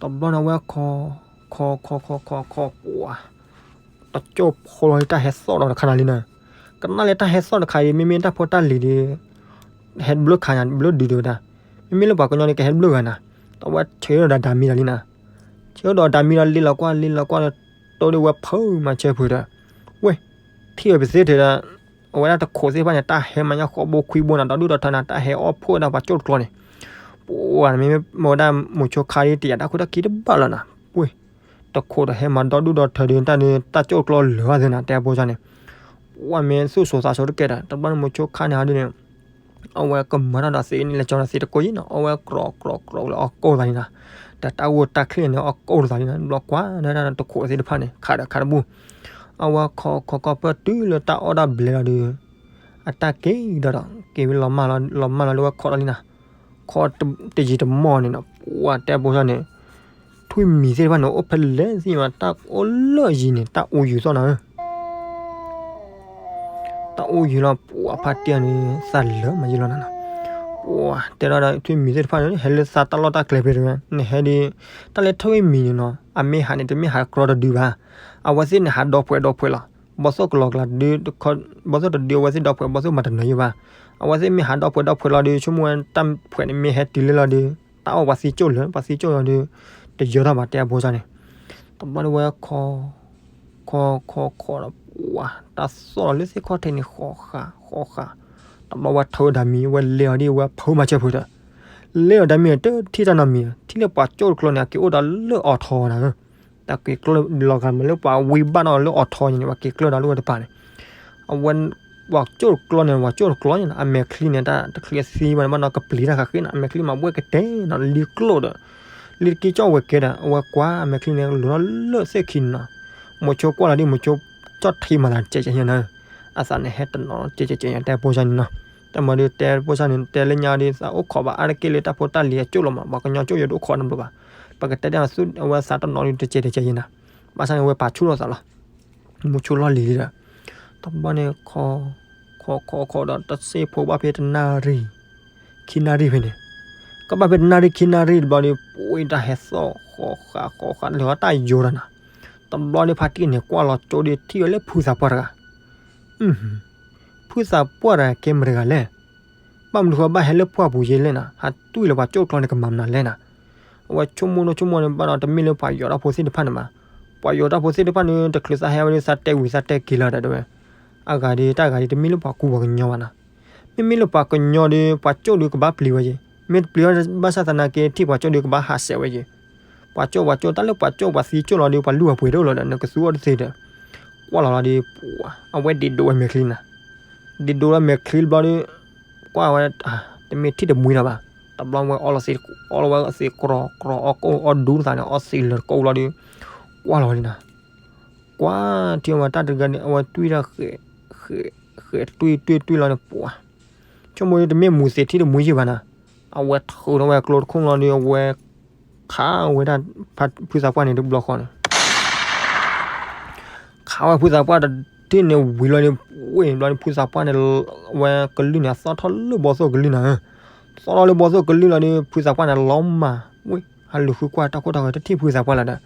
တဘျီန့ၣ်ဝဲခိး, ခိးခိးခိးခိးခိးပှၤ တကၠိၢ်ဖိလီၤလၢတၢ်ဟဲသီၣ်ဒီးတခါနၤလံနၤ, ကနၣ်လၢတၢ်ဟဲသီၣ်တခါအံၤ မ့မ့ၢ်တၢ်ဖိတၢ်လံၤဒီး ဟဲဘျုးခါညါဘျုးဒုးဒုးဝဲဒၣ်, မ့မ့ၢ်လၢပှၤကညီန့ၣ် ကဟဲဘျုးဂၤနၤ, တဝဲဆၢဒီးတၢ်မံဒီးလံနၤ, ဆၢဒီးတၢ်မံဒီးလံလီၤကွၢ်လံလီၤကွၢ်ဒီး တိၢ်ဒုးဝဲဖုးမၤဆၢဖုးဒီး, ဝဲ, ထံၣ်ဝဲပသ့ထဲဒီး အဝဲဒၣ်တခိးသ့ၣ်တဖၣ်န့ၣ် တၢ်ဟဲမၤညါဃီဘိခွံဘိနၤ ဒီဒူၣ်ဒီထၢနၤ တၢ်ဟဲအီၣ်ဖှိၣ်ဝဲဒၣ်ပှၤကၠိၣ်တကျီန့ၣ်, ပှၤန့ၣ်မ့မ့ၢ်ဝဲဒၣ်မိၤဆိခါဒ်တယာ်တၢ်ခိၣ်တၢ်ခံတဘၣ်လီၤနၤ, ပှ့ၤ, တခိးဒီးဟဲမၤဒီဒူၣ်ဒီထၢဒုးတၢ်ဒုး တၢ်ကၠိၣ်တကျီလၢာ်ဘၣ်သ့နၤ တဲအဖိကၠီန့ၣ်, ပှၤမ့ၢ်သူၣ်စိၤသးစိၤတကဲဒီး တဘျီန့ၣ်မိၤဆိခါန့ၣ်ဟီဒုးန့ၣ် အဝဲကမၤတၢ်ဒီးသ့န့ၣ် လဲၤကၠီဒီးသ့တကိးယံၤနီၤ အဝဲကြီကြီကြီလၢအီၣ်ကိၢ်သးလံနၤ, ဒီးတၢ်ဂိၢ်တၢ်ချံၣ်န့ၣ် အီၣ်ကိၢ်သးလံနၤ ဘျီကွၢ်ဒၣ်တခိးသ့ၣ်တဖၣ်န့ၣ် ခးဒီးခးတဘူၣ်, အဝဲခိးခိးခိးပၢၢ်တုၤလၢတၢ်အီၣ်ဒၣ်ဘျဲလီၤဒုး အတၢ်က့ၤဒီးဒီး က့ၤဝဲလီၤမၢ်လီၤ လီၤမၢ်လီၤဒုး ဝဲခိးဒီးလံနၤ, ခိးတယံာ်တမီၢ်န့ၣ်နီၤ ပှၤတဲအဖိကၠီန့ၣ် ထွံၣ်မံၤသ့ၣ်တဖၣ်န့ၣ် အိၣ်ဖဲလဲၣ်သ့ၣ်ညါဘၣ် တၢ်အိၣ်လၢယံၤန့ၣ် တၢ်အိၣ်ယုာ်သီၣ်နၤဧၢ တၢ်အိၣ်ယုာ်လီၤ ပှၤဖါတံၢ်န့ၣ် သးလၢာ်မးယံၤလီၤနၤနီၤ, ပှၤတဲဒၣ်ဒီးထွံၣ်မံၤသ့ၣ်တဖၣ်န့ၣ် ဟဲလၢသးတၢ်လီၢ်တၢ်ကျဲဖဲတဝဲ နဟဲဒ် တၢ်လၢထွံၣ်မံၤန့ၣ်နီၤ အမ့ၢ်ဟးန့ၣ် တမ့ၢ်ဟးကြီတဒုဘၣ်, အဝဲသ့ၣ်န့ၣ် ဟးဒီဖှဲးဒီဖှဲးလီၤ, ဘီသိၣ်ကလီၤကလးဒုး ဘီသိၣ်တဒု အဝဲသ့ၣ်ဒီဖှဲး ဘီသိၣ်မၤတနၢၤယံၤဘၣ်, အဝဲသ့ၣ်မ့ၢ်ဟးဒီဖှဲးဒီဖှဲးလီၤဒုး ဆိကမိၣ်ဝဲတၢ်ဖှဲးန့ၣ် မ့ၢ်ဟဲတုၤလၢလီၤဒုး တၢ်အီၣ်ပှၤသံကၠိၣ်လၢာ် ပှၤသံကၠိၣ်လီၤဒုး တယၢၤထီၣ်ဘၣ် တဲအဖိကၠီန့ၣ်, တဘျီဒုးဝဲ ခိးခိးခိးဒီး ပှၤတၢ်သီၣ်လီၤလၢသ့ၣ်ခီၣ်ထံးန့ၣ် ဃီဃာ်ဃီဃာ်, တဘျီဝဲထုးဝဲတၢ်မံၤ ဝဲလဲၤအီၤဒ်ဝဲဖုးမၤဆၢဖုးဒီး, လဲၤအီၤတၢ်မံၤတထံၣ်တၢ်နီတမံၤ ထံၣ်လၢပှၤကၠိၣ်တကျီန့ၣ် အက့ၤအိၣ်ဒီးလၢအီၤထီနၤဧၢ, တၢ်က့ၤကျၢၢ်လီၤဂာ်မးလၢပှၤဝံဘၣ်နီၤလၢအီၤထီန့ၣ် ပှၤက့ၤကျၢၢ်ဒီးလၢဝဲတပၤန့ၣ်, အဝဲ ပှၤကၠိၣ်တကျီန့ၣ် ပှၤကၠိၣ်တကျီန့ၣ် အမဲာ်ချံန့ၣ် တၢ်တချံအသံဘၣ်န့ၣ် ဘၣ်နီၤကပျံၤတၢ်ဃးဃ့နီၤ အမဲာ်ချံမးဘှဲၣ်ကတဲနီၤ လံကျိၣ်ဒီး လံတက့ၢ်ကၠီၣ်ဝဲကဲဒီး အဝဲကွၢ်အမဲာ်ချံန့ၣ် လိၤထီၣ်လၢသ့ၣ်ခံန့ၣ်နီၤ, မိၤဆိကွၢ်လီၤဒ်မိၤဆိ ကၠီၣ်ထံမၤသးကဲကဲညါနၤ, အသးန့ၣ်ဟဲတနီၤကဲကဲကဲညါ တဲဖိကၠီန့ၣ်နီၤ, တၢ်မၤဒုးတဲဖိကၠီန့ၣ် တဲလၢညါဒ်သးအိၣ်ခိးဘၣ် အါတက့ၢ်လၢတၢ်ဖိတၢ်လံၤအကၠိၣ်လီၤမး ပှၤကညီကၠိၣ်ယိာ်ဒိၣ်ခိးနီတဘျီဘၣ်, ပကတဲတၢ်သူၣ်အဝဲသးတနီၤဒုးတကဲကဲကဲညါနၤ, ဘၣ်ဆၣ်န့ၣ် အဝဲပာ်ဆူၣ်ထီၣ်သးလီၤ မိၤဆိလီၢ်လံၤလံဒီး, တဘျီန့ၣ် ခိးခိးခိးဒီး တစ့ဖိဘၣ်ဖဲတနၣ်ရံၣ် ခံနၣ်ရံၣ်ဖဲန့ၣ်, ကဘၣ်ဖဲတနၣ်ရံၣ်ခံနၣ်ရံၣ်တဘျီဒီး ပှၤတၢ်ဟဲသီၣ် ဃီဃာ်ဃီဃာ် လၢတၢ်ယိာ်တၢ်နၤ, တဘျီန့ၣ်ဖါတံၢ်န့ၣ် ကွၢ်လီၤကၠိဒီး ထံၣ်ဝဲလၢဖုသးပှၢ်တဂၤ ဖုသးပှၢ်တဂၤကဲမတၤတဂၤလဲၣ်, ဘၣ်မနုၤဃိဘၣ်ဟဲလၢပှၢ်ပူၤယဲလဲၣ်နၤ, ဟးတွံၢ်လၢပှၤကၠိၣ်တကျီန့ၣ် ကမၤမနုၤလဲၣ်နၤ, အဝဲဆိကမိၣ်နီၢ်ဆိကမိၣ်န့ၣ် ဘၣ်ဒီးတမ့ၢ်လၢပှၤယိာ်တၢ်ဖိသ့ၣ်တဖၣ်န့ၣ်ဘၣ်, ပှၤယိာ်တၢ်ဖိသ့ၣ်တဖၣ်န့ၣ် တချုးသးဟဲဝဲဒၣ်သးတဲဝံၤသးတဲက့ၤလီၤဒီးတဲဝဲ, အဂၤဒီးတၢ်ဂၤဒီးတမ့ၢ်လၢပှၤကူပှၤကညီဘၣ်နၤ, မ့မ့ၢ်လၢပှၤကညီဒီး ပှၤကၠိၣ်ဒီးကဘၣ်ပျံၤဝဲယဲ, မ့ၢ်တပျံၤဘၣ်ဆၣ်သနာ်က့ ထံၣ်ပှၤကၠိၣ်ဒီးကဘၣ်ဟးဆှဲးဝဲယဲ ပှၤကၠိၣ်ပှၤကၠိၣ် တၢ်လၢပှၤကၠိၣ်ပှၤသံကၠိၣ်လီၤဒီး ပှၤလုၢ်ပှၤပှ့ၤတအိၣ်လီၤဒီး နကသူအီၤတသ့ဒီး, ကွၢ်လီၤလီၤဒီး အဝဲဒံးဒိးဝဲမဲာ်ချံနၤ, ဒံးဒိးလီၤမဲာ်ချံတဘျီဒီး, ကွၢ်ဝဲ, တမ့ၢ်ထံၣ်တမှံလီၤဘၣ်, တဘျီဝဲအီလီၤသံ, အီလီၤဝဲသံကြီကြီ အီကိၣ်အီဒူတသးန့ၣ် အီသံလၢာ်ကိၣ်လီၤဒီး, ကွၢ်လီၤလီၤနၤ, ကွၢ်ထံၣ်ဝဲတၢ်တဂၤန့ၣ် အဝဲတွံၢ်တၢ်ဃဲး, ဃဲး, ဃဲးတွံၢ်တွံၢ်တွံၢ်လီၤန့ၣ် ပှၤ, ဆိကမိၣ်တမ့ၢ်မူသ့ၣ်ထံၣ်တမှံယံၤဘၣ်နၤ, အဝဲထုးထီၣ်ဝဲကျိတခိၣ်လီၤဒီး အဝဲ ခးဝဲဒၣ်ဖုသးပှၢ်န့ၣ်တဘျီဃီန့ၣ် ခးဝဲဖုသးပှၢ်တထံၣ်န့ၣ်ဝံၤလီၤဒီး ဝ့ၢ်ဘျီဒီး ဖုသးပှၢ်န့ၣ် ဝဲကလုၢ်န့ၣ် သီၣ်ထီၣ်လၢဘီသိၣ်ကလုၢ်နၤဧၢ, သီၣ်ထီၣ်လၢဘီသိၣ်ကလုၢ်လီၤဒီး ဖုသးပှၢ်န့ၣ်လီၤမၢ်, ဝ့ၢ် ဟးလူၤဃုကွၢ်တၢ်ခိၣ်တၢ်ဃၢၤ တထံၣ်ဖုသးပှၢ်လၢၤဒီး,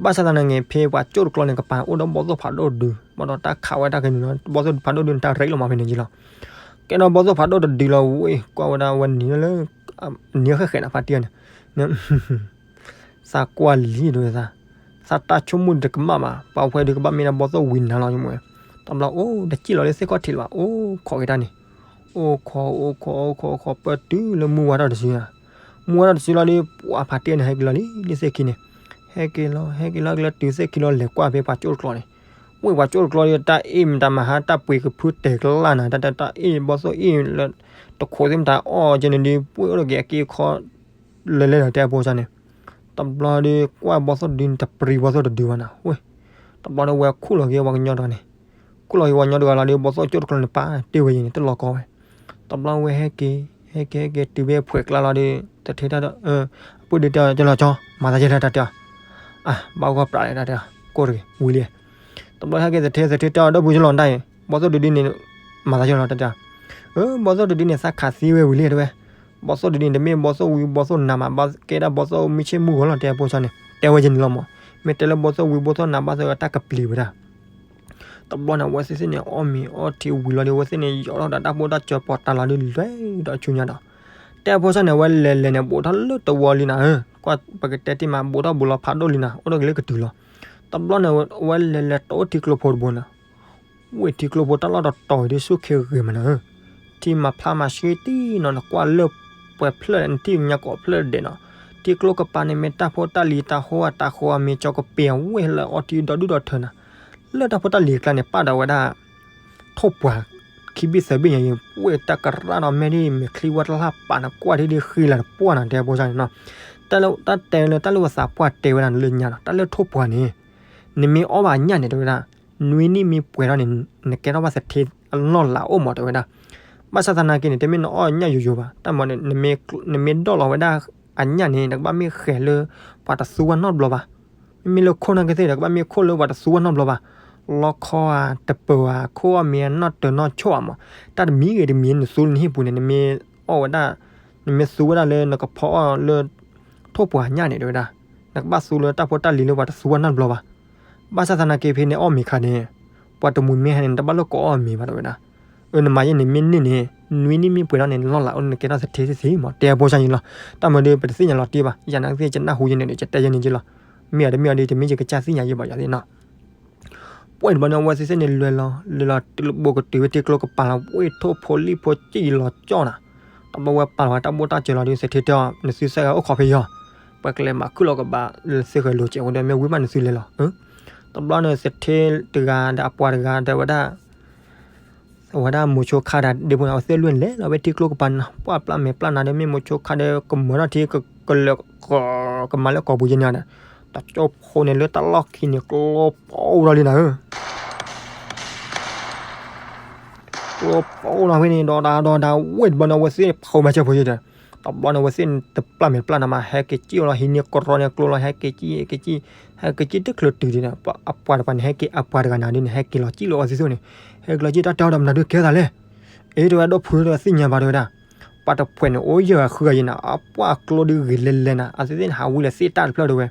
ဘၣ်ဆၣ်သနာ်က့ ဖဲပှၤကၠိၣ်တကျီန့ၣ် ကပၤအိၣ်ဒီးဘီသိၣ်ဖးဒိၣ်တဒု, ဘၣ်ဒီးတၢ်ခးဝဲတၢ်ကဲန့ၣ်လီၤ, ဘီသိၣ်ဖးဒိၣ်ဒုန့ၣ် တၢ်ရ့လိာ်မးဖဲန့ၣ်က့လီၤ. ကဲဒီးဘီသိၣ်ဖးဒိၣ်တဒုလီၤ ဝ့ၢ် ကွၢ်ဝဲဒၣ်ဝဲနံၤလၢ နံၤဃဲၣ်ဃဲၣ်နၤ ဖါတံၢ်န့ၣ် သးကွၢ်လံဒီးသး, သးတၢ်ဆိကမိၣ်တကမၣ်ဘၣ်, ပှၤဝဲဒုးကဘၣ်မ့ၢ်ဒၣ်ဘီသိၣ်ဝံၤနၤလီၤ ယမိၢ်, တဘျီအိၣ်တစံၣ်လီၤလၢသ့ၣ်ခီၣ်ထံးလၢၤဘၣ်, အိၣ်ခိးက့ၤတၢ်န့ၣ်, အိၣ်ခိး အိၣ်ခိး အိၣ်ခိး အိၣ်ခိး ပၢၢ်တုၤလၢမုၢ်ဝါထီၣ်တစုဧါ, မုၢ်ဝါထီၣ်တစုလီၤဒီး ပှၤဖးတံၢ်န့ၣ် ဟဲက့ၤလီၤလံ လၢသ့ၣ်ခံန့ၣ်, ဟဲက့ၤလီၤ ဟဲက့ၤလီၤက့ၤလီၤတုၤသ့ၣ်ခံလီၤ လဲၤကွၢ်ဖဲပှၤကၠိၣ်တကျီန့ၣ်, ဝ့ၢ်ပှၤကၠိၣ်တကျီဒီး တၢ်အ့ၣ်မတၤမၤဟါ တၢ်ပှ့ၤကဖုတဲာ်ကျါနၤ, တၢ် တၢ်အ့ၣ်ဘီသိၣ်အ့ၣ်လၢ တခိးသ့ၣ်မတၤအီၣ်ကဲန့ၣ်ဒီး ပှ့ၤအိၣ်ဒီးက့ၤအက့အခီ လဲၤလဲၤဒီးတဲအဖိစၢ်န့ၣ်, တဘျီဒီးကွၢ်ဘီသိၣ်တဒုန့ၣ် တပျံၤဘီသိၣ်တဒုဘၣ်နၤ, ဝ့ၢ်, တဘျီဒီးဝဲခူၣ်လီၤက့ၤပှၤကညီတဂၤန့ၣ်, ခူၣ်လီၤက့ၤပှၤကညီတဂၤလီၤဒီး ဘီသိၣ်ကၠိၣ်တကျီန့ၣ် ပာ်တ့ၢ်ဝဲယံၤန့ၣ် တလီၤကီဝဲ, တဘျီဝဲဟဲက့ၤ ဟဲက့ၤ ဟဲက့ၤတုၤဖဲဖှဲးကျါလီၤဒီး သထ့တၢ်ဒီး အပုၢ်ဒုတဲအီၤ ကလီၤကၠီ မၤသးကဲလၢတၢ်တဲအီၤ, အါ ဘၣ်ဂီၢ်ပြးလဲၣ်တၢ်တဲအီၤ ကိၢ်တဂ့ၤ ဝံၤလံ, တဘျီဟဲက့ၤသထ့ သထ့တဲအီၤ ဒီပုၢ်ကလီၤတၢ်အံၤ ဘီသိၣ်တဒုန့ၣ် မၤသးကဲလီၤတၢ်တဲအီၤ, အၢ ဘီသိၣ်တဒုန့ၣ် သးခးသံဝဲဝံၤလံတဲဝဲ, ဘီသိၣ်တဒုန့ၣ် တမ့ၢ်ဘီသိၣ်ဝံဘီသိၣ်နါမး ဘၣ်ကဲဒၣ်ဘီသိၣ်မုၢ်ဆ့ၣ်မုၢ်ဂီၤလီၤ တဲအဖိစၢ်န့ၣ် တဲဝဲယံၤန့ၣ်လီၤမး, မ့ၢ်တဲလၢဘီသိၣ်ဝံဘီသိၣ်နါဘၣ်သဂၢၢ် တၢ်ကပျံၤဝဲဒၣ် တဘျီန့ၣ် အဝဲသ့ၣ်သ့ၣ်န့ၣ် အီၣ်မ့ၤအီထံဝံၤလီၤဒီး အဝဲသ့ၣ်န့ၣ် ယီၤထီၣ်ဒီးတၢ်ဖိတၢ်စၢၤ ပီးတၢ်လီၤဒုးလွဲၢ်ဒီးဆူညါဒီး, တဲအဖိစၢ်န့ၣ် အဝဲလဲၤလဲၤန့ၣ် ဘူးထီၣ်လၢတဝီလံနၤဧၢ, ကွၢ်ပကတဲတ့ၢ်မး ဘူးထီၣ်ဘူးလီၤဖးဒိၣ်လံနၤ အိၣ်ထီၣ်က့ၤလၢကတုၤလီၤ, တဘျီန့ၣ် အဝဲလဲၤလဲၤတအိၣ်ထံကျိဖိတဘိန့ၣ် ဝ့ၢ်ထံကျိဖိတၢ်လီၢ်တတီၤအံၤဒ်ဆူၣ်ခ့ဂ့ၤမးနၤဧၢ, ထံမၤဖျါမၤဆှံတံၢ်နီၤ နကွၢ်လၢပှဲၤဖျၢၣ် နထံၣ်ညါကိးဖျၢၣ်ဒဲးနီၤ, ထံကျိကပၤန့ၣ်မ့ၢ်တၢ်ဖိတၢ်လံၤတၢ်ဟိအတၢ်ဃီအမ့ၢ်ကၠီကပ့ၤအဝ့ၢ်လၢအီထံဒီဒူၣ်ဒီထၢနၤ, လၢတၢ်ဖိတၢ်လံၤအကျါန့ၣ် ပာ်ဒီးဝဲဒၣ် ထိၣ်ပှၢ်ခံဘ့ၣ်သၢဘ့ၣ်ညါအံၤ ဝ့ၢ်တၢ်ကရၣ်ဒီးမဲာ်ဒ်မဲာ်ချံဝဲတလၢ်ပာ်နကွၢ်ဒ်ဒ်ဃံလၤတပှၢ်နၤ တဲဖိစၢ်န့ၣ်နီၤ, တၢ်လၢတၢ်တဲလၢတၢ်လၢပှၤသးပှၢ်တဲဝဲဒၣ်န့ၣ်လၢညါနီၤ တၢ်လၢထိၣ်ပှၢ်န့ၣ် နမ့ၢ်အီၣ်ဘၣ်အညၣ်န့ၣ် တဲဝဲဒၣ် နွံနံၣ်မ့ၢ်ပှဲၤထီၣ်န့ၣ် နကဲထီၣ်ဘၣ်သထ့အနီၢ်လးအိၣ်မး တဲဝဲဒၣ်, ဘၣ်ဆၣ်သနာ်က့န့ၣ် တမ့ၢ်နအီၣ်အညၣ်ယိယိဘၣ် တၢ်မၤန့ၣ် နမ့ၢ်ဒိးလီၤဝဲဒၣ်အညၣ်န့ၣ် နကဘၣ်မ့ၢ်ဃဲၤလၢ ပှၤတသူဝဲနီတဘျီဘၣ်, မ့မ့ၢ်လၢခိၣ်နၢ်ကသ့ၣ်ဒီး ကဘၣ်မ့ၢ်ခိၣ်လၢပှၤတသူဝဲနီတဘျီဘၣ်, လီခီဧါ တပၢၤဧါ ခိၣ်အီၣ်မ့ၤအနီၢ်တၢၤနီၢ်ဆီၣ်ဧါမး, တၢ်တမံၤဂ့ၤတမံၤနသူလၢနဟံၣ်ပူၤန့ၣ် နမ့ၢ်အီၣ်ဝဲဒၣ် နမ့ၢ်သူဝဲဒၣ်လၢနကဖီအီၣ်လၢ ထိၣ်ပှၢ်ညၣ်န့ၣ် တဲဝဲဒၣ်, နကဘၣ်သူလၢတၢ်ဖိတၢ်လံၤလၢပှၤတသူဝဲနီတဘျီဘၣ်, ဘၣ်ဆၣ်သနာ်က့ဖဲန့ၣ်အီၣ်မ့ၤခါန့ၣ် ပှၤတမှံၤမ့ၢ်ဟဲန့ၣ် နတဘၣ်လၢကအီၣ်မ့ၤဘၣ် တဲဝဲဒၣ်, အၢ နမၤယဲန့ၣ်မ့ၢ်န့ၢ်န့ၣ် နွံနံၣ်မ့ၢ်ပှဲၤထီၣ်န့ၣ် နလီၢ်လးအိၣ်န့ၣ် နကဲထီၣ်သထ့သ့မး တဲဖိစၢ်န့ၣ်လီၤ, တၢ်မၤဒီး ပတသ့ၣ်ညါလီၤတံၢ်ဘၣ် ယၤနာ်ကသ့ၣ် ယနၢ်ဟူယဲန့ၣ်ဒီး ယတဲယဲန့ၣ်က့လီၤ, မ့ၢ်အီၤတမ့ၢ်အီၤဒီး တမ့ၢ်ယကစၢ်သ့ၣ်ညါယဲဘၣ်ယၤသ့ၣ်နီၤ ပှဲၤတဘျီန့ၣ် အဝဲသ့ၣ်သ့ၣ်န့ၣ်လဲၤလီၤ လဲၤလီၤတုၤလၢဘိကတုၤဝဲထံကျိကပၤလီၤ ဝ့ၢ်ထိၣ်ဖိလံၣ်ဖိစံၣ်လီၤကၠီနၤ, တဘျီဝဲပာ်လီၤဝဲတၢ်ဘိၣ်တၢ်စၢၤလီၤဒီး သထ့တဲအီၤ နသုစဲဂၤအိၣ်ခိးဖဲယီၤ, ပှၤကလဲၤမၤခုၣ်လီၤကဘၣ် သ့ၣ်ဃဲၤလိာ်စဲးဝဲဒီး မ့ၢ်ဝံဘၣ်နသုလဲၤလီၤ, တဘျီန့ၣ် သထ့တဂၤဒီးအပှၤတဂၤဒီးဝဲဒၣ် အဝဲဒၣ်မိၤဆိခါဒီးဒ့ဖိန့ၣ် အဝဲသ့ၣ်လွံၢ်န့ၣ်လဲၤလီၤဝဲထံကျိကပၤန့ၣ် ပှၢ်ပျၢ်မဲာ်ပျၢ်နါဒီး မ့ၢ်မိၤဆိခါဒီးကမၢထီၣ်ထံ ကလၢာ်ကီ ကမၤလၢကီၢ်ပူၤယဲန့ၣ်ဒီး တကၠိဖိန့ၣ်လၢတၢ်လီၢ်ခံန့ၣ် ကျိပိၢ်ဒီးလံနၤဧၢ ကျိပိၢ်ဒီးဖဲန့ၣ် ဒီးဒါဒီးဒါဝဲတဘျီန့ၣ် အဝဲသ့ၣ်ဖီမၤစၢၤဖိယဲဒီး တဘျီန့ၣ် အဝဲသ့ၣ်န့ၣ်တပျၢ်မဲာ်ပျၢ်နါမး ဟဲက့ၤစံၣ်လီၤ ဟံးန့ၢ်ကရီန့ၣ်ကျိလီၤ ဟဲက့ၤစံၣ် ဟဲက့ၤစံၣ် ဟဲက့ၤစံၣ်တချုးတုၤဒ်န့ၣ် အပှၤတပၤန့ၣ် ဟဲက့ၤအပှၤတဂၤနၤဒ်န့ၣ် ဟဲက့ၤလီၤစံၣ်လီၤအီၤသ့ၣ်သ့ၣ်န့ၣ် ဟဲက့ၤလီၤစံၣ်တၢ်တဲအီၤဒီးမနုၤဒုးကဲသးလဲၣ် အ့ တဲဝဲဒၣ်ဒီးဖုဒီးသ့ၣ်ညါဘၣ်တဲဝဲဒၣ် ပှၤတဖှဲးန့ၣ် အိၣ်ယဲၢ်ဂၤဃုဂၤယဲနၤ အပှၢ်အကျိဒုးဂ့ၤလဲၤလဲၤနၤ အသ့ၣ်သ့ၣ်န့ၣ် ဟးဝံလၢသ့ၣ်တၢ်တဖျၢၣ်တဲဝဲ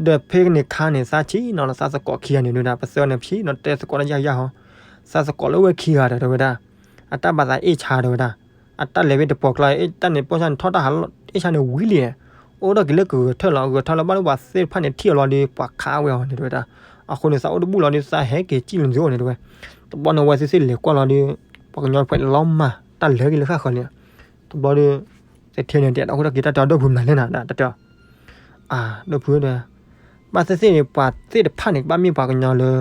ဒီးဖဲန့ၣ်ခါန့ၣ် သးဆံးနီၤလီၤသးသကိးခံဂၤန့ၣ်ဒုးဒၣ် ပသၢန့ၣ်ဆံးနီၤတဲသကိးတၢ်ယၢ်ယၢ်ဟီ သးသကိးလၢဝဲခံဂၤဒီးတဲဝဲဒၣ် အတၢ်ဘၣ်သးအ့ၣ်ဆါတဲဝဲဒၣ် အတၢ်လဲၤဝဲတပှီၢ်ကျါ တၢ်န့ၣ်ပိၢ်ဆၣ်န့ၣ်ထီၣ်တၢ်ဟးလီၢ်အ့ၣ်ဆါန့ၣ်ဝံၤလံန့ၣ် အိၣ်ဒီးက့ၤလၢကဂဲၤထၢၣ်လီၤ ဂဲၤထၢၣ်လၢဘၣ်လၢပှၤသ့ၣ်တဖၣ်န့ၣ်ထံၣ်အီၤလီၤဒီး ပှၤခးဝဲအီၤန့ၣ်တဲဝဲဒၣ် အဃိန့ၣ် သးအိၣ်တဘူၣ်လီၤဒီး သးဟဲက့ၤစံၣ်လီၤန့ၣ်တဲဝဲ တဘျီန့ၣ် အဝဲသ့ၣ်သ့ၣ်လဲၤကွၢ်လီၤဒီး ပှၤကညီတဖှဲးန့ၣ်လီၤမၢ်တၢ်လဲၤက့ၤလၢဃၣ်ဃၢၤလံ တဘျီဒီး သထ့န့ၣ် တဲဒီးအဃိတၢ်က့ၤတၢ်တဲအီၤဒီပုၢ်မနုၤလဲၣ်နၤ တၢ်တဲအီၤ အၢ ဒီပုၢ်ဒီး ဘၣ်သ့ၣ်သ့ၣ်န့ၣ် ပှၤသ့ၣ်တဖၣ်န့ၣ် ကဘၣ်မ့ၢ်ပှၤကညီလၢ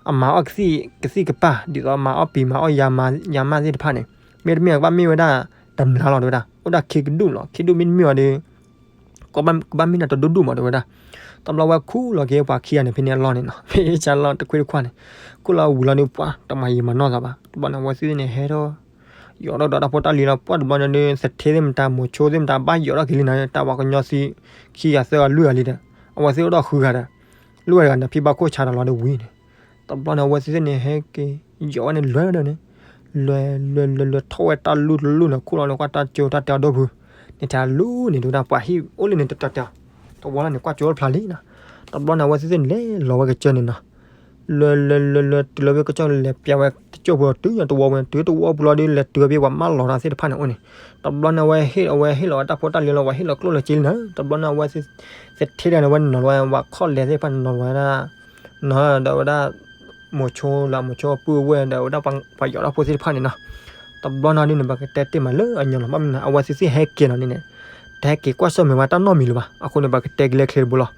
အမၤအီၣ်ကသံၣ်ကသံၣ်ကပၢ် ဒ်သိးမၤအီၣ်ပံၤမၤအီၣ်ယၤမၤယၤမးသ့ၣ်တဖၣ်န့ၣ် မ့တမ့ၢ်ကဘၣ်မ့ၢ်ဝဲဒၣ် တမျးလီၤတဲဝဲဒၣ် အိၣ်ဒၣ်ခံကဒူၣ်လီၤ ခံဒူၣ်မ့တမ့ၢ်အီၤဒီး ကဘၣ်မ့ၢ်ဒၣ်တဒူၣ်ဒူၣ်မးတဲဝဲဒၣ် တဘျီဝဲခူၣ်လီၤက့ၤပှၤခံဂၤန့ၣ် ဖဲန့ၣ်အလီၢ်န့ၣ်နီၤ ဖဲအ့ၣ်ဆါလီၢ်တခွ့တခွါန့ၣ် ခူၣ်လီၤဝံၤလီၤဒီး ပှၤတမၤယံာ်မၤနီၢ်သးဘၣ် တဘျီန့ၣ် အဝဲသ့ၣ်န့ၣ်ဟဲထီၣ် ယီၤထီၣ်ဒီးတၢ်ဖိတၢ်လံၤလီၤ ပှၢ်တဘျီန့ၣ်ဒီး သထ့သ့ၣ်မတၤ မိၤဆိသ့ၣ်မတၤ ဘၣ်ယီၤထီၣ်က့ၤလံနၤ တၢ်ပှၤကညီသံ ခံဂၤသၢဂၤလွံၢ်ဂၤလံဒီး အဝဲသ့ၣ်အိၣ်ဒီးဃုဂၤဒီး လွံၢ်ဂၤတဂၤန့ၣ် ဖံဘၣ်ခိၣ်ဆါဒီးလီၤဒီးဝံၤန့ၣ် တဘျီန့ၣ် အဝဲသ့ၣ်သ့ၣ်န့ၣ် ဟဲက့ၤ ယီၤဝဲန့ၣ်လွဲၢ်ဒီးန့ၣ် လွဲၢ်လွဲၢ်လွဲၢ်လွဲၢ် ထီၣ်ဝဲတၢ်လူၢ်တလူၢ်န့ၣ် ခိၣ်လီၤန့ၣ် ကွၢ်တၢ်ကၠိတၢ်တဲအီၤဒိၣ်ဖု န့ၣ် တၢ်လူၢ်န့ၣ် ဒိၣ်တၢ်ပှၤဟံၣ်အိၣ်လၢန့ၣ်တတီၤတဲာ် တဝီလီၤန့ၣ် ကွၢ်ကၠိတဖျါလံနီၤ. တဘျီန့ၣ် အဝဲသ့ၣ်သ့ၣ်န့ၣ် လဲၤလီၤဝဲကစၢၢ်န့ၣ်နီၤ လွဲၢ်လွဲၢ်လွဲၢ်လွဲၢ် တုၤလီၤဝဲကစၢၢ်လဲၤပျးဝဲတကၠိၢ်ပူၤဒီး တုၤညါတဝီပူၤန့ၣ် တုၤတဝီပူၤလီၤဒီး လဲၤတုၤဝဲပှၤမၢလီၤတၢ်သ့ၣ်တဖၣ်န့ၣ်အိၣ်န့ၣ် တဘျီန့ၣ် အဝဲဟ့ၣ်လီၤဝဲဟ့ၣ်လီၤဝဲတၢ်ဖိတၢ်လံၤလီၤ ပှၤဟ့ၣ်လီၤကျိၣ်လီၤစ့လံနီၤ. တဘျီန့ၣ် အဝဲသ့ၣ်ထဲတဂၤန့ၣ် ဝဲနီၤလီၤဝဲ ပှၤခီၣ်လဲၤသ့ၣ်တဖၣ်န့ၣ် နီၤလီၤဝဲဒၣ် နီၤဒီးဝဲဒၣ် မိၤဆိလၢမိၤဆိပုၢ်ဝဲၢ်ဒီးဝဲဒၣ်ပှၤယီၤတၢ်ဖိသ့ၣ်တဖၣ်န့ၣ်နီၤ. တဘျီန့ၣ်ဒ်န့ၣ် ပကတဲတ့ၢ်မးလၢအညီလီၤ ဘၣ်မနုၤ အဝဲသ့ၣ်သ့ၣ်ဟဲက့ၤနီၤန့ၣ် တဟဲက့ၤကွၢ်ဆၢၣ်မဲာ်ဝဲတၢ်နီတမံၤလၢၤဘၣ်. အဃိန့ၣ် ပကတဲက့ၤလၢချ့တဘိလီၤ.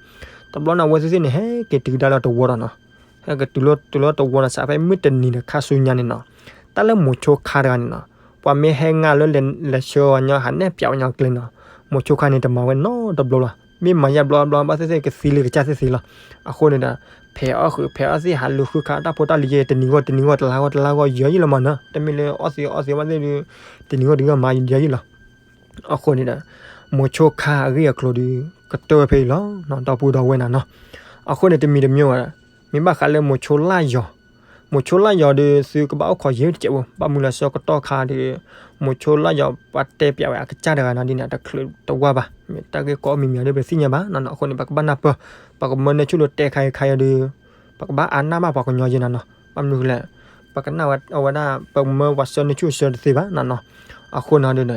တဘျီန့ၣ် အဝဲသ့ၣ်သ့ၣ်န့ၣ် ဟဲက့ၤတုၤကဒါလၢတဝီဒီးနီၤ ဟဲက့ၤတုၤလၢတဝီဒီး စးဖဲမုၢ်တနံၤဒီးခါဆူညါန့ၣ်နီၤ တၢ်လၢမိၤဆိခါတဂၤန့ၣ်နီၤ ပှၤမ့ၢ်ဟဲငါလၢလဲၤဆှၢဝဲညီ ဟးနဲၣ်ပျးဝဲညီကျဲနီၤ မိၤဆိခါန့ၣ် တမၤဝဲနီတဘျီလီၤ. မ့ၢ်မၤယါဘျီဘျီ ဘၣ်သ့ၣ်သ့ၣ်ကသံလၢကစၢ်သ့ၣ်သ့လီၤ. အဃိန့ၣ်ဒီး ဖဲးအီၣ်ဃုာ် ဖဲးအီၣ်သ့ၣ် ဟးလူၤဃုခါတၢ်ဖိတၢ်လံၤယဲ တနံၤဂီၢ်တနံၤဂီၢ် တလါဂီၢ်တလါဂီၢ် ယဲယံလီၤမးနီၤ. တမ့ၢ်လၢအီၣ်သ့အီၣ်သ့ဘၣ်သ့ၣ်ဒီး တနံၤဂီၢ်တနံၤဂီၢ်မၤယဲယံလီၤ. အဃိန့ၣ်ဒီး မိၤဆိခါအဂ့ၢ်အကျိၤဒီး ကတၢၢ်ဝဲဖဲအံၤလီၤ ဒီပုၢ်ဒီဝဲၢ်နၤနီၤ. အဃိန့ၣ် တမံၤတမံၤဝဲ မ့ၢ်ဘၣ်ဃးလၢမိၤဆိလၢယီၤ မိၤဆိလၢယီၤဒီး သုကဘၣ်အိၣ်ခိးယဲၢ်တစဲးဖိ ဘၣ်မနုၤလၢဆၢကတီၢ်ခါဒီး မိၤဆိလၢယီၤ ပှၤတဲပျးဝဲအကစၢ်တဂၤနီၤဒ်န့ၣ် တချုးတဝါဘၣ် မ့ၢ်တၢ်ဂ့ၢ်ကီမံၤမံၤဒီး ပသ့ၣ်ညါဘၣ်နီၤ. အဃိန့ၣ် ပကဘၣ်နၢ်ပၢၢ် ပကမၢန့ၢ်ဆူၣ်ဒီးတဲခါအံၤခါအံၤဒီး ပကဘၣ်အါနၢ်ဘၣ်ပှၤကညီယဲၢ်နၤနီၤ. ဘၣ်မနုၤလဲၣ် ပကနၣ်ဝဲအဝဲဒၣ် ပမၢပှၤဆၢန့ၢ်ဆူၣ်ဆၢတသ့ဘၣ်နီၤနီၤ. အဃိန့ၣ်ဒီး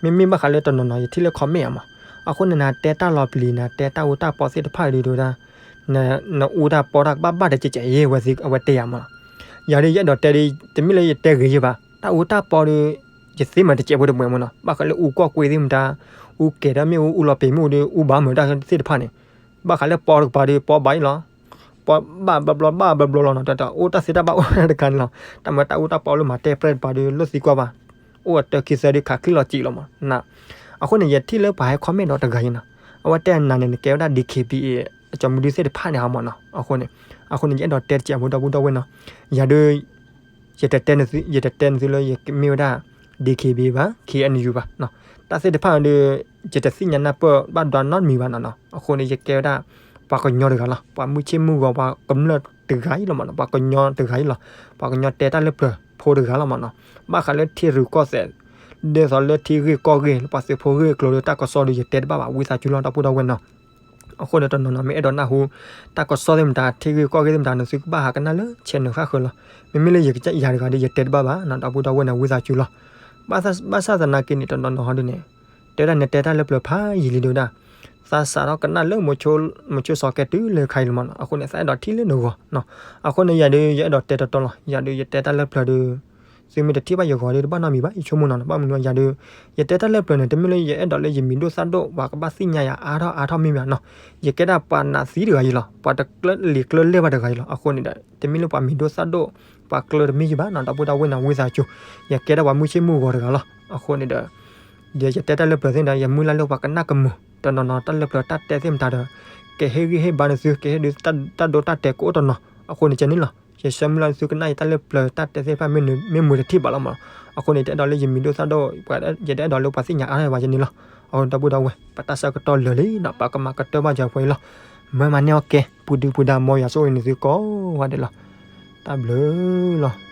မ့မ့ၢ်ဘၣ်ဃးလၢတနီၤနီၤ ယထံၣ်လၢ comment အမး အဃိန့ၣ် နတဲတၢ်လီၤပျံၤ နတဲတၢ်အူတၢ်ပီသ့ၣ်တဖၣ်ဒီးဝဲဒၣ် နအူတၢ်ပီတၢ်ကဘၣ်ဘၣ်တကဲးကဲးယဲၢ် အဝဲတဲယၤမးလီၤ. ယၤဒီးယအဲၣ်ဒိးတဲဒီး တမ့ၢ်လၢယတဲဂ့ၤယဲၢ်ဘၣ် တၢ်အူတၢ်ပီဒီး ယသ့မးတကဲးဖိတမှဲၤမးနီၤ. ဘၣ်ဃးလၢအူကီၢ်ကွ့သ့ၣ်မတၤ အူကဲၤဒီးမ့ၣ်အူ အူလီၤပံာ်မ့ၣ်အူဒီး အူဘၣ်မုာ်တၢ်သ့ၣ်တဖၣ်န့ၣ် ဘၣ်ဃးလၢပီတကပၤဒီး ပီဘၣ်အံၤလီၤ ပီဘၣ်ဘျီဘၣ်ဘျီဘျီလီၤနီၤ. တၢ်အိၣ်တၢ်သ့တၢ်ဘၣ်အိၣ်တခါန့ၣ်လီၤ. တၢ်မၤတၢ်အူတၢ်ပီလၢမၤတဲပြဲၢ်တပၤဒီး လိၣ်သံကွၢ်ဘၣ် အိၣ်အတၢခံသၢဒီးခးချံလီၤစံာ်လီၤမးနီၤ. အဃိန့ၣ် ယထံၣ်လၢပှၤဟဲ comment ဒီးတဂၤအံၤနီၤ အဝဲတဲနၤန့ၣ် နကဲဝဲဒၣ် DKBA အကၠီမုၢ်ဒုသ့ၣ်တဖၣ်န့ၣ်ဟီမးနီၤ. အဃိန့ၣ် အဃိန့ၣ် ယအဲၣ်ဒိးတဲတစဲးဖိ ဒီပုၢ်ဒီဝဲၢ်နီၤ ယၤဒီး ယတတဲနသု ယတတဲနသုလၢယမ့ၢ်ဝဲဒၣ် DKBA ဘၣ် KNU ဘၣ် တၢ်သ့ၣ်တဖၣ်ဒီး ယတသ့ၣ်ညါနၢ်ပၢၢ်ဘၣ်ဒွးနီတမံၤဘၣ်နီၤနီၤ. အဃိန့ၣ် ယကဲဝဲဒၣ် ပှၤကညီတဂၤလီၤ. ပှၤမုၢ်ဆ့ၣ်မုၢ်ဂီၤ ပှၤကမျၢၢ်တဂၤအံၤလီၤမးနီၤ. ပှၤကညီတဂၤအံၤလီၤ. ပှၤကညီတဲတၢ်လၢပျၢၤဖိတဂၤလီၤမးနီၤ. ဘၣ်ဃးလၢထံရူၢ်ကီၢ်သဲး ဒ်သိးလၢထံဂ့ၢ်ကီၢ်ဂ့ၢ် ပှၤသုးဖိဂ့ၢ်ကျိၤဒီး တၢ်ကစီၣ်ဒီး ယတဲတဘၣ်ဘၣ် ဝံသးစူၤလီၤ ဒီပုၢ်ဒီဝဲၢ်နီၤ. အဃိန့ၣ် တနီၤနီၤမ့ၢ်အဲၣ်ဒိးနၢ်ဟူ တၢ်ကစီၣ်သ့ၣ်မတၤ ထံဂ့ၢ်ကီၢ်ဂ့ၢ်သ့ၣ်မတၤန့ၣ် သုကဘၣ်ဟးကနၣ်လၢ channel ဃၣ်ဃၢၤလီၤ. မ့မ့ၢ်လၢယကစၢ်ယၤတဂၤဒီး ယတဲတဘၣ်ဘၣ်နီၤ ဒီပုၢ်ဒီဝဲၢ်န့ၣ် ဝံသးစူၤလီၤ. ဘၣ်ဆၣ်သနာ်က့န့ၣ် တနီၤနီၤဟီဒုန့ၣ် တဲဝဲဒၣ်နတဲတၢ်လၢပျၢၤဖးယံာ်လံဒုဝဲဒၣ် သးစးထီၣ်ကနၣ်လၢ မိၤဆိစီၤကဲတုၤလၢခါအံၤလီၤမးနီၤ. အဃိန့ၣ် သးအဲၣ်ဒိးထံၣ်လၢနဂီၢ်နီၤ. အဃိန့ၣ် ယၤဒုး ယအဲၣ်ဒိးတဲတီတီလီၤ. ယၤဒုး ယတဲတၢ်လၢပျၢၤဒီး သုမ့ၢ်တထံၣ်ဘၣ်ယဂီၢ်ဒီး တဘၣ်နီတမံၤဘၣ် ယဆိကမိၣ်နီၤ. ဘၣ်မနုၤယၤဒုး ယတဲတၢ်လၢပျၢၤန့ၣ် တမ့ၢ်လၢယအဲၣ်ဒိးလၢယမံၤဒိၣ်သၣ်ဒိၣ် ပှၤကဘၣ်သ့ၣ်ညါယၤအါထီၣ်အါထီၣ်မ့ၢ်မ့ၢ်နီၤ. ယကဲဒၣ်ပှၤနာ်သံတဂၤအံၤလီၤ. ပှၤတကျၢၢ်လံၤကျၢၢ်လဲၢ်ဘၣ်တဂၤအံၤလီၤ. အဃိန့ၣ်ဒီး တမ့ၢ်လၢပှၤမံၤဒိၣ်သၣ်ဒိၣ် ပှၤကျၢၢ်တမ့ၢ်ယံၤဘၣ်နီၤ ဒီပုၢ်ဒီဝဲၢ်န့ၣ် ဝံသးစူၤ. ယကဲဒၣ်ပှၤမုၢ်ဆ့ၣ်မုၢ်ဂီၤတဂၤလီၤ. အဃိန့ၣ်ဒီး ဒီးယတဲတၢ်လၢပျၢၤသ့ၣ်ဒီး ယမုၢ်လၢ်လၢပှၤကနၣ်ကမုာ် တနီၤနီၤ တၢ်လၢပျၢၤတၢ်တဲသ့ၣ်မတၤဒီး ကဟ့ၣ်ဂံၢ်ဟ့ၣ်ဘါနသု ကဟ့ၣ်ဒုးတၢ်ဒိတၢ်တဲာ်ကအိၣ်တနီၤ. အဃိန့ၣ်ကဲန့ၣ်လီၤ. ယဆၢမုၢ်လၢ်သုကနၣ်ယတၢ်လၢပျၢၤတၢ်တဲသ့ၣ်တဖၣ် မ့ၢ်မုာ်တထံၣ်ဘၣ်လီၤမး. အဃိန့ၣ် တအဲၣ်ဒိးလၢယမံၤဒိၣ်သၣ်ဒိၣ် ယတအဲၣ်ဒိးလၢပှၤသ့ၣ်ညါအါထီၣ်ဘၣ်ယဲန့ၣ်လီၤ. အဃိန့ၣ် ဒီပုၢ်ဒီဝဲၢ် ပတၢ်ဆၢကတီၢ်လၢာ်လံဒီး ပကမၤကတၢၢ်ဘၣ်စၢၤဖဲအံၤလီၤ. မၢမၤန့ၢ်အီၣ်ကဲ ပူၤဒုပူၤဒါ မ်ယွၤဆိၣ်ဂ့ၤန့ၢ်သုကိးဂၤဒဲးလီၤ. တၢ်ဘျုးလီၤ.